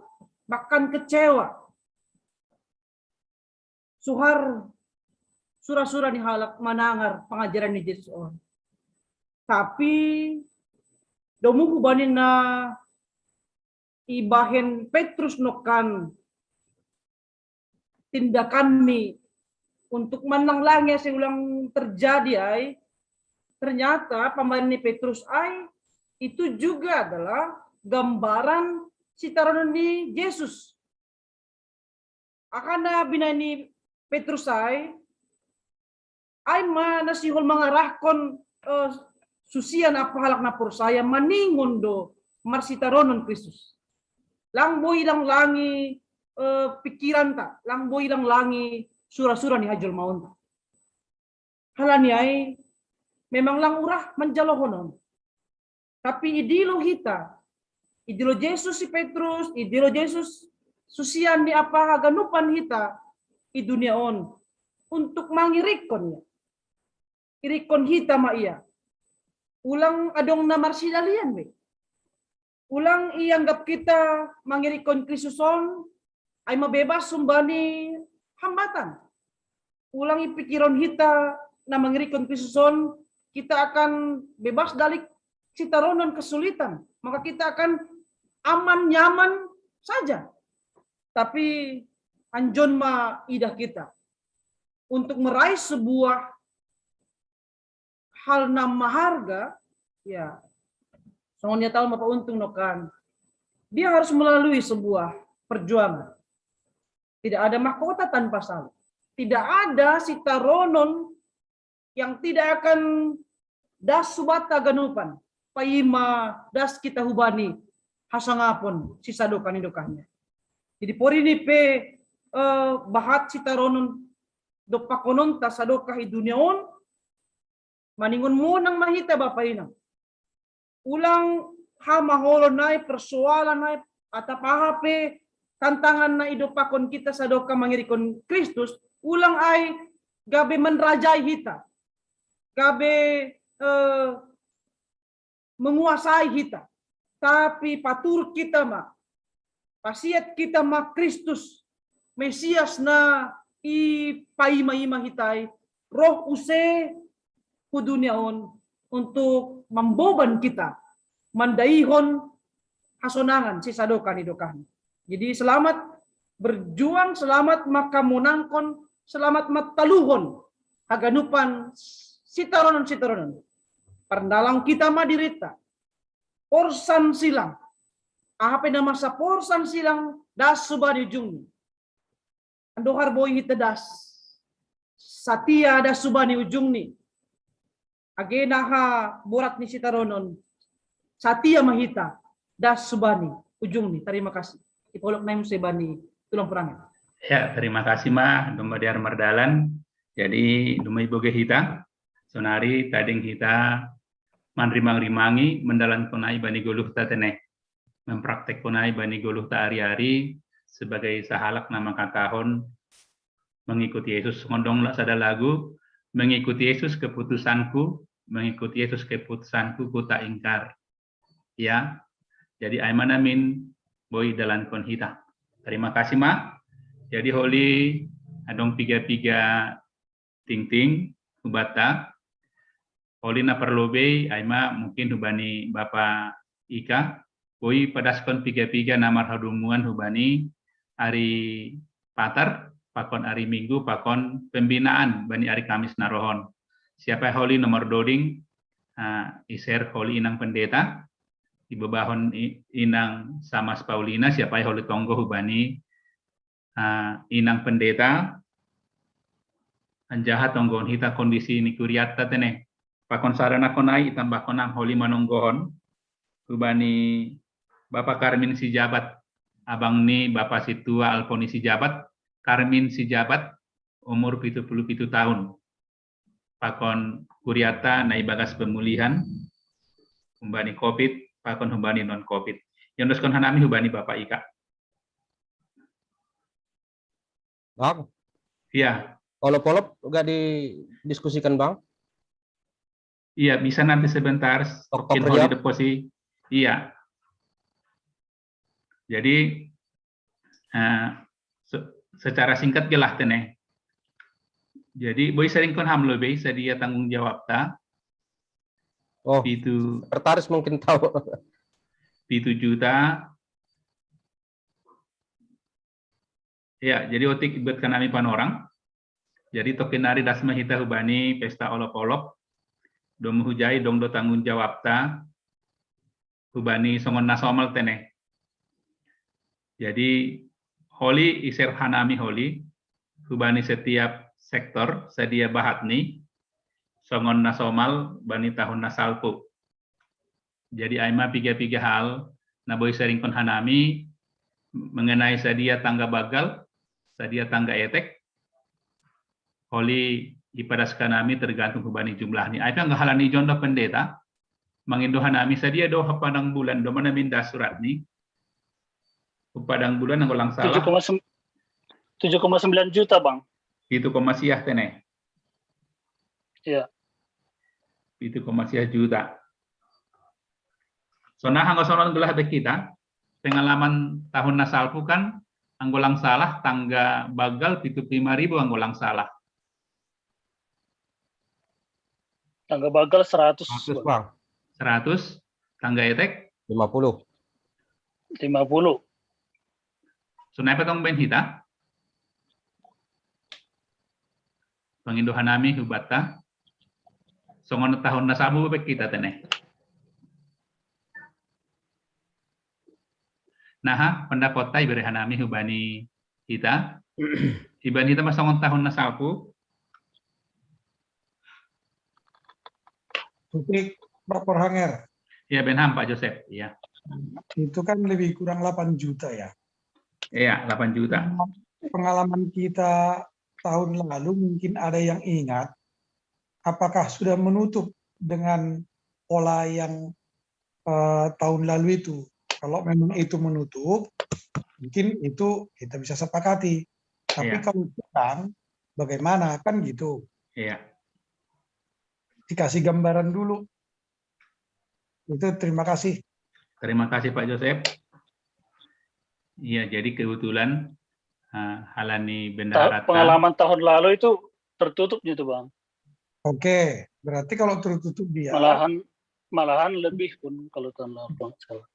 bahkan kecewa. Suhar sura-sura ni halak manangar pengajaran ni Yesus. Tapi domu bani na ibahen Petrus nokan tindakan mi untuk manang langi ase ulang terjadi ai, ternyata pambaen ni Petrus ai itu juga adalah gambaran sitaronon ni Yesus. Akana binaen ni Petrus ai, ai ma nasihol mangarahkon uh, susian apa halak na porsaya maningon do marsitaronon Kristus. Lang boi lang langi uh, pikiranta, lang boi lang langi sura-sura ni hajolmaonta. Halani ai memang lang urah manjalohonon. Tapi idilo hita, idilo Yesus si Petrus, idilo Yesus susian ni apa haganupan hita i dunia on untuk mangirikon ia. Irikon hita ma ia. Ulang adong na marsidalian be. Ulang ianggap kita mangirikon Kristus on ai mabebas sumbani hambatan. Ulang ipikiron hita na mangirikon Kristus on kita akan bebas dari sitaronon kesulitan. Maka kita akan aman nyaman saja. Tapi anjon ma idah kita untuk meraih sebuah hal na maharga, ya, songon ia tahu Bapak Untung nokan, dia harus melalui sebuah perjuangan. Tidak ada mahkota tanpa salib. Tidak ada sitaronon yang tidak akan das subata ganupan paima das kita hubani hasangapon si sadoka ni dokahnya. Jadi pori ni pe eh, bahat sitaronon dopakononta sadokah i dunia on, maningon monang mahita bapa inang. Ulang hamaholon ai persoalan ai atap aha pe tantangan na idopakon kita sadokah mangirikon Kristus, ulang ai gabe manrajai hita, gabe eh, menguasai hita, tapi patur kita ma, pasiat kita ma Kristus Mesias na i paima-ima hita i roh use hu dunia on untuk mamboban kita mandaihon hasonangan si sadoka ni dokahna. Jadi selamat berjuang, selamat makamonangkon, selamat mataluhon haganupan sitaronon-sitaronon. Parndalang kita ma dirita. Porsan silang. Apa nama sa porsan silang das suba ni ujungni. Andohar boi hita das. Satia das suba ni ujungni. Age naha borat ni sitaronon. Satia ma hita das suba ni ujungni. Terima kasih. Ipolok nai muse bani tulang purangin. Ya, terima kasih ma, domba diar mardalan. Jadi, domba iboge hita. Sonari tading hita manrimang-rimangi mandalankon ai bani goluhta tene. Mempraktekkon ai bani goluhta ari-ari sebagai sahalak na mangkatahon mengikuti Yesus, ngondong la sada lagu, mengikuti Yesus keputusanku, mengikuti Yesus keputusanku ku tak ingkar. Ya. Jadi ai ma namin boi dalankon hita. Terima kasih ma. Jadi holi adong piga-piga tingting hubata. Holi na parlobei ai ma mungkin hubani Bapa Ika, boi padaskon piga-piga na marhadumuan hubani ari Patar pakon ari Minggu pakon pembinaan bani ari Kamis na rohon. Siapa holi nomor doding, uh, iser holi inang pendeta, ibebahon inang Samas Paulina, siapa holi tonggo hubani uh, inang pendeta, anjaha tonggon hita kondisi ni kuriatta tene. Pakon sarana konai itambahkon am holi manonggohon hubani Bapa Karmin Sijabat, abang ni Bapa Situa Alponi Sijabat, Karmin Sijabat, umur pitu puluh pitu tahun. Pakon kuriatta na ibagas pemulihan, humbani covid, pakon humbani non covid. Yondoskon hanami hubani Bapa Ika. Bang? Iya. Olop-olop gak didiskusikan, Bang? Iya, bisa nanti sebentar. Tok-tok ya. Deposi. Iya. Jadi uh, se secara singkat gelah tene. Jadi boi saringkon ham lobei sadia tanggung jawab ta. Oh, itu sekretaris mungkin tahu. Pitu juta. Ya, jadi otik buat kanami panorang. Jadi tokin ari dasma hita hubani pesta olop-olop. Dong hujai dong do tanggung jawab ta hubani songon na somal tene. Jadi holi iser hanami holi hubani setiap sektor sadia bahat ni songon na somal bani tahun na salpu. Jadi ai ma piga-piga hal na boi saringkon hanami mengenai sadia tangga bagal, sadia tangga etek, holi ipadaskan nami tergantung hubani jumlah ni. Ai anggo halani jondo pendeta, mangindo hanami sadia do padang bulan do mana minda surat ni. Padang bulan anggo lang salah. Tujuh koma sembilan juta, Bang. Itu koma siah tene. Iya. Itu koma siah juta. Sona anggo sonon gelah be kita, pengalaman tahun na salpu kan anggo lang salah tangga bagal pitu lima ribu anggo lang salah. Tangga bagal seratus. Seratus, Bang. Seratus, tangga etek? Lima puluh. Lima puluh. Sonai pe tong baen hita? Pangindo hanami hubatta. Songon tahun na salpu be kita tene. Naha, pendapotta ibere hanami hubani hita. Iban hita ma songon tahun na salpu. Oke, Pak Porhanger. Ya, baen ham Pak Joseph. Ya. Itu kan lebih kurang delapan juta ya. Iya, delapan juta. Pengalaman kita tahun lalu mungkin ada yang ingat, apakah sudah menutup dengan pola yang uh, tahun lalu itu? Kalau memang itu menutup, mungkin itu kita bisa sepakati. Tapi ya. Kalau kurang, bagaimana kan gitu? Iya. Dikasih gambaran dulu. Itu terima kasih. Terima kasih Pak Joseph. Iya, jadi kebetulan uh, halani bendahara. Pengalaman tahun lalu itu tertutup gitu, Bang. Oke, berarti kalau tertutup dia. Malahan malahan lebih pun kalau tahun lalu, salah.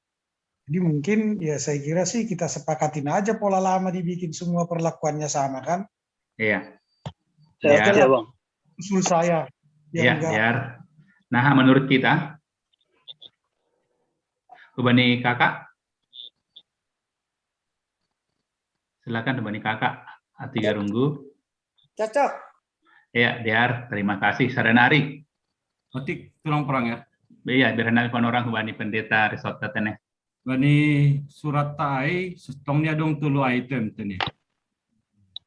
Jadi mungkin ya saya kira sih kita sepakatin aja pola lama dibikin semua perlakuannya sama kan. Iya. Ya, ya, Bang. Usul saya. Iya, biar Nah, menurut kita, hubani Kakak, silakan hubani Kakak, Ati Garunggu. Cocok. Ya, Diar, terima kasih. Sadanari. Otik tulang perang ya. Iya, biar nami panorang hubani pendeta resort ta tene. Bani surat ta ai, setong ni adong tolu item tene.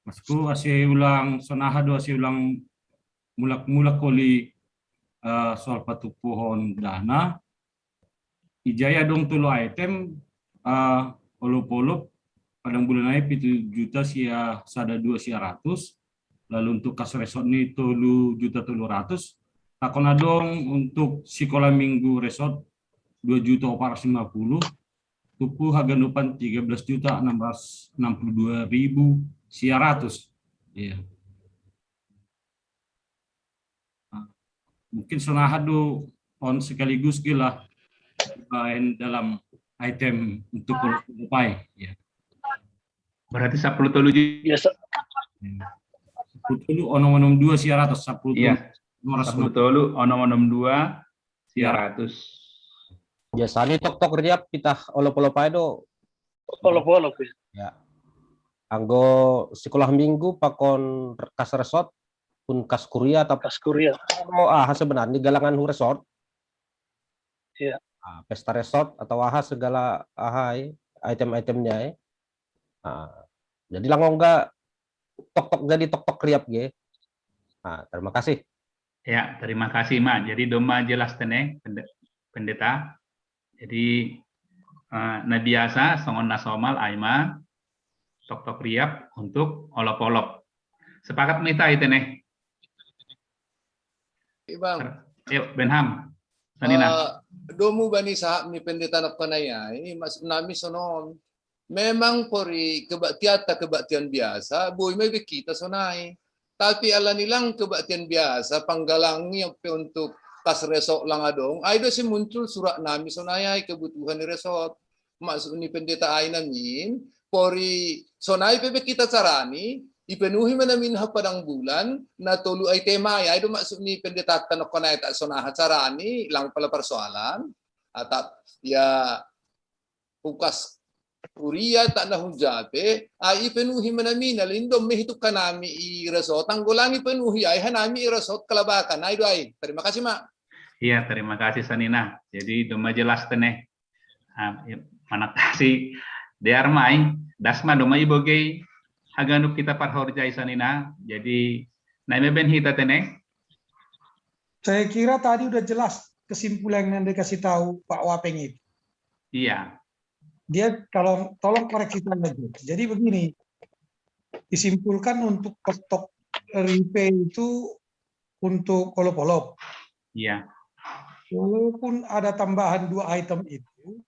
Masku asi ulang sonaha do asi ulang mulak-mulak koli uh, soal patupuhon dana. Ijai adong tolu item uh, olop-olop padang bulan ai pitu juta sia sada dua sia ratus. Lalu untuk kas resort ni tolu juta tolu ratus. Takon adong untuk sekolah minggu resort dua juta opat ratus lima puluh. Tupu haga nupan tiga belas juta enam ratus enam puluh dua ribu sia ratus. Iya. Nah, mungkin sonaha do on sekaligus gila lain dalam item untuk lupai. Ya. Berarti sepuluh tolu juta. Biasa Sepuluh tolu onom onom dua sia ratus sepuluh Iya. Nomor Sepuluh tolu onom onom dua sia ratus. Biasanya tok-tok riap kita olop-olop aja do. Olop-olop ya. Ya. Anggo sekolah minggu pakon kas resort pun kas kuria tapi Kas kuria. Oh, ah sebenarnya galangan hu resort. Iya. Ah, pesta resort atau aha segala aha eh, item-itemnya eh. Ah, jadi langong ga tok-tok jadi tok-tok riap ge. Ah, terima kasih. Ya, terima kasih Ma. Jadi domma jelas tene pende- pendeta. Jadi eh, na biasa songon na somal ai ma tok-tok riap untuk olop-olop. Sepakat mita itene. Ibang. Yuk, Benham. Sanina. Eh, domu bani sahab ni pendeta nokkonai ai, maksud nami sonon. Memang pori kebaktian ta kebaktian biasa, boi mai be kita sonai. Tapi ala nilang kebaktian biasa, panggalangi pe untuk kas resort lang adong, ai do si muncul surat nami sonai ai kebutuhan di resort. Maksud ni pendeta ai namin, pori sonai pe be kita carani, ipenuhi ma namin ha padang bulan, na tolu ai tema ai, ai do maksud ni pendeta ta nokkonai ta sonaha carani, lang pala persoalan, atap ya ukas kuria tak na hujape, ai ipenuhi ma namin, lindom me hituk kanami i resort, tanggolangi penuhi ai hanami i resort kalabakan, ai do ai. Terima kasih Ma. Iya, terima kasih Sanina. Jadi domma jelas tene. Ah, ya, manang tasi dear mai, dasma domma ibogei haganup kita parhorjai Sanina. Jadi naime ben hita tene. Saya kira tadi udah jelas kesimpulan yang dikasih tahu Pak Wapeng itu. Iya. Dia kalau tolong koreksi saya. Jadi begini, disimpulkan untuk tok-tok ripe itu untuk olop-olop. Iya. Walaupun ada tambahan dua item itu,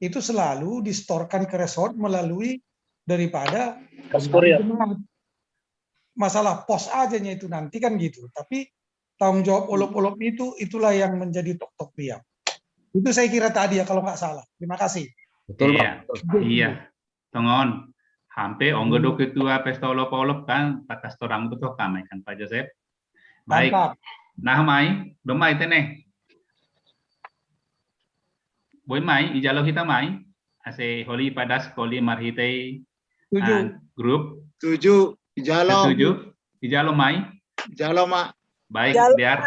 itu selalu distorkan ke resort melalui daripada Kas kuria. Masalah pos aja itu nanti kan gitu. Tapi tanggung jawab olop-olop itu itulah yang menjadi tok-tok riap. Itu saya kira tadi ya kalau nggak salah. Terima kasih. Betul, Iya. Pak. Betul. Iya. Tongon. Hampe onggo do ketua pesta olop-olop kan, takas torang betul kamai kan Pak Joseph. Baik. Mantap. Nah mai, domma itene. Boi mai, ijalo hita mai. Ase holi padas holi marhitei Tujuh. Ah, grup. Tujuh. Ijalo. Tujuh. Ijalo mai. Ijalo Ma. Baik, Ijalo biar.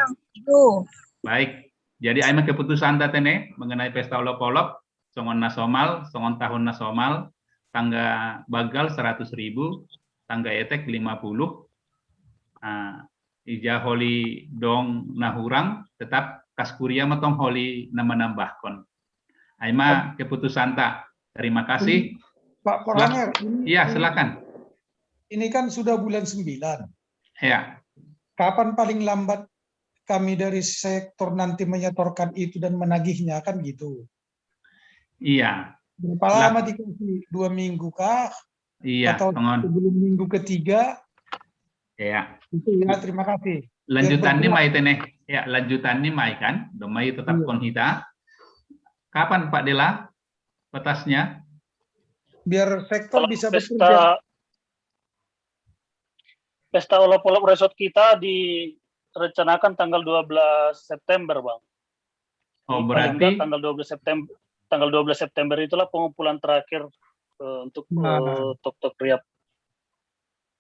Tuh. Baik. Jadi ai ma keputusan ta tene mengenai pesta olop-olop, songon na somal, songon tahun na somal, tangga bagal seratus ribu, tangga etek lima puluh. Ah, ija holi dong na hurang, tetap kas kuria ma tong holi na manambahkon. Ai ma keputusan ta. Terima kasih. Pak Poranger, ini, Iya, ini- silakan. Ini kan sudah bulan sembilan. Ya. Kapan paling lambat kami dari sektor nanti menyetorkan itu dan menagihnya kan gitu. Iya. Berapa Lah. Lama dikasih, dua minggu kah? Iya, Atau Tongon. Sebelum minggu ketiga? Iya. Itu ya, terima kasih. Lanjutan ni Biar mai tene. Ya, lanjutan ni mai kan. Domma i tetap Iya. kon hita. Kapan Pak Dela batasnya? Biar sektor Kalau bisa pesta bekerja. Pesta olop-olop resort kita di rencanakan tanggal dua belas September, Bang. Oh, Jadi, paling berarti nggak tanggal dua belas September, tanggal dua belas September itulah pengumpulan terakhir eh, untuk Nah. eh, Tok Tok Riap.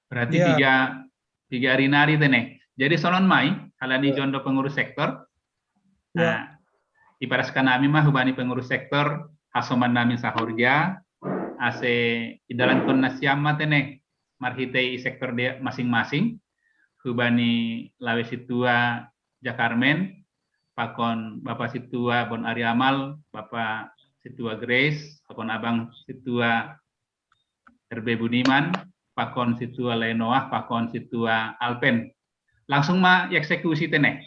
Berarti Ya. tiga tiga hari nari tene. Jadi sonon mai, halani Ya. jondo pengurus sektor. Ya. Nah, iparaskan nami mah hubani pengurus sektor, hasoman nami sahorja, ase idalankon nasiam ma tene, marhitei sektor dia masing-masing, hubani lawe situa Jakarmen, pakon Bapak Situa Bon Ariamal, Bapak Situa Grace, pakon Abang Situa R B Budiman, pakon Situa Lenoah, pakon Situa Alpen. Langsung ma eksekusi tene.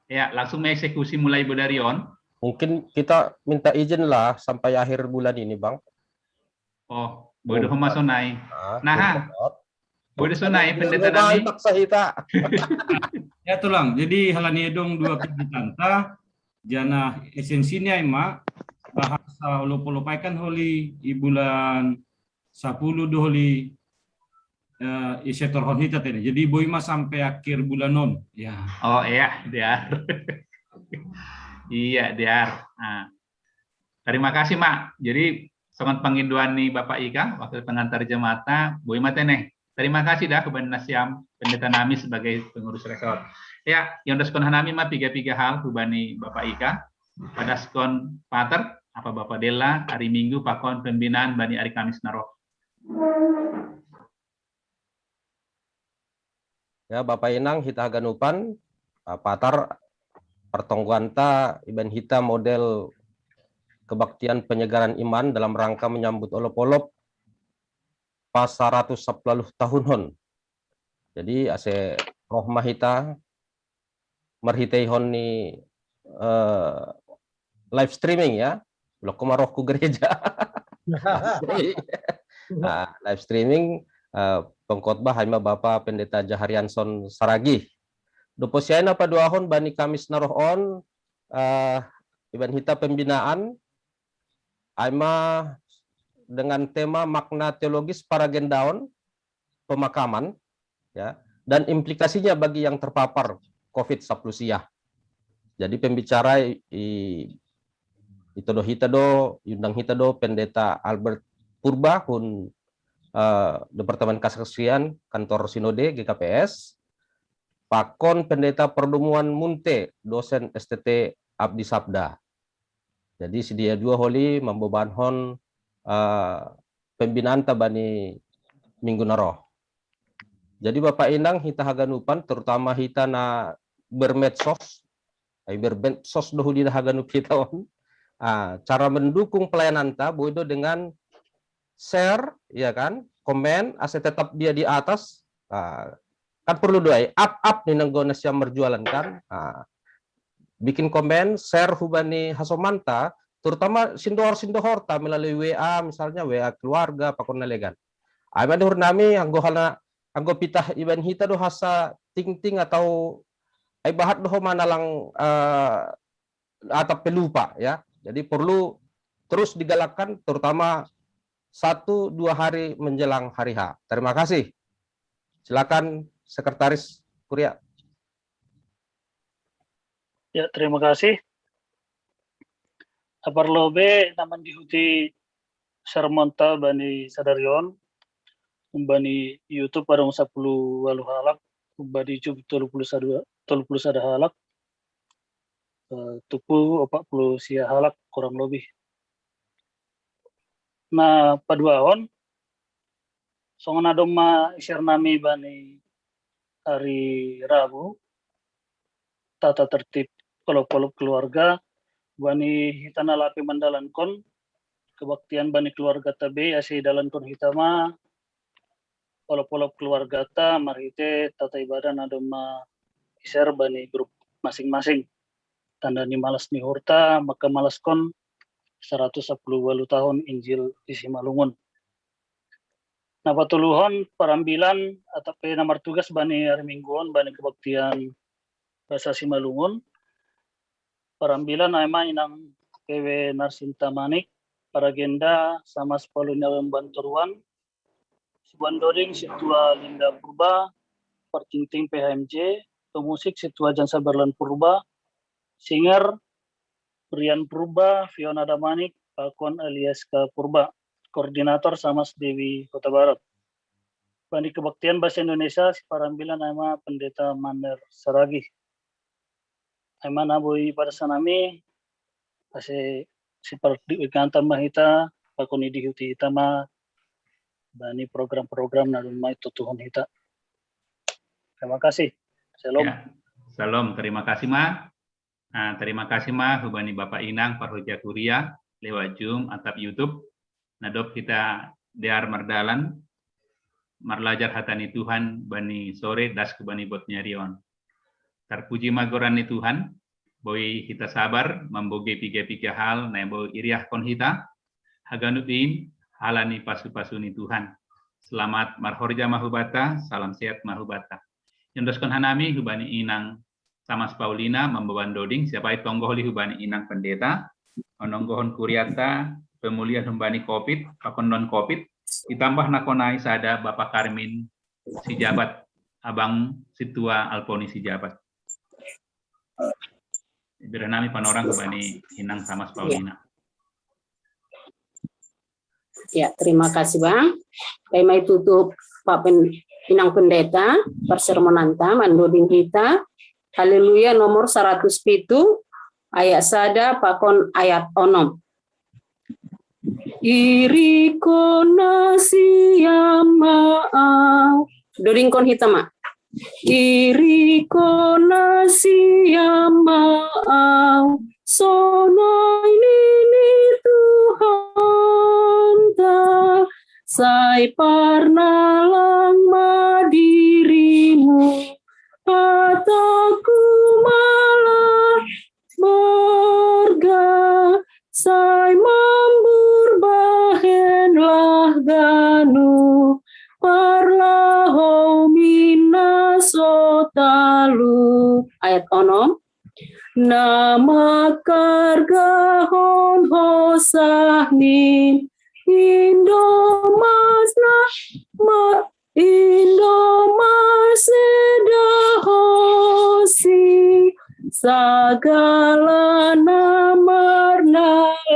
Ya, langsung ma eksekusi mulai bodarion. Mungkin kita minta izin lah sampai akhir bulan ini, Bang. Oh, bodo homa sonai. Nah, Nah, untuk- Bodo sonai, Yang pendeta baik nami. Paksa kita. Ya tulang. Jadi halani edong dua kegiatan ta, jana esensinya ima bahasa olop-olop ai kan holi i bulan sapuluh do holi eh, i sektor hon hita tene. Jadi boi ma sampai akhir bulan on. Ya. Oh iya, Diar. Iya, Diar. Nah, terima kasih, Mak. Jadi, songon panginduan ni Bapak Ika, wakil pengantar jemaat, boi ma tene. Terima kasih dah kepada Nasiam, pendeta nami sebagai pengurus resort. Ya, yang daskon hanami ma piga-piga hal hubani Bapak Ika, padaskon Pater, apa Bapak Della, hari Minggu pakon pembinaan bani hari Kamis na ro. Ya, Bapak Inang, hita haganupan, ah, Patar, pertonggoanta iban hita model kebaktian penyegaran iman dalam rangka menyambut olop-olop pas saratus sapuluh tahun hon. Jadi ase roh ma hita marhiteihon ni eh, live streaming ya. Blok ma roh ku gereja. Nah, live streaming eh, pengkhotbah ai ma Bapa Pendeta Jaharianson Saragih. Dopo sian na paduahon bani Kamis na roh on eh, iban hita pembinaan ai ma dengan tema makna teologis paragendaon pemakaman ya dan implikasinya bagi yang terpapar covid sepuluh sia. Jadi pembicara i, i todo hita do, iundang hita do Pendeta Albert Purba hun eh, Departemen Kesaksian Kantor Sinode G K P S, pakon Pendeta Perdomuan Munte, dosen S T T Abdi Sabda. Jadi sedia dua holi membebanhon eh, pembinaan ta bani minggu na roh. Jadi Bapak Inang hita haganupan, terutama hita na bermedsos, ai bermedsos do huli na haganup hita on. Ah, cara mendukung pelayanan ta boi do dengan share, ya kan, komen, ase tetap dia di atas. Ah, kan perlu do ai up up ni nanggo nasiam merjualan kan. Ah, bikin komen, share hubani hasomanta, terutama sindohor-sindohor ta melalui W A misalnya, W A keluarga, pakon na legan. Ai ma dohor nami anggo hala anggo pitah iban hita do hasa tingting atau ai bahat do ho manalang eh, atap pelupa ya. Jadi perlu terus digalakkan terutama satu dua hari menjelang hari H. Terima kasih. Silakan Sekretaris Kuria. Ya, terima kasih. Apar lobe naman dihuti sermon ta bani sadarion, bani YouTube adong sapuluh walu halak, bani YouTube tolu puluh sada, tolu puluh sada halak, eh, tupu opat puluh sia halak kurang lebih. Nah, paduahon songon na domma iser nami bani hari Rabu, tata tertib olop-olop keluarga, bani hita na lape mandalankon kebaktian bani keluarga ta be ase idalankon hita ma olop-olop keluarga ta marhite tata ibadah na domma iser bani grup masing-masing. Tanda ni malas ni uhurta maka malaskon saratus sapuluh walu tahun Injil di Simalungun. Na patoluhon parambilan atap pe na martugas bani ari Minggu on bani kebaktian bahasa Simalungun. Parambilan ai ma inang P W Narsinta Manik, paragenda Sama Sepuluh Nyawa Bantoruan, Suban Doding Situa Linda Purba, Partingting P H M J, pemusik Sintua Jansa Berlan Purba, singer Brian Purba, Fiona Damanik, pakon Elias K Purba, koordinator Samas Dewi Kota Barat. Bani kebaktian bahasa Indonesia, siparambilan ama Pendeta Maner Saragi. Ama na boi pada sanami, ase seperti ingatan ma hita, pakon idihuti hita ma, bani program-program na dumai tutuhon hita. Terima kasih. Shalom. Ya. Shalom, terima kasih ma. Nah, terima kasih ma hubani Bapak Inang parhorja kuria lewat Zoom atap YouTube. Na dob hita dear mardalan, marlajar hata ni Tuhan bani sore das hubani bot nyarion. Tarpuji ma goran ni Tuhan, boi hita sabar mamboge piga-piga hal na boi iriahkon hita, haganup in halani pasu-pasu ni Tuhan. Selamat marhorja ma hubata, salam sehat ma hubata. Iondoskon hanami hubani Inang Samas Paulina mamboan doding, siapa i tonggohli hubani Inang Pendeta, ononggohon kuriata, pemulihan hubani covid, pakon non covid, itambah na kona i sada Bapak Karmin Sijabat, Abang Sintua Alponi Sijabat. Ibere nami panorang hubani Inang Samas Paulina. Ya, terima kasih Bang. Kami mai tutup Pak Pen, Inang Pendeta, parsermonanta, mandoding hita. Haleluya nomor saratus pitu, ayat sada, pakon ayat onom. Irikon na siam ma au. Dodingkon hita ma. Irikon na siam ma au, sonai nini Tuhanta, sai parnalang ma dirimu, hataku ma lah bergah, sai mambur bahenlah ganup parlahou min na so talup. Ayat onom. Na mangkargahon hosah min Indomas na ma Indomas sedahosi, sagala na marnalangi,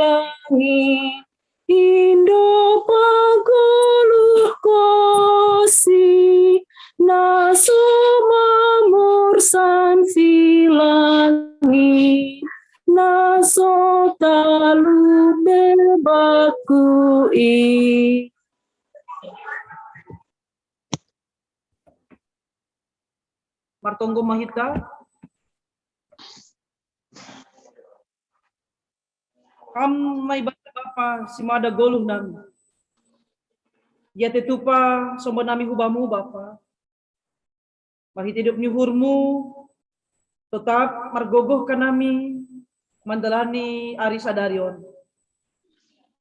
Indo pagoluhkosi, na so mamorsan si langit, na so talup be bakku i. Martonggo ma hita. Kam na ibata Bapa, simada goluh nami. Dia tetupa somba nami hubamu Bapa. Marhite dob ni uhurmu, totap margogoh kanami mandalani ari sadari on.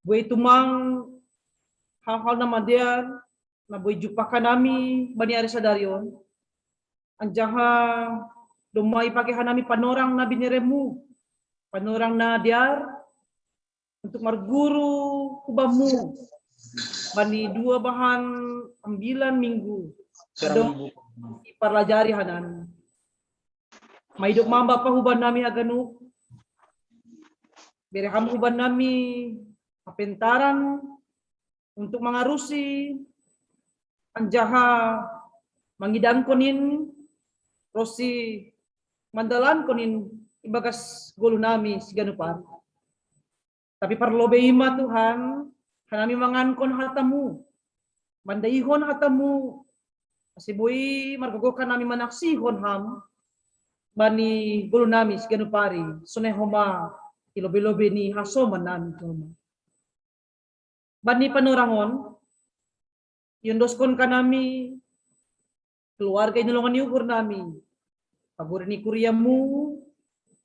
Buei tumang hal-hal na madear, na boi jumpah hanami bani ari sadari on. Anjaha domma ipake hanami panorang na bineremu, panorang na dear, untuk marguru hubamu bani dua bahan ambilan minggu. Adong iparlajari hanami. Mai dob ma Bapa hubanami haganup, bere ham hubanami hapentaran untuk mangarusi anjaha mangidangkon in ronsi mandalankon in ibagas goluh nami siganup ari. Tapi parlobei ma Tuhan, hanami mangankon hatamu, mandaihon hatamu, ase boi margogoh hanami manaksihon ham bani goluh nami siganup ari, sonai homa ilobei-lobei ni hasoman nami homa. Bani panorang on, iondoskon hanami keluarga inolongan ni uhur nami, pagori ni kuriamu,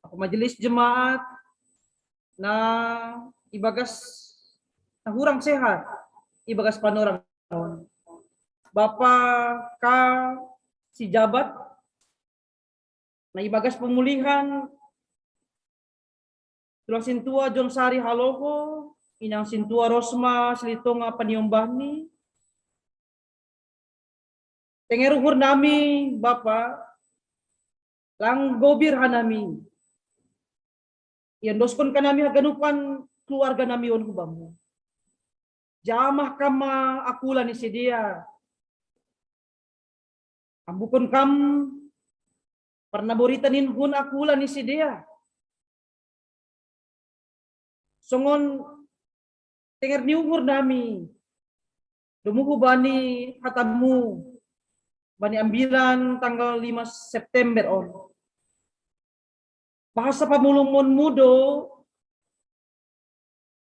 aku majelis jemaat, na ibagas na hurang sehat ibagas panorang on. Bapa ka Sijabat, na ibagas pemulihan tulang sintua John Sari Haloho, inang sintua Rosma Silitonga paniombahni. Tenger uhur nami Bapa, Langgobir hanami. Iandoskon kanami haganupan keluarga nami on hu bamu. Jamah kam ma akulan ni sidea. Ambukon kam parnaborita nin hun akulan ni sidea. Songon tenger ni uhur nami, domu hubani hatamu bani ambilan tanggal lima September on. Bahasa pamulumonmu do,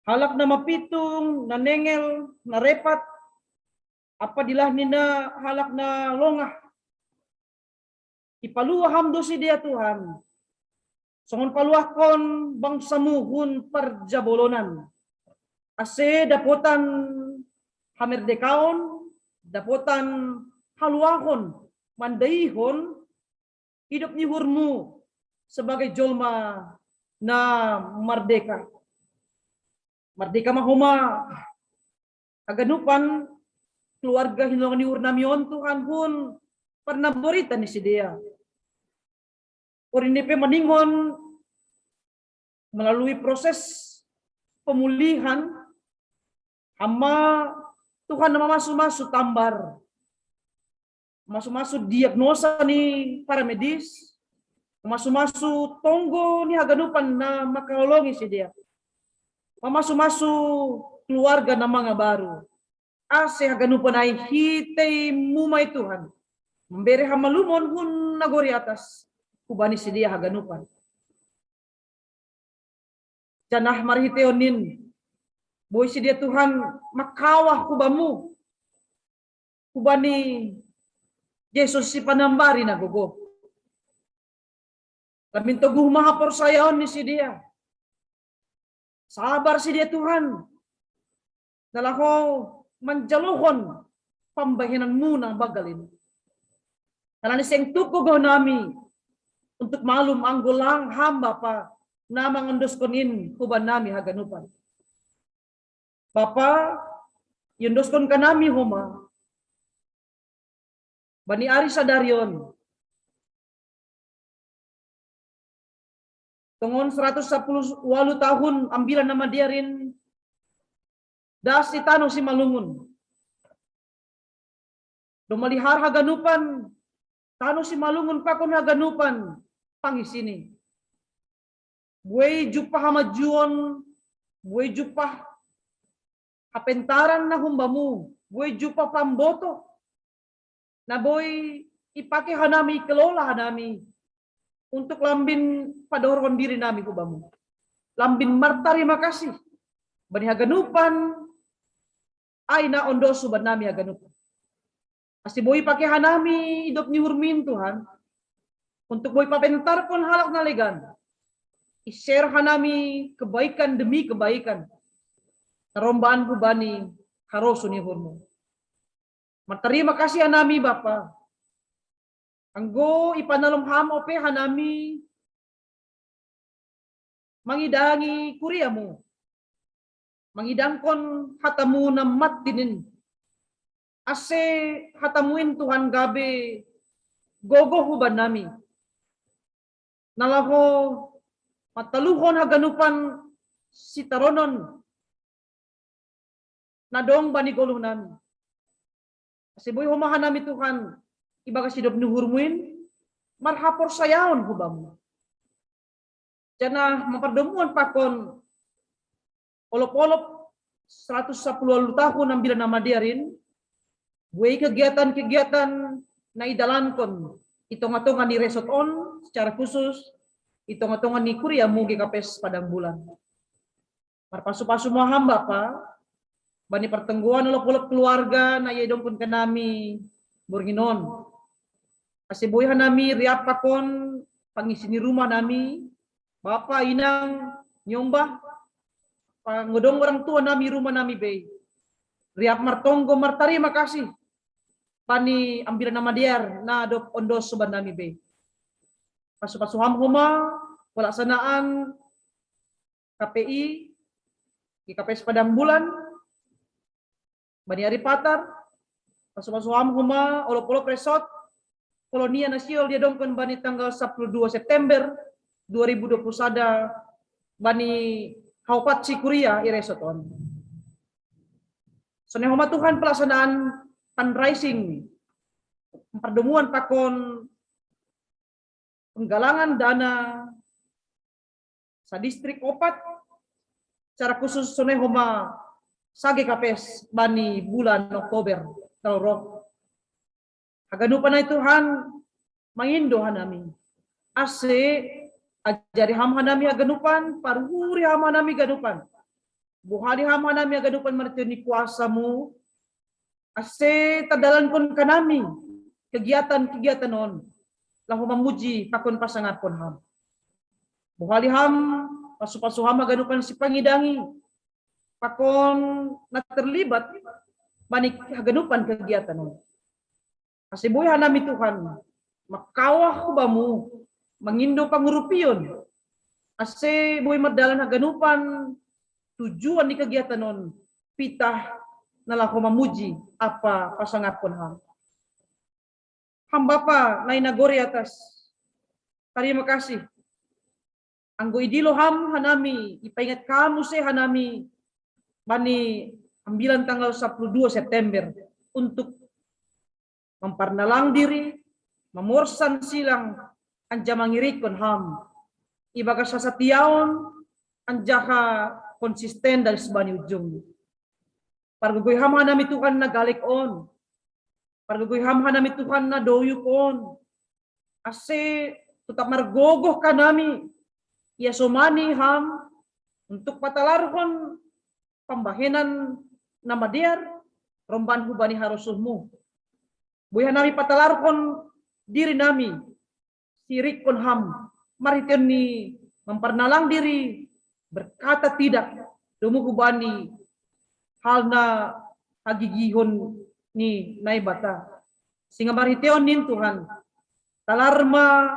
halak na mapitung, na nengel, na repat, apa dilah nina halak na longah. Ipaluah ham do sidea Tuhan. Songon paluahkon bangsamu hun parjabolonan. Ase dapotan hamerdekaon, dapotan haluahon, mandaihon hidup ni uhurmu sebagai jolma na mardeka. Mardeka ma homa haganupan keluarga hinongan ni uhur nami on Tuhan hun parnaborita ni sidea. Porini pe maningon melalui proses pemulihan, hama Tuhan na mamasu-masu tambar, masu-masu diagnosa ni para medis, masu-masu tonggo ni haganupan na mangkaholongi sidea, mamasu-masu keluarga na mangabaru. Ase haganupan ai hiteimu ma i Tuhan, mambere hamalumon hun nagori atas hubani sidea haganupan. Janah marhiteon nin, boi sidea Tuhan mangkawah hu bamu, hubani Jesus sipanambari na gogo. Lambin toguh ma haporsayaon ni sidea. Sabar sidea Tuhan, na laho manjalohon pambahenanmu na banggal in. Alani seng tuk gogo nami untuk malum anggo lang ham Bapa na mangandoskon in huban nami haganupan. Bapa, iondoskon kanami homa bani ari sadari on. Tongon seratus sapuluh walu tahun ambilan na madear in das i tano Simalungun. Domma lihar haganupan tano Simalungun pakon haganupan pangisini. Buei jumpah hamajuon, buei jumpah hapentaran na humbamu, buei jumpah pamboto na boi ipake hanami, ikelola hanami untuk lambin padohorhon diri nami hubamu. Lambin martarima kasih bani haganupan ai na ondos huban nami haganupan. Ase boi pake hanami idop ni uhurmi in Tuhan, untuk boi papentarkon halak na legan. I-share hanami kebaikan demi kebaikan na rombaan hubani harosuh ni uhurmu. Martarima kasih hanami Bapa, anggo ipanalum ham ope hanami mangidangi kuriamu, mangidangkon hatamu na matinin, ase hatamu in Tuhan gabe gogo huban nami, na laho mataluhon haganupan sitaronon na dong bani goluh nami. Ase boi homa hanami Tuhan ibagas idop ni uhurmu in marhaporsayaon hubamu. Janah mampardomuan pakon olop-olop seratus sapuluh walu tahun ambilan na madear in, buei kegiatan-kegiatan na idalankon i tonga-tonga ni resort on, secara khusus i tonga-tonga ni kuriamu G K P S Padang Bulan. Marpasu-pasu ma ham Bapa bani partonggoan olop-olop keluarga na iadongkon kanami borngin on. Ase boi hanami riap pakon pangisi ni rumah nami, bapa, inang, nyombah, panggodong orang tua nami, rumah nami bei. Riap martonggo martarima kasih bani ambilan na madear na dob ondos huban nami bei. Pasu-pasu ham homa pelaksanaan K P I G K P S Padang Bulan, bani ari Patar, pasu-pasu ham homa olop-olop resort, Kolonia Nasiol dia dongkon bani tanggal sapuluh dua September dua ribu dua puluh sada bani Haopat Sikuria i resort on. Sonai homa Tuhan pelaksanaan fundraising, pertemuan pakon penggalangan dana sa distrik Opat, secara khusus sonai homa sa G K P S bani bulan Oktober, kalau roh. Haganupan ai Tuhan, mangindo hanami. Ase, ajari ham hanami haganupan, paruhuri ham hanami haganupan. Bohali ham hanami haganupan marhitei ni kuasamu, ase tadalankon hanami kegiatan-kegiatan on, laho mamuji pakon pasangaphon ham. Bohali ham, pasu-pasu ham haganupan sipangidangi, pakon na terlibat bani haganupan kegiatan on. Ase boi hanami Tuhan, makawah hu bamu, mangindo pangurupion. Ase boi mardalan haganupan tujuan ni kegiatan on, pitah na laho mamuji ampa pasangaphon ham. Ham Bapa na i nagori atas, tarima kasih. Anggo idilo ham hanami, ipaingat hamu muse hanami bani ambilan tanggal sapuluh dua September untuk mamparnalang diri, mamorsan silang, anjaha mangirikkon ham ibagas hasatiaon anjaha konsisten dari sibani ujung. Pargogoi ham hanami Tuhan na galek on. Pargogoi ham hanami Tuhan na doyuk on. Ase tetap margogoh hanami, ia somani ham untuk patalarhon pambahenan na madear romban hubani harosuhmu. Boi hanami patalarhon diri nami, siirikkon ham, marhitei ni mamparnalang diri, berkata tidak, domu hubani hal na hagigihon ni Naibata. Singa marhitei on nin Tuhan, talar ma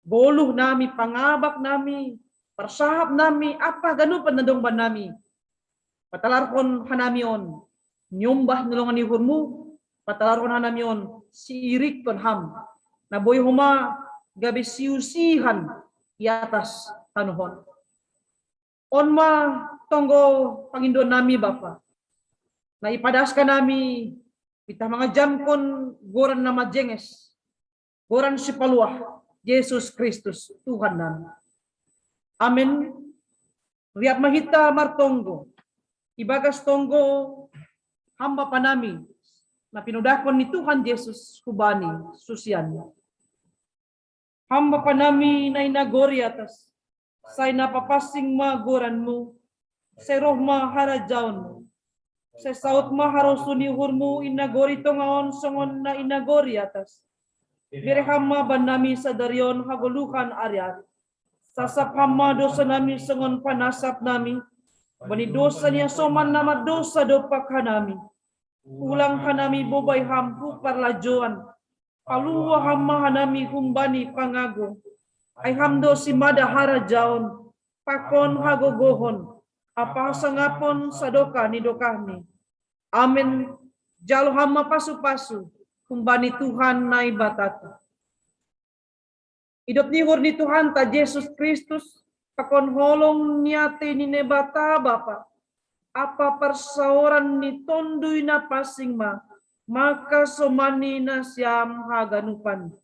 goluh nami, pangabak nami, parsahap nami, ampa haganupan na dong bannami. Patalarhon hanami on nyombah nolongan ni uhurmu, patalarhon hanami on siirikkon ham, na boi homa gabe siusihan i atas tanoh on. On ma tonggo pangindoan nami Bapa, na ipadas hanami pitah mangajamkon goran na majenges, goran sipaluah, Jesus Kristus Tuhan nami. Amen. Riap ma hita martonggo ibagas tonggo ham Bapa nami na pinodahkon ni Tuhan Jesus hubani susianna. Ham Bapa nami na i nagori atas, sai na papansing ma goranmu, sai roh ma harajaonmu, sai saut ma harosuh ni uhurmu i nagori tonga on songon na i nagori atas. Bere ham ma bannami sadari on hagoluhan ari-ari. Sasap ham ma dosa nami songon panasap nami bani dosa ni hasoman na mardosa dompak hanami. Ulang hanami bobai ham hu parlajoan. Paluah ham ma hanami humbani pangago. Ai ham do simada harajaon, pakon hagogohon, ampa hasangapon sadokah ni dokahmi. Amen. Jalo ham ma pasu-pasu humbani Tuhan Naibatata. Idop ni uhur ni Tuhanta Jesus Kristus, pakon holong ni atei ni Naibata Bapa, ampa parsaoran ni Tonduy Napansing ma, mangkasomani nasiam haganupan.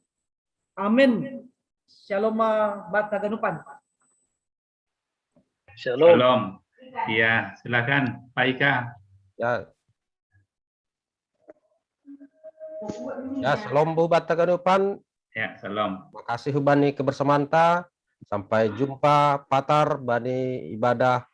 Amen. Shalom ma banta haganupan. Shalom. Shalom. Ya, silakan Pak Ika. Ya. Ya, shalom buhu banta haganupan. Ya, shalom. Makasih hubani kebersamaanta. Sampai jumpa patar bani ibadah